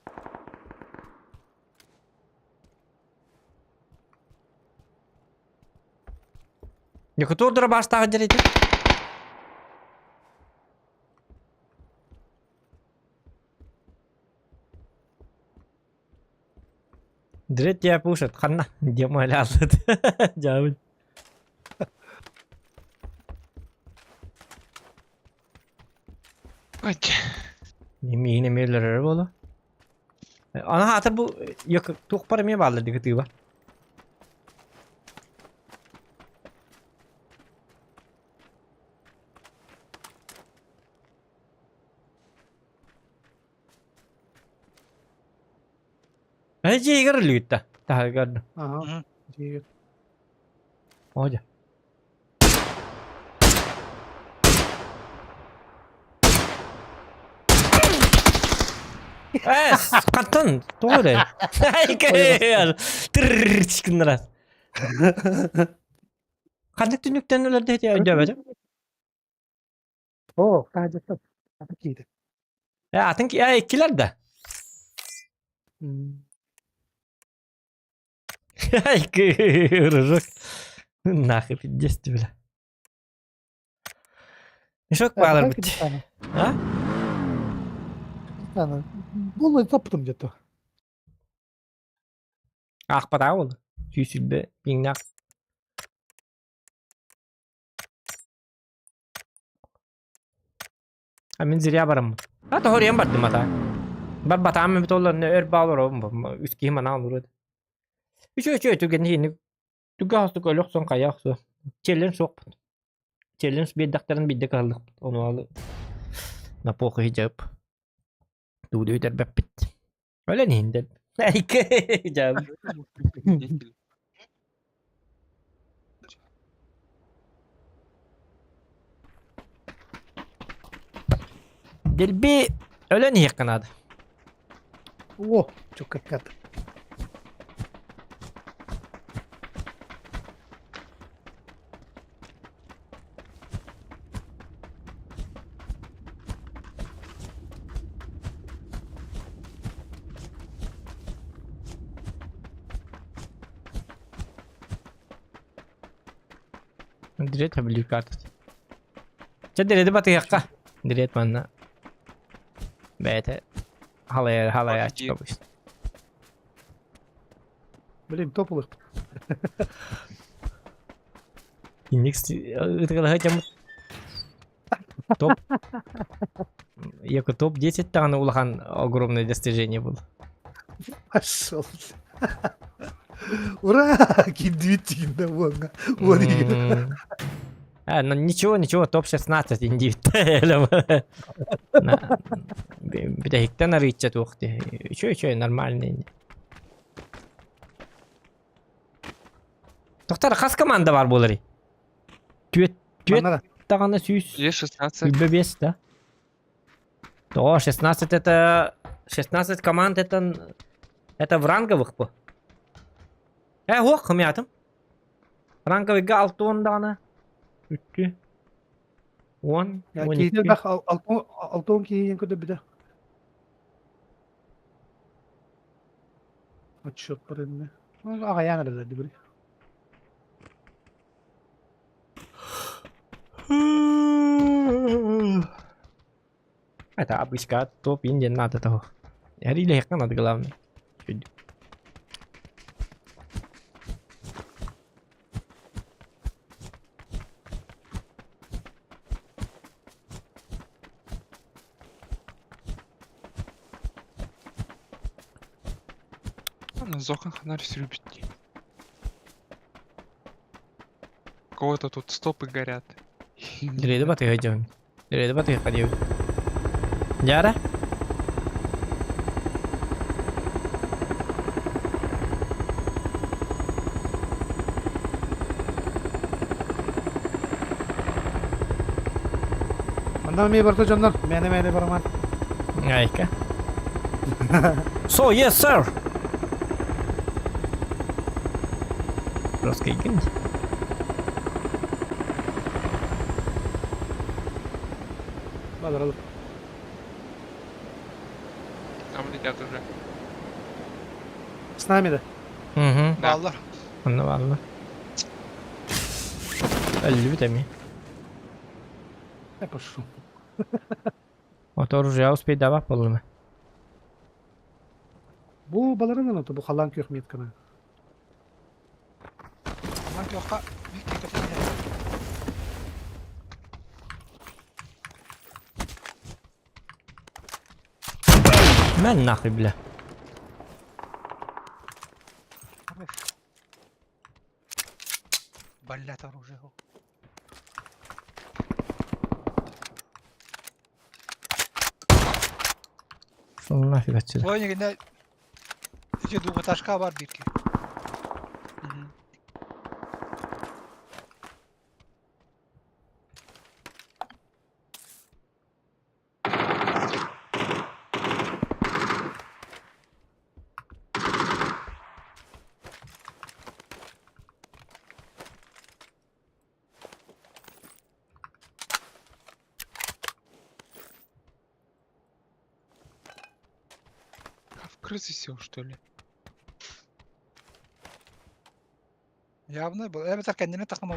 Якутур дробаштаах дьэрити. Дрет тебя пушат, ханна, дема лясыт. Дьабын. Ой, Миигин эмиэ өлөрөр буолуо. Аны хаатар бу туох эмиэ бааллар дии кытыыба. Э дьиэгэр өлүгүттэ. Таһыгар. Ага. Дьиэгэр. Оодьа. Э, хантан тоҕо эрэ? Тырр гыннарар. Ханнык түннүктэн өлөрдө ити өйдөөбөтүм. Оо, таһдьаттан. Атын киирдэ. Э, атын э, иккилэр да. Икки рыжок. Нахуй пиздец ты, бля. Мешок баалар бит. А? Булла таптым где-то. Аахпатаҕа буолла. 120 пиҥнээх. А мин зря бараммын. А тоһоруйан бардым ата. Барбатаам эбит ол онно өр баал олоробун үс киһи манаан олоруо. Үчүгэй үчүгэй түгэн иһини түгэ хостук өлө охсон хайа охсуо. Челлендж суохпут. Челлендж биэрдэхтэрин биирдэ кыһаллыхпыт. Ону алы на похуй дьап. Тууду үтэрбэппит. Өлөн иһин дэн. Дьаабы. Дэлби өлөн иһиэххэ наада. О, чуккаккат. Дирет хабиликат. Чэ диреди батыһыахха. Дирет манна. Бэйэтэ халайа халайааччы обычно. Блин, тополых. Иникс ытыгылаһа дьаммыт. Топ. Яко топ-10 даҕаны улахан огромное достижение было. Пошел. Ура! Кирдибит тигинде буолга. Уон М. А, ну ничего, ничего, топ-16 индивид. Бүтэһиктэн арыычча туох дии. Үчүгэй, үчүгэй, нормальный. Тоқтар, хас команда бар буоларый? Түөт, түөт Манна даҕаны сүүс Есть 16. сүүрбэ биэс да? О, 16 это... 16 команд это... Это в ранговых по. Э, ох, хомятым. Ранговыйга алты уон даҕаны. Үттү. Уон, уон Киһитин икки. элбэх алтон киһи көрдөрбүтэ. Отчет бар инне. Аҕайаан эрэллэр дибри. Это обычка топ индия надо того. Или надо главное. Ну, Зохан ханарь любит. У кого-то тут стопы горят. Дреды батыга дьон. Дреды батыга диэбит. Дьара? Манна эмиэ барда дьоннор. Мээнэ-мээнэ бараман. Айка. So, yes, sir. Русский гинь. Баларалар. Там летят уже. С нами да. Угу. Да. Бааллар. Онно бааллар. Өллүбүт эмиэ. Я пошел. Ото оружие успейдаабат буоллум. Бу баларынан ото бу халаан күөх метканы. Халаан күөххэ биир киһи кэпсэтиһэр. Мэн нахуй, бля. Блять оружие. Шел нафиг отсюда. Ой, не Ити двухэтажка бар бирки. Мгм. А в крысы сел, что ли? Явно был. Эбэтэр кэннинэ тахсан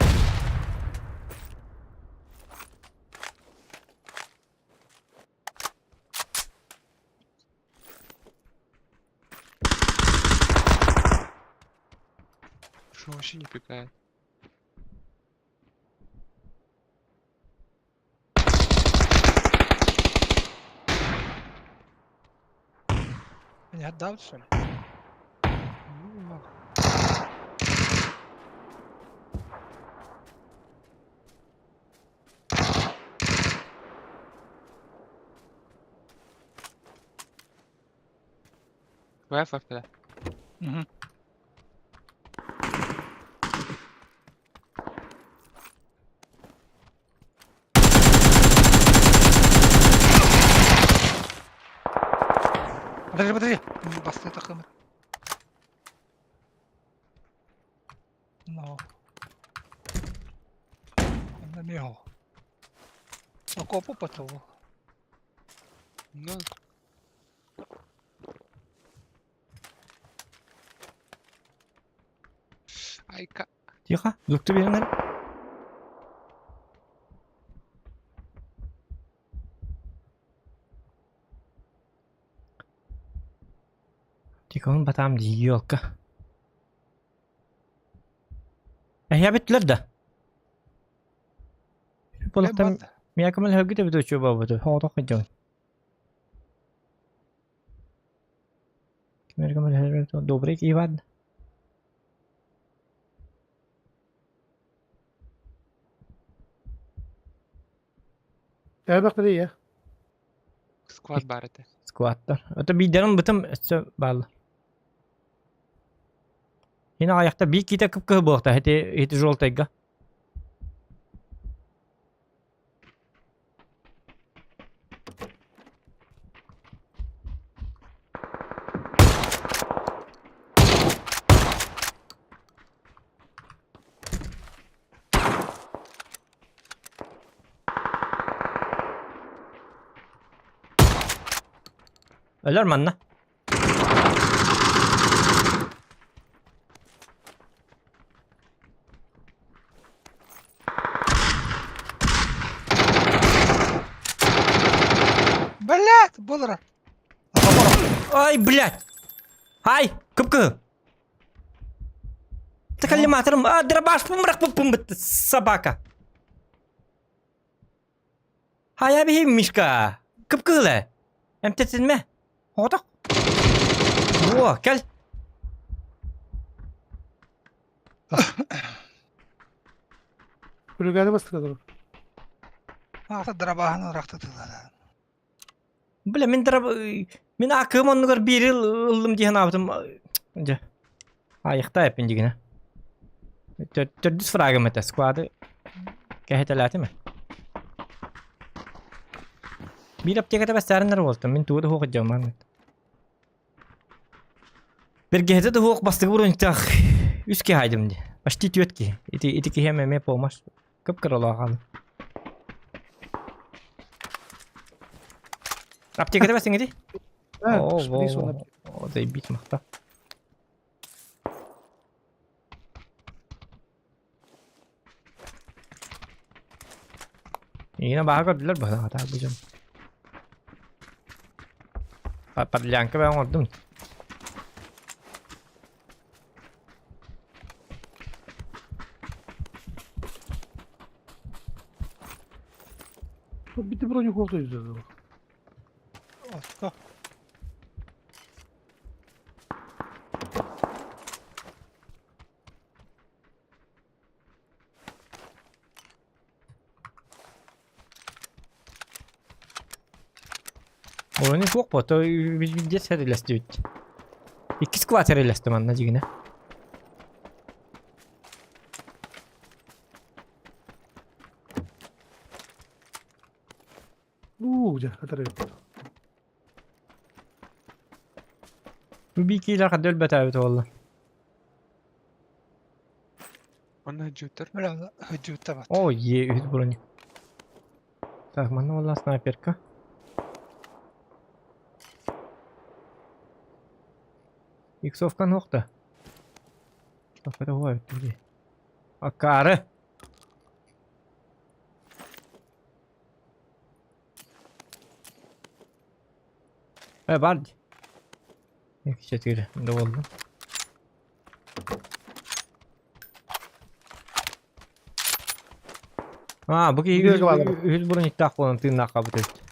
вообще не пикает. Меня отдал, что ли? Ну, Твоя фактора. Угу. Подожди, подожди. Басты такым. Ну. На Окопу потолок. Ну. Айка. Тихо, звук биэрэн Тихо, батам дии елка. Эһэ бүттүлэр да? Буолуохтан миэхэ көмөлөһөргүт эбит үчүгэй буолбут. Соҕотох сылдьабын. Ким эрэ көмөлөһөр добрый Иван. Элбэх да Склад баар этэ. Складтар. Это биирдэрин бытым өссө бааллар. Хин аҕыйахта биир киитэ кып-кыһыл буолуохтаах ити ити желтайга. Өлөр манна. Блядь, булра. Ай, блядь! Ай, кып-кыһыл. Коллиматорым, а, дробаш бырахпыппын бытты, собака. Хайа биһи Мишка. Кып-кыһыл ээ. Эмтэтинмэ. Оҕотох. Во, кэл. Күлүгэни бастыга Аата дробаһын ырахтытылар. Бля, мин дроб... Мин акым оннугар биири ыллым дии санаабытым. Дьэ. Айахта эппин дигинэ. Төрдүс фрагым этэ, сквады кэһэтэлээтим. Биир аптеката бэстээриннэр буолтум, мин тугу да суох дьомман. Бэргэһэтэ да суох бастакы броньтаах үс киһи айдым дии. Почти түөрт киһи. Ити, ити киһи эмиэ помощь. Кып-кыралаах Аптеката бэсиҥ ити? О, во, о, заебись махта. Иина баһа көрдүлэр быһа хата бу дьон. Подлянка бэйэҥ оҥордум. Bitti броню yüzdü. Отто. Ону суох буо, то биирдэ сэрилэстибит. Иккис кылаас сэрилэстим манна дьигинэ. Уу, дьэ, атары. Бу биикиилэр ханна өлбөтөөбүт буолла. Онно дьуттар. Бля, дьуттабат. О, е, үһүс броня. Так, манна буолла снайперка. Иксовка нуохта. Иксовка хуа дии. Акаары! Э, бар дии. Икки четыре, довольно. А, бу киһи Бииргэ бааллар. үһүс брониктаах буолан тыыннаах хаалбыт эбит.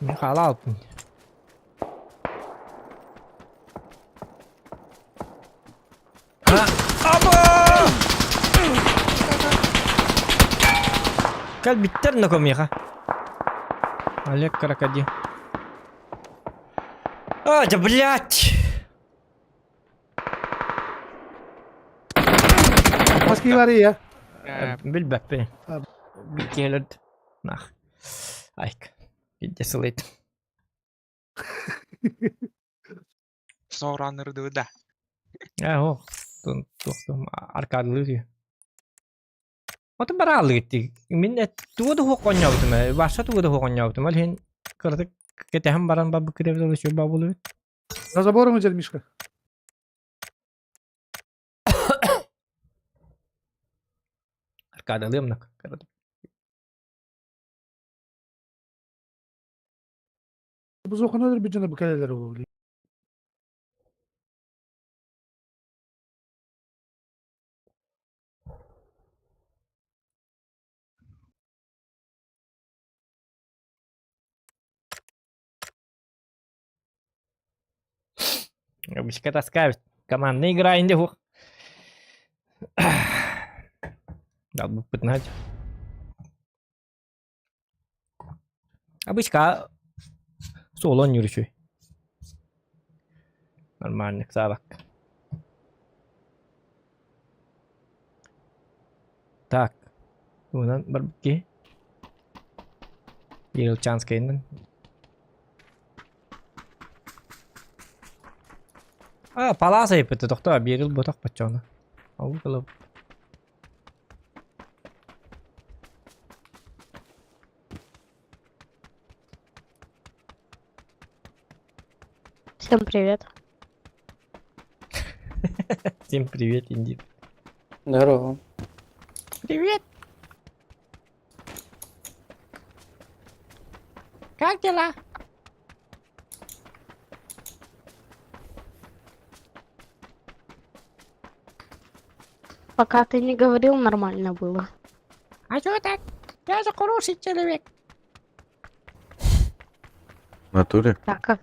Мин хаала алпын. А, аба! Кэлбиттэр нокомиха. Олег Крокодил. А, да блядь! Москвария. Билбэппин. А. Келет. Нах. Айк. Иди сылыйт. SnowRunner да. Э, ох. Туохтум аркадылыы. Ото бараалыгытти. Мин тугу да хуох онньообутум ээ. Ваша тугу да хуох онньообутум. Ол иһин кыратык кэтэһэн баран барбыт кирэбит ол үчүгэй баабылыбыт. За забором идет Мишка. Аркадалыам нак. Кыратык. Бу зохонолор бюджетна бу кэлэлэр ол. Обычка таскаебыт. Командная игра инде хух. Далбыппытын Обычка суолон юрүчүй. Нормально, саабак. Так. Тугунан барбыт киһи. Елчанскайынан. А, палас айыппыты тохтоо, биэрил ботох баччоҕуна. Ол кылып. Всем привет. Всем привет, Индир. Здорово. Привет! Как дела? Пока ты не говорил, нормально было. А что так? Я же хороший человек. В натуре? Так как...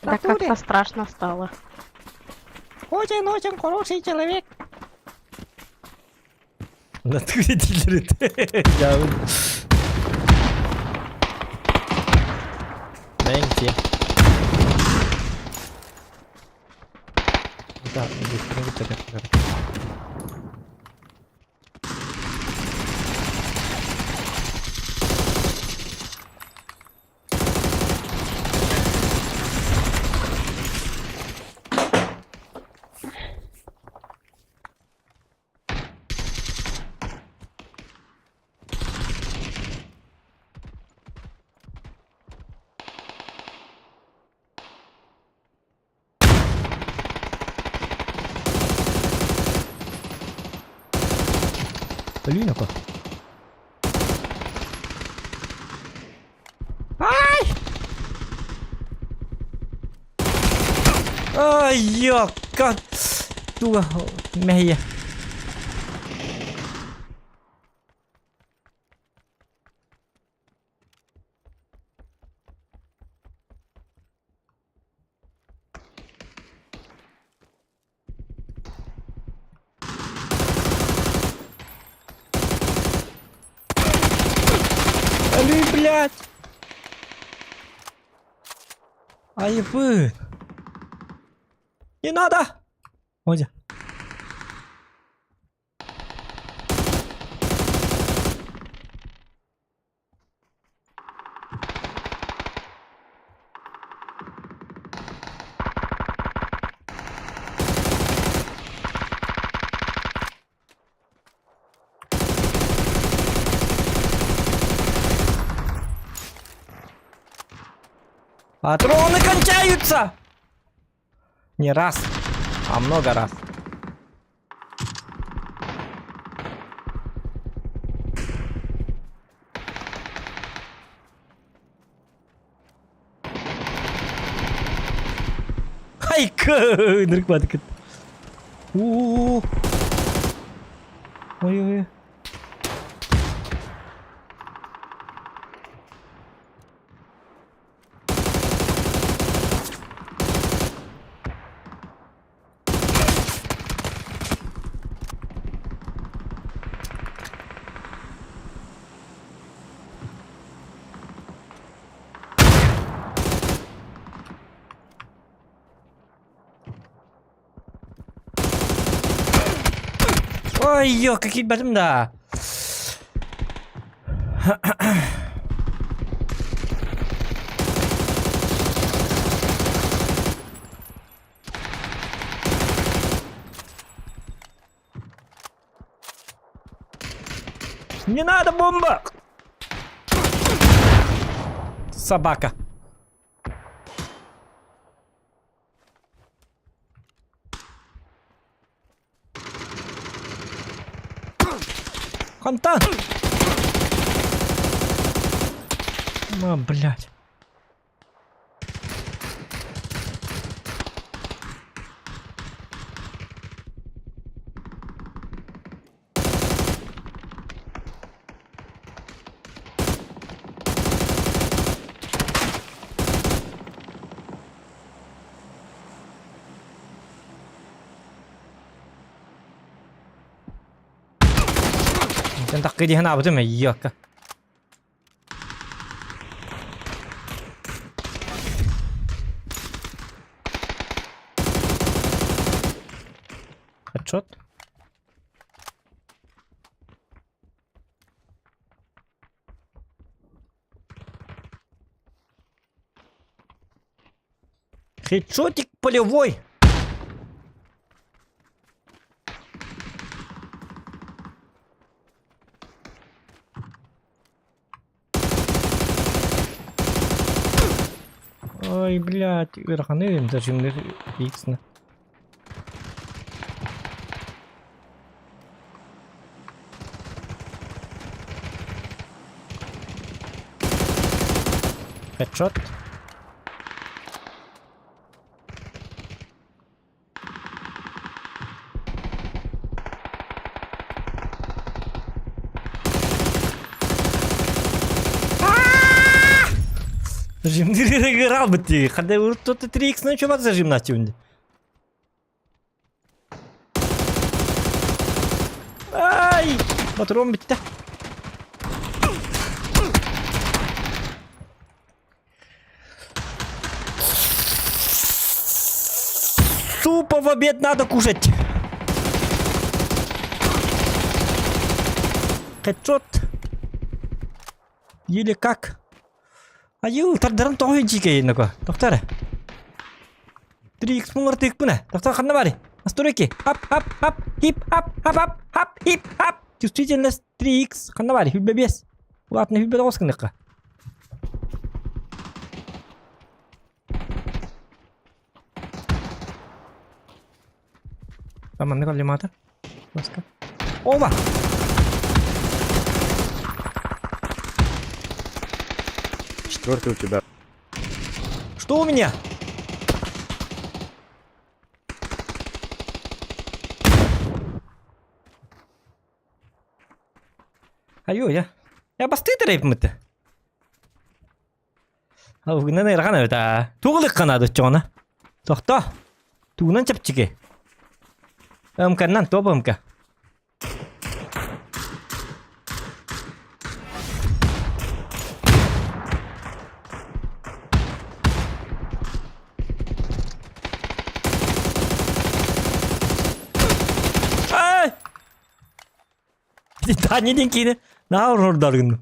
Да Натуре? как-то страшно стало. Очень-очень хороший человек. В натуре дилерит. Я... Бэнки. Да, Блин, а Ай! Ай, ёка! Туга, мэйэ. Али, блядь! Айбы! Не надо! Озя. Патроны кончаются! Не раз, а много раз. Айка! Ынырык бадыкыт. Уу. Ой ой. Ой, ё, какие бэтим да. Не надо бомба! Собака. Хантан! А, блядь. Эн таккы диһэн аабытым эйиэкка. Отчет. Хедшотик полевой. Ой, блядь, ыараханы зажимных иксна. Headshot. Зажим бит Хадэ урут 3x на чувак зажим на Ай! Патрон бүттэ. Супа в обед надо кушать. Хедшот. Или как? Айыы, тардарын тоҕо дьиикэйин Токтор. 3x муҥар тыыкпына. Токтор ханна бары? Настройки. Хап, хап, хап, хип, хап, хап, хап, хап, хип, хап. Чувствительность 3x. Ханна бары? Хүббэ бес. Ладно, хүббэ тоҕус гыныхха. Маннык коллиматор. Баска. Оба! Четвертый у тебя. Что у меня? Айо, я. Я бастыйдыр эпмити. Гынан ырахан эбит аа. Тугулык канады чоҕуна. Тохто. Тугунан чэпчэки. Ымканнан топ ымка. Ай! Таня диэн киинэ наһаа ордор гынным.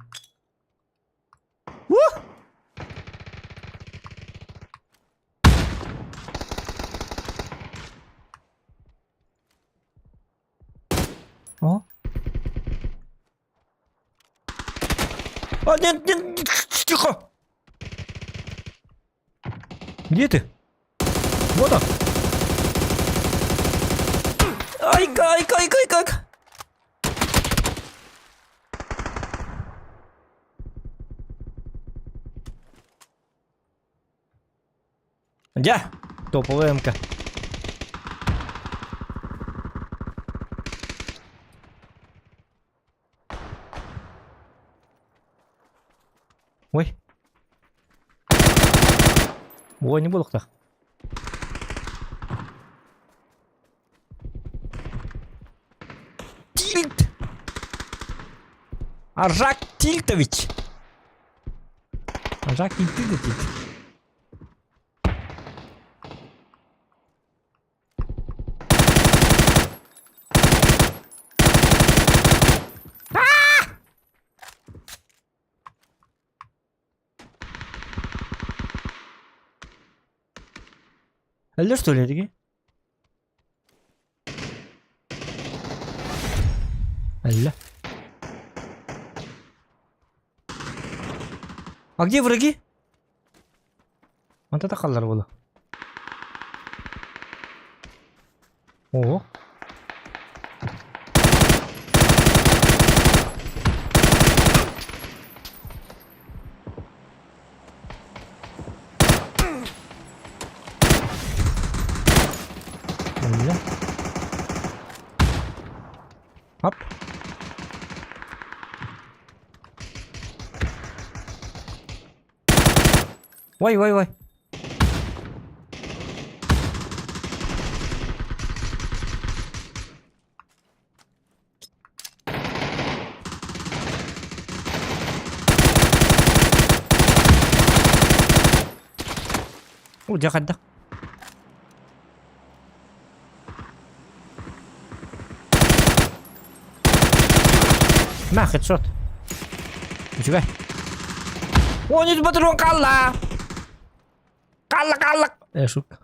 Ух! О? А, нет, нет, тихо! Где ты? Вот он! Ай, ай, ай, ай, как? Дьэ, Топовая МК. Ой. Ой, не буолуохтаах. Тильт! Аржак Тильтович! Аржак Тильтович. Өлөр что ли диги? Алла. А где враги? Вот это халлар было. О. Алла. Оп. Ой, ой, ой. Уу, дьэ хайдах? Мә, хедшот. Үчүгэй. Он үс патрон хаалла. Хаалла, хаалла. Э, шутка.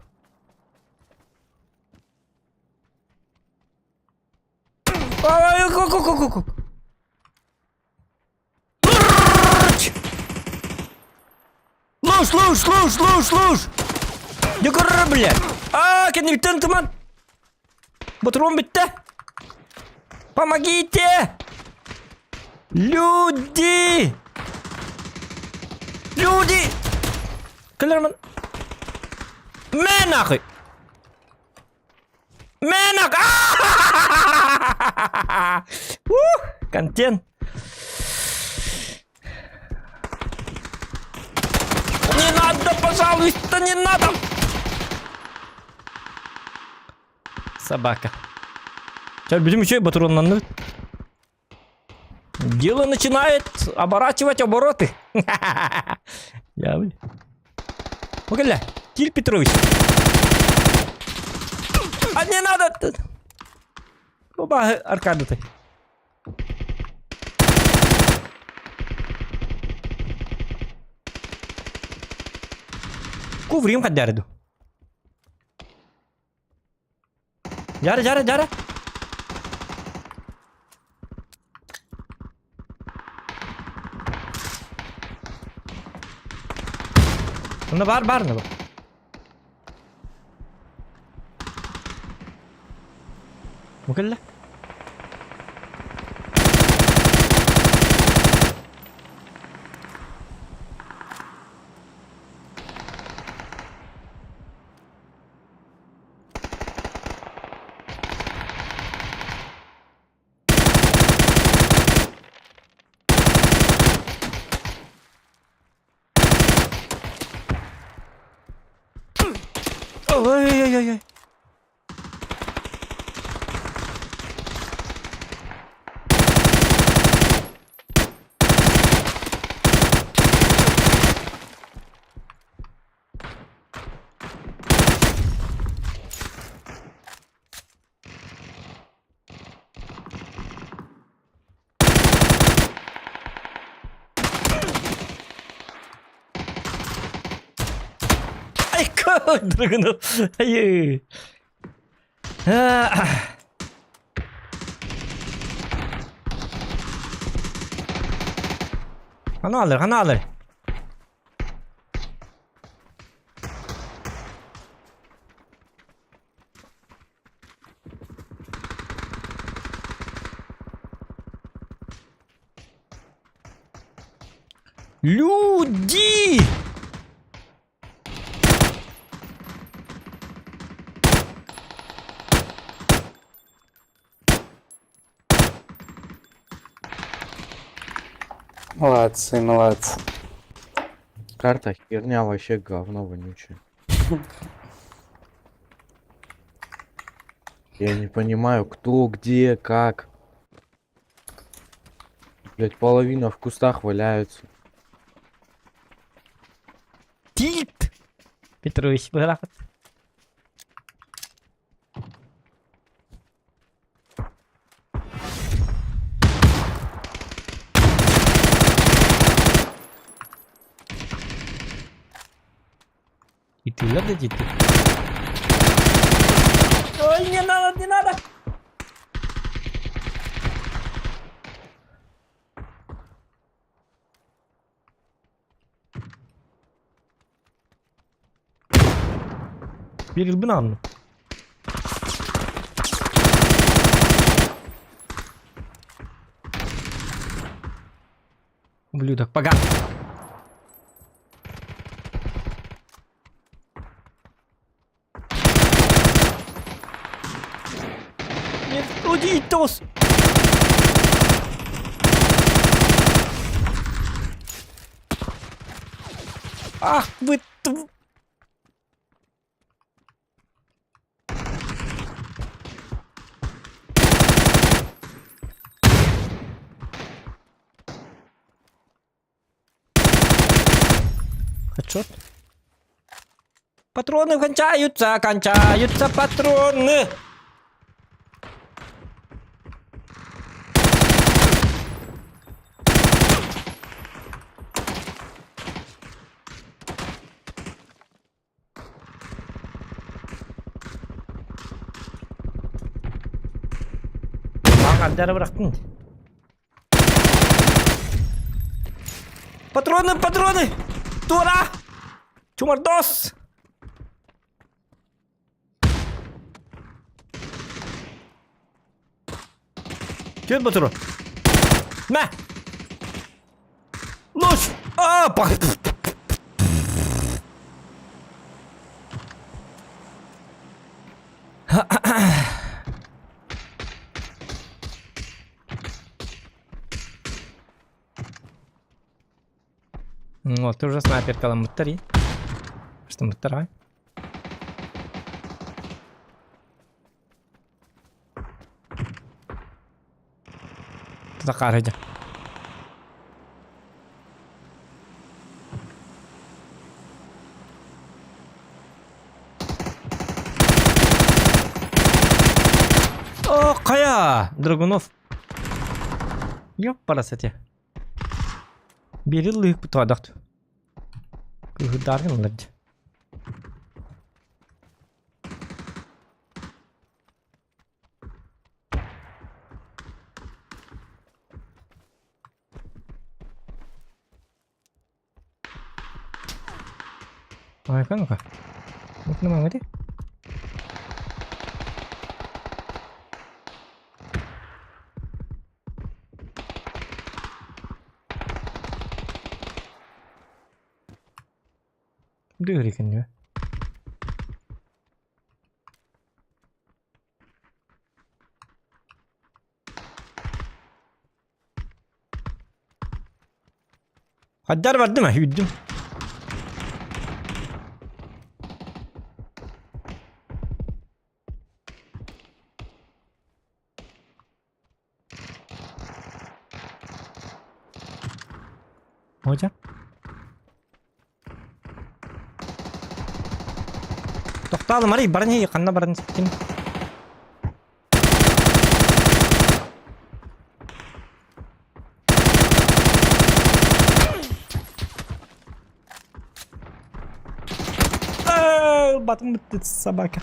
Ой, ку ку ку ку ку. Луш, луш, луш, луш, луш! Дьэ блядь! А, кэннибиттэн туман! Ботуруон бүттэ! Помогите! Люди! Люди! Кэлэрмэн! Мэ нахуй! Мэ нахуй! Ух, контент! Не надо, пожалуйста, не надо! Собака. Сейчас будем еще и ботуруоннанныбыт. Дело начинает оборачивать обороты. Я Погоди, Киль Петрович. А не надо! Оба аркада ты. Куврим хаддараду. Дьара, дьара, дьара. Онно баар баар бу. Бу кэллэ. Ой-ой-ой-ой. Айка, дрыгнул. Ай. Ханаалар, ханаалар. Люди! Молодцы, молодцы. Карта херня вообще говно вонючее. Я не понимаю, кто, где, как. Блять, половина в кустах валяются. Тильт! Петрович, бырахат. Итилер да дити. Ой, не надо, не надо! Биир ылбын аҕынным. Ублюдок, пога. Нет, уйди, Тос! Ах вы тв... Хедшот. Патроны кончаются, кончаются патроны. Аңғардары бырақтың. Патроны, патроны! Тура! Чумардос! Түн патрон. Мә! Луч! А, Вот, ты уже снайперкаламмыттар и. Штаммыттар ай. Тута хаарыдьа. О, хайа! Драгунов. Ёппарас этэ. Биэри лыык туадахт. Кыһыдааргын ылар дии. Айка ну-ка. Ну-ка, ну Дырикин, Haddar var değil mi? Hüddüm. Hocam. Тохтоолум арый баран иһий ханна баран испитин Ылбатым бүттү собака.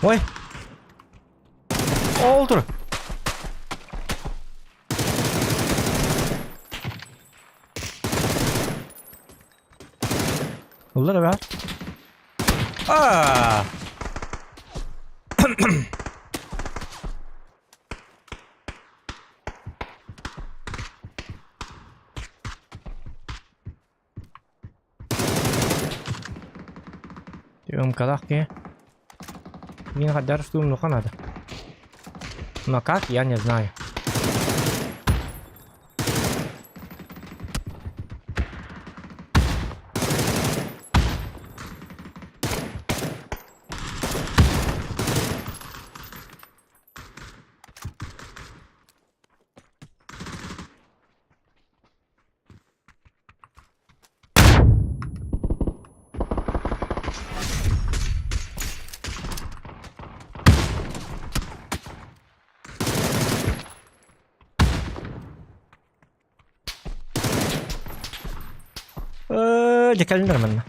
Ой! Ол тур! Ыллар эбээ. Аа! Ымкалаах киһи. Мин хадар штурмнуха надо. Но как, я не знаю. Э, дьэ кэлин манна.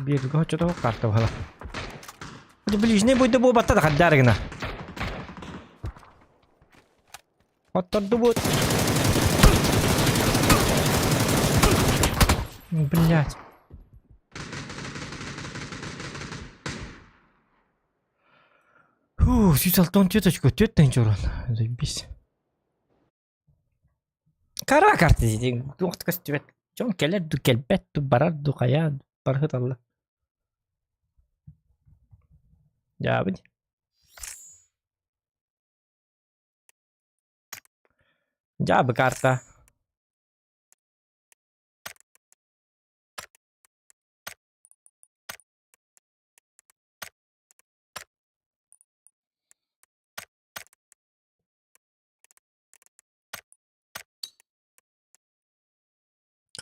Бииргэ оччотоох карта буолар. Ближний бойда буолбатта да хаддаар гына. Оттордубут. Блять. Фу, 164 точка, түөрт тыһыынча уран. Заебись. Кара карта диэн туох да көстүбэт. Дьон кэлэр ду кэлбэт ду барар ду хайаа ду барыһыталла. Дьаабы дии. Дьаабы карта.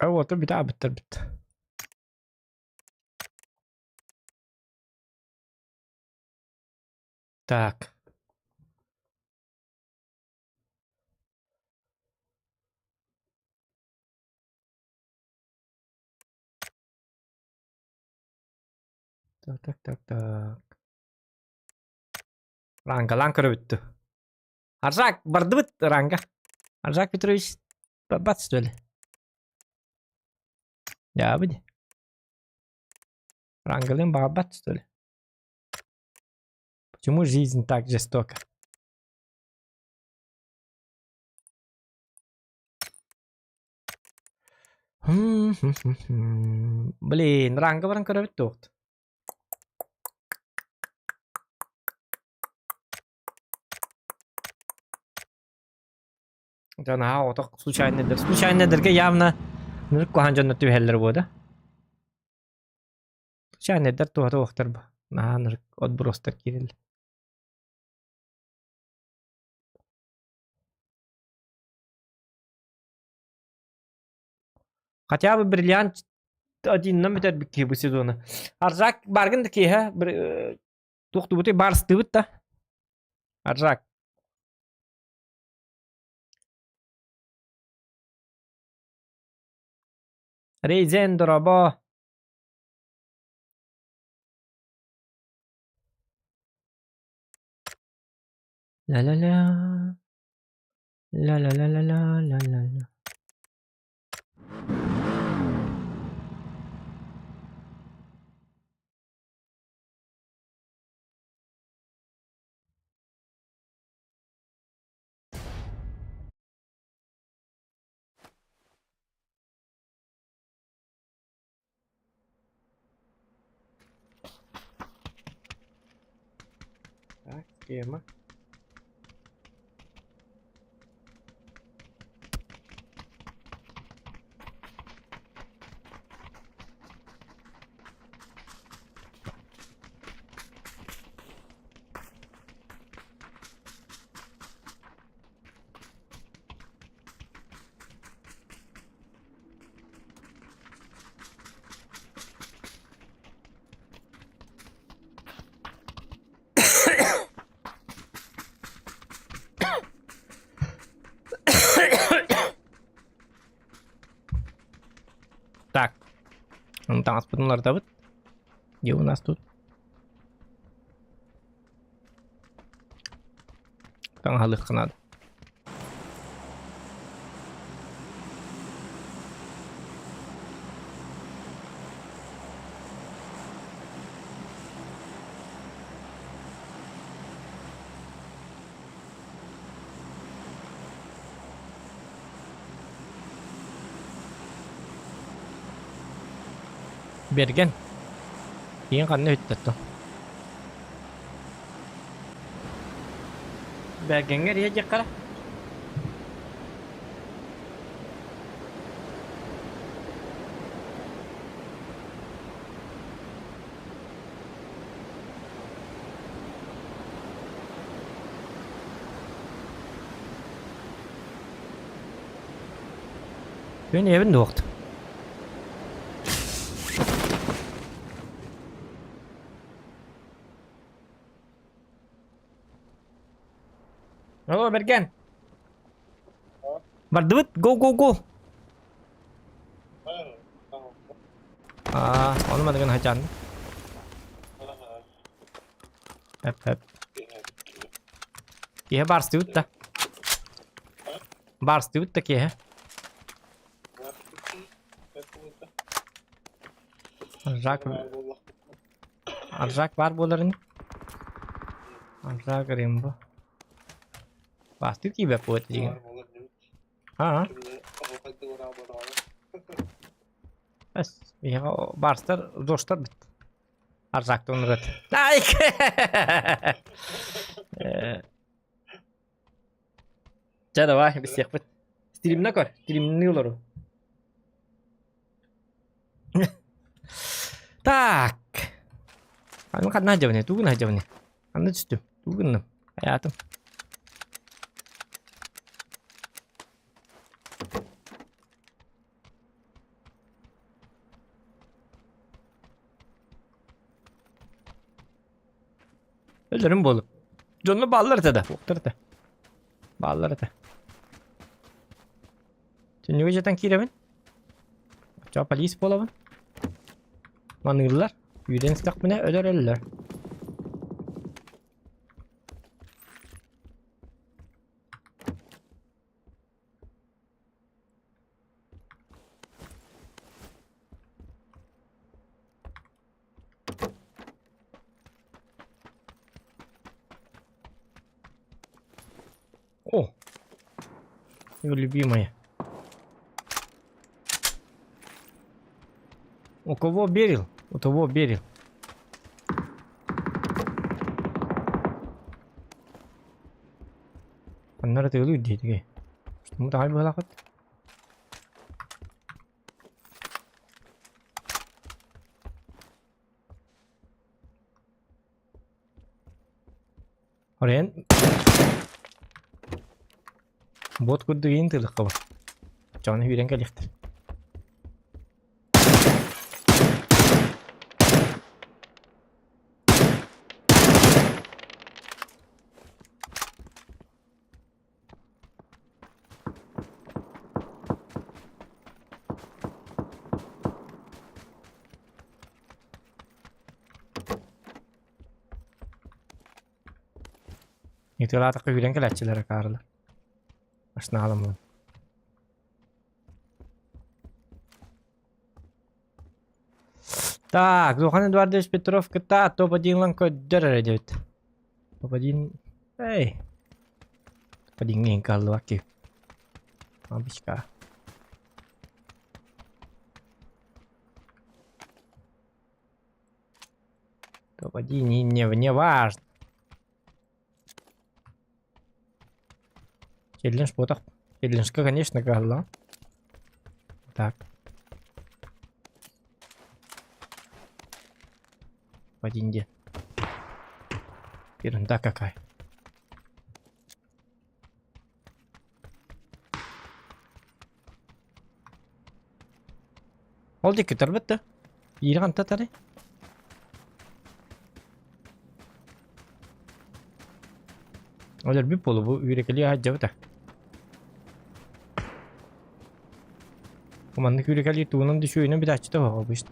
Уоту бүтэ абыттарбыт. Так. Так, так, так, так. Рангалаан көрөбүт Аржак бардыбыт ранга. Аржак Петрович барбат что ли? Дьаабы Рангалыын баҕарбат что ли? Почему жизнь так жестока? Блин, ранга баран көрөбүт дуохт. Дьон аһаа отох случайныйдар. Случайныйдарга явно нырык куһаан дьоннор түбэһэллэр буо да. Случайныйдар туһата уохтар бу. Наһаа нырык отбростар киирэллэр. Хотя бы бриллиант одиннан бүтэрбит киһи бу сезону. Аржак баргын да киэһэ туохтубутуй барстыбыт да. Аржак. Рейзен дорообо. Ла-ла-ла. Ла-ла-ла-ла-ла-ла-ла-ла. Так, тема. Так. Ну, таҥаспытын уларытабыт. Где у нас тут? Таҥаһалыахха наада. Берген. Киин ханна үттэ Бергеҥҥэ эрийэ диэххэ эрэ. Күн эбин дуохт. Алло, Берген. Бардыбыт, го го го. Аа, ону маныгын хачан. Хэп хэп. Киһи барстыбыт да. Барстыбыт да киһи. Аржак Аржак бар буоларын. Аржак Рембо. Бастык тиийбэт буолуо дигин. Аа. Эс, биһиэхэ барстар, доштар бит. Аржактан ырыт. Ай! Чэ, давай, бисиэхпит. Стримна көр, стримни олору. Так. Аны ханна дьабыны, тугун дьабыны. Аны түстүм, тугуннум. Аятым. Өлөрүм буолуп. Дьонно бааллар этэ да, уктар этэ. Бааллар этэ. Түннүгү дьэтэн киирэбин. Оччоҕо полис буолабын. Маныыллар. Үүрэн истэхпинэ өлөр-өллөр. О! Его любимая. У кого берил? У того берил. Аннары тыылы диэтиги. Что таҕай быһалаахыт? Орен бот курдук иин тыылыкка бар. Чоҕуна сүүрэн кэлиэхтэр. Ытыалаатахха үүрэн кэлээччилэр акаарылар. Ашнаҕаламмын. Так, Зохан Эдуардович Петров кытта топ-1 көрдөр эрэ диэбит. Топ-1... Эй! Топ-1 иһин кыһаллыбат киһи. Бабочка. Топ-1 не важно. Челлендж буотах. Челленджка, конечно, кыһалла. Так. Один где? Ерунда какая. Ол диэки турбут да? Биири ханта тарый? Ол өлбүт буолуо бу үөрэкэлии аһаддьабыта. Бу маннык үөрэкэлии тугунан да үчүгэйинэн бүтээччитэ суох обычно.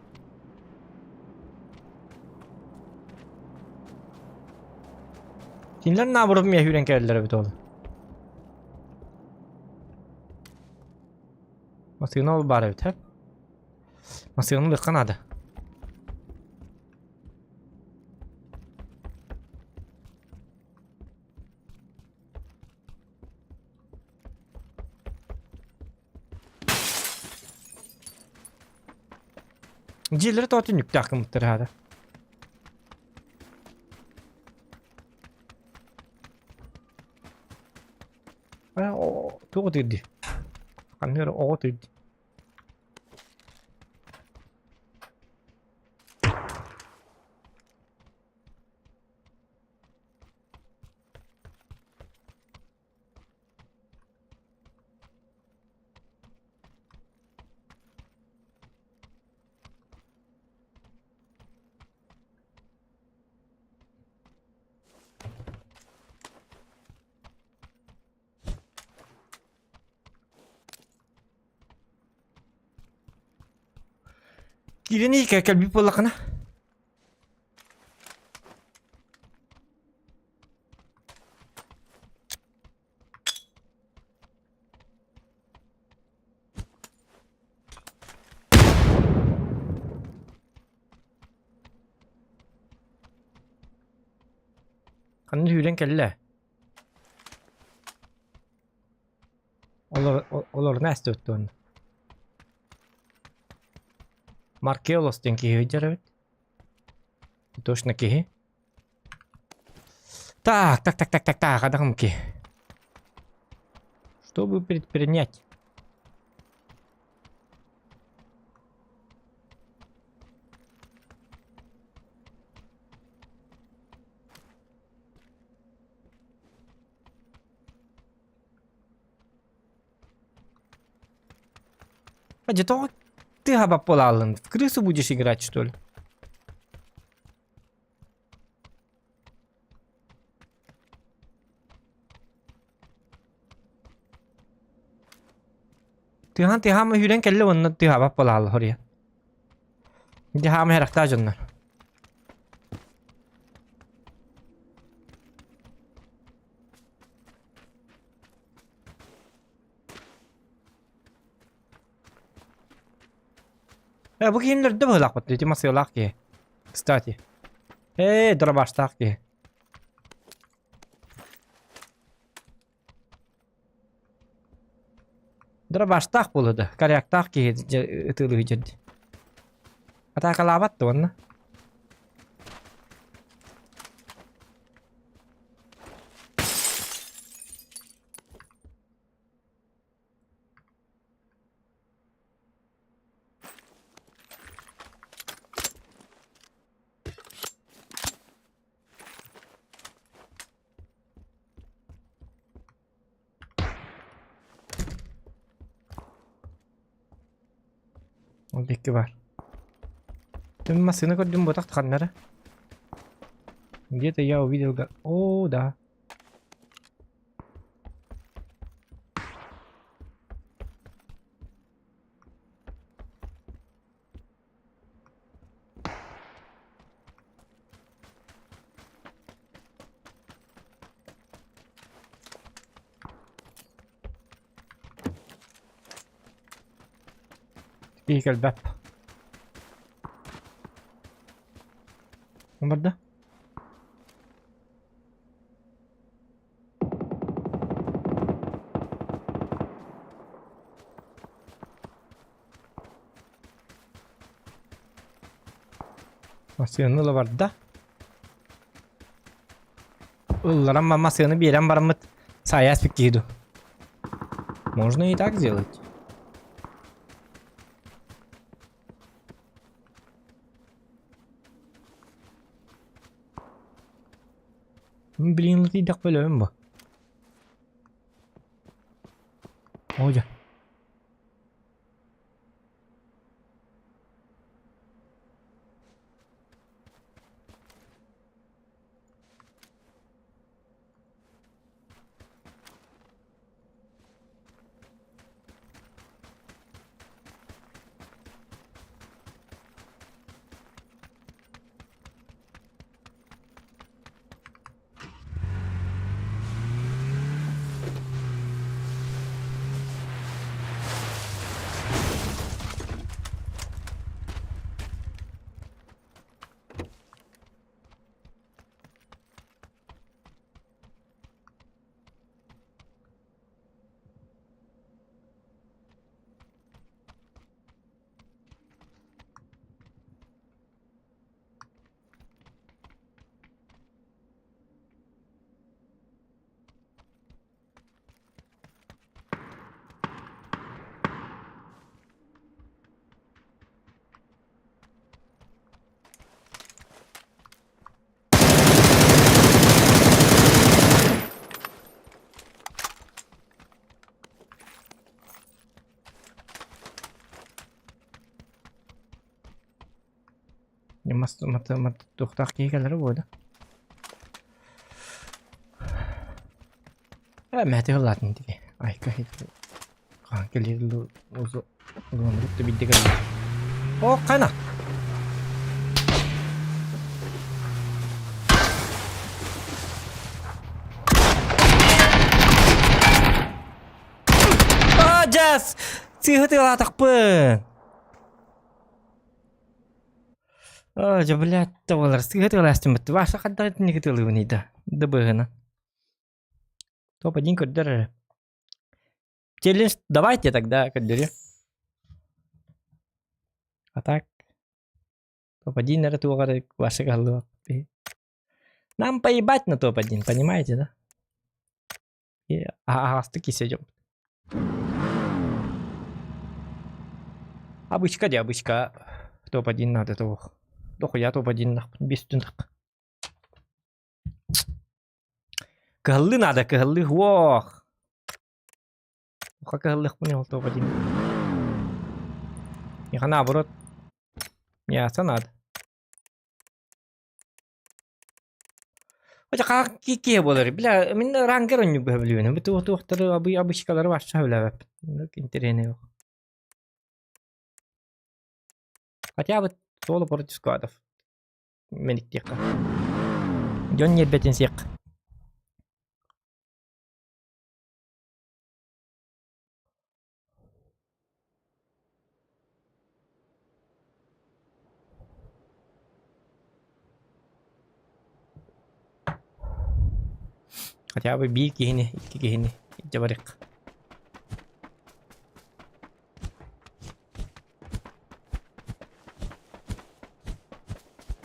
Кинилэр наоборот миэхэ үүрэн кэлэллэр эбит ол. Массыына ол баар эбит, һэ? Массыынаны ылыахха наада. Дьиэлэри тоҕо түннүктээх гыммыттар аата. Туох ытыыр дии? Ханна эрэ оҕо ытыыр дии. Киирэн иһикэ кэлбит буоллаххына. Ханна сүүрэн кэллэ? Олор олорун ааспыт уонна. Маркелос диэн киһи сылдьар эбит. Точно киһи. Так, так, так, так, так, так, адамки. Чтобы предпринять? А где-то ты хаба В крысу будешь играть, что ли? Тыаһаан тыаһаама сүүрэн кэллэ уонна тыаһаабат буолаалла хоруйа. Дьэ хаама харахтаах дьоннор. Э, бу киһиннэрдэ быһыылаахпыт ити масыалаах киһи. Кстати. Ээ, дробаштаах киһи. Дробаштаах буолуо да, коряктаах киһи дьэ ытыалыы дьэрди. Атаакалаабат да уонна. Ол икки бар. Ты массыына көрдүм ботах ханнара. Где-то я увидел... О, да. Киһи кэлбэт. Барда. Массыынаны ыла барда. Ылларан массыынаны биэрэн бараммыт саайаас киһи дуу. Можно и так сделать. Блин, лытыйдах бөлөбүн бу. Оля. Мас мат туохтаах киһи кэлэрэ буолуо да. Э, мэти ыллаатын тиги. Айка хаан кэлиир луонрут бидде кэллэ. О, кана! А, Джаз! Сыыһы тыалаатахпын! Оо, дьэ, блядь, буолар. Сыыһа тыалаастыммыт. Ваша хайдах итинник ытыалыыбыный да? ДБГ-на. Топ-1 көрдөр эрэ. Челлендж давайте тогда көрдөрүө. А так топ-1 эрэ туох эрэ Ваша кыһаллыбат. Нам поебать на топ-1, понимаете, да? И аһаҕастык киирсэ дьон. Обычка де обычка топ-1 надо того. Дохуя топ-1 нахуй, без түнах. Кыһаллыы надо, кыһаллыы уох. Уха кыһаллыахпын ол топ-1. Миэхэ наоборот мясо надо. Хотя хаах киһи буолар. Бля, мин рангер онньук бөһөбүлүбүн. Бу туох туохтары абый обычкалары вообще сөбүлээбэппин. Интэриэһинэй yok. Хотя бы соло против складов. Мэниктиэххэ. Дьон ньиэрбэтин сиэххэ. Хотя бы биир киһини, икки киһини илдьэ барыахха.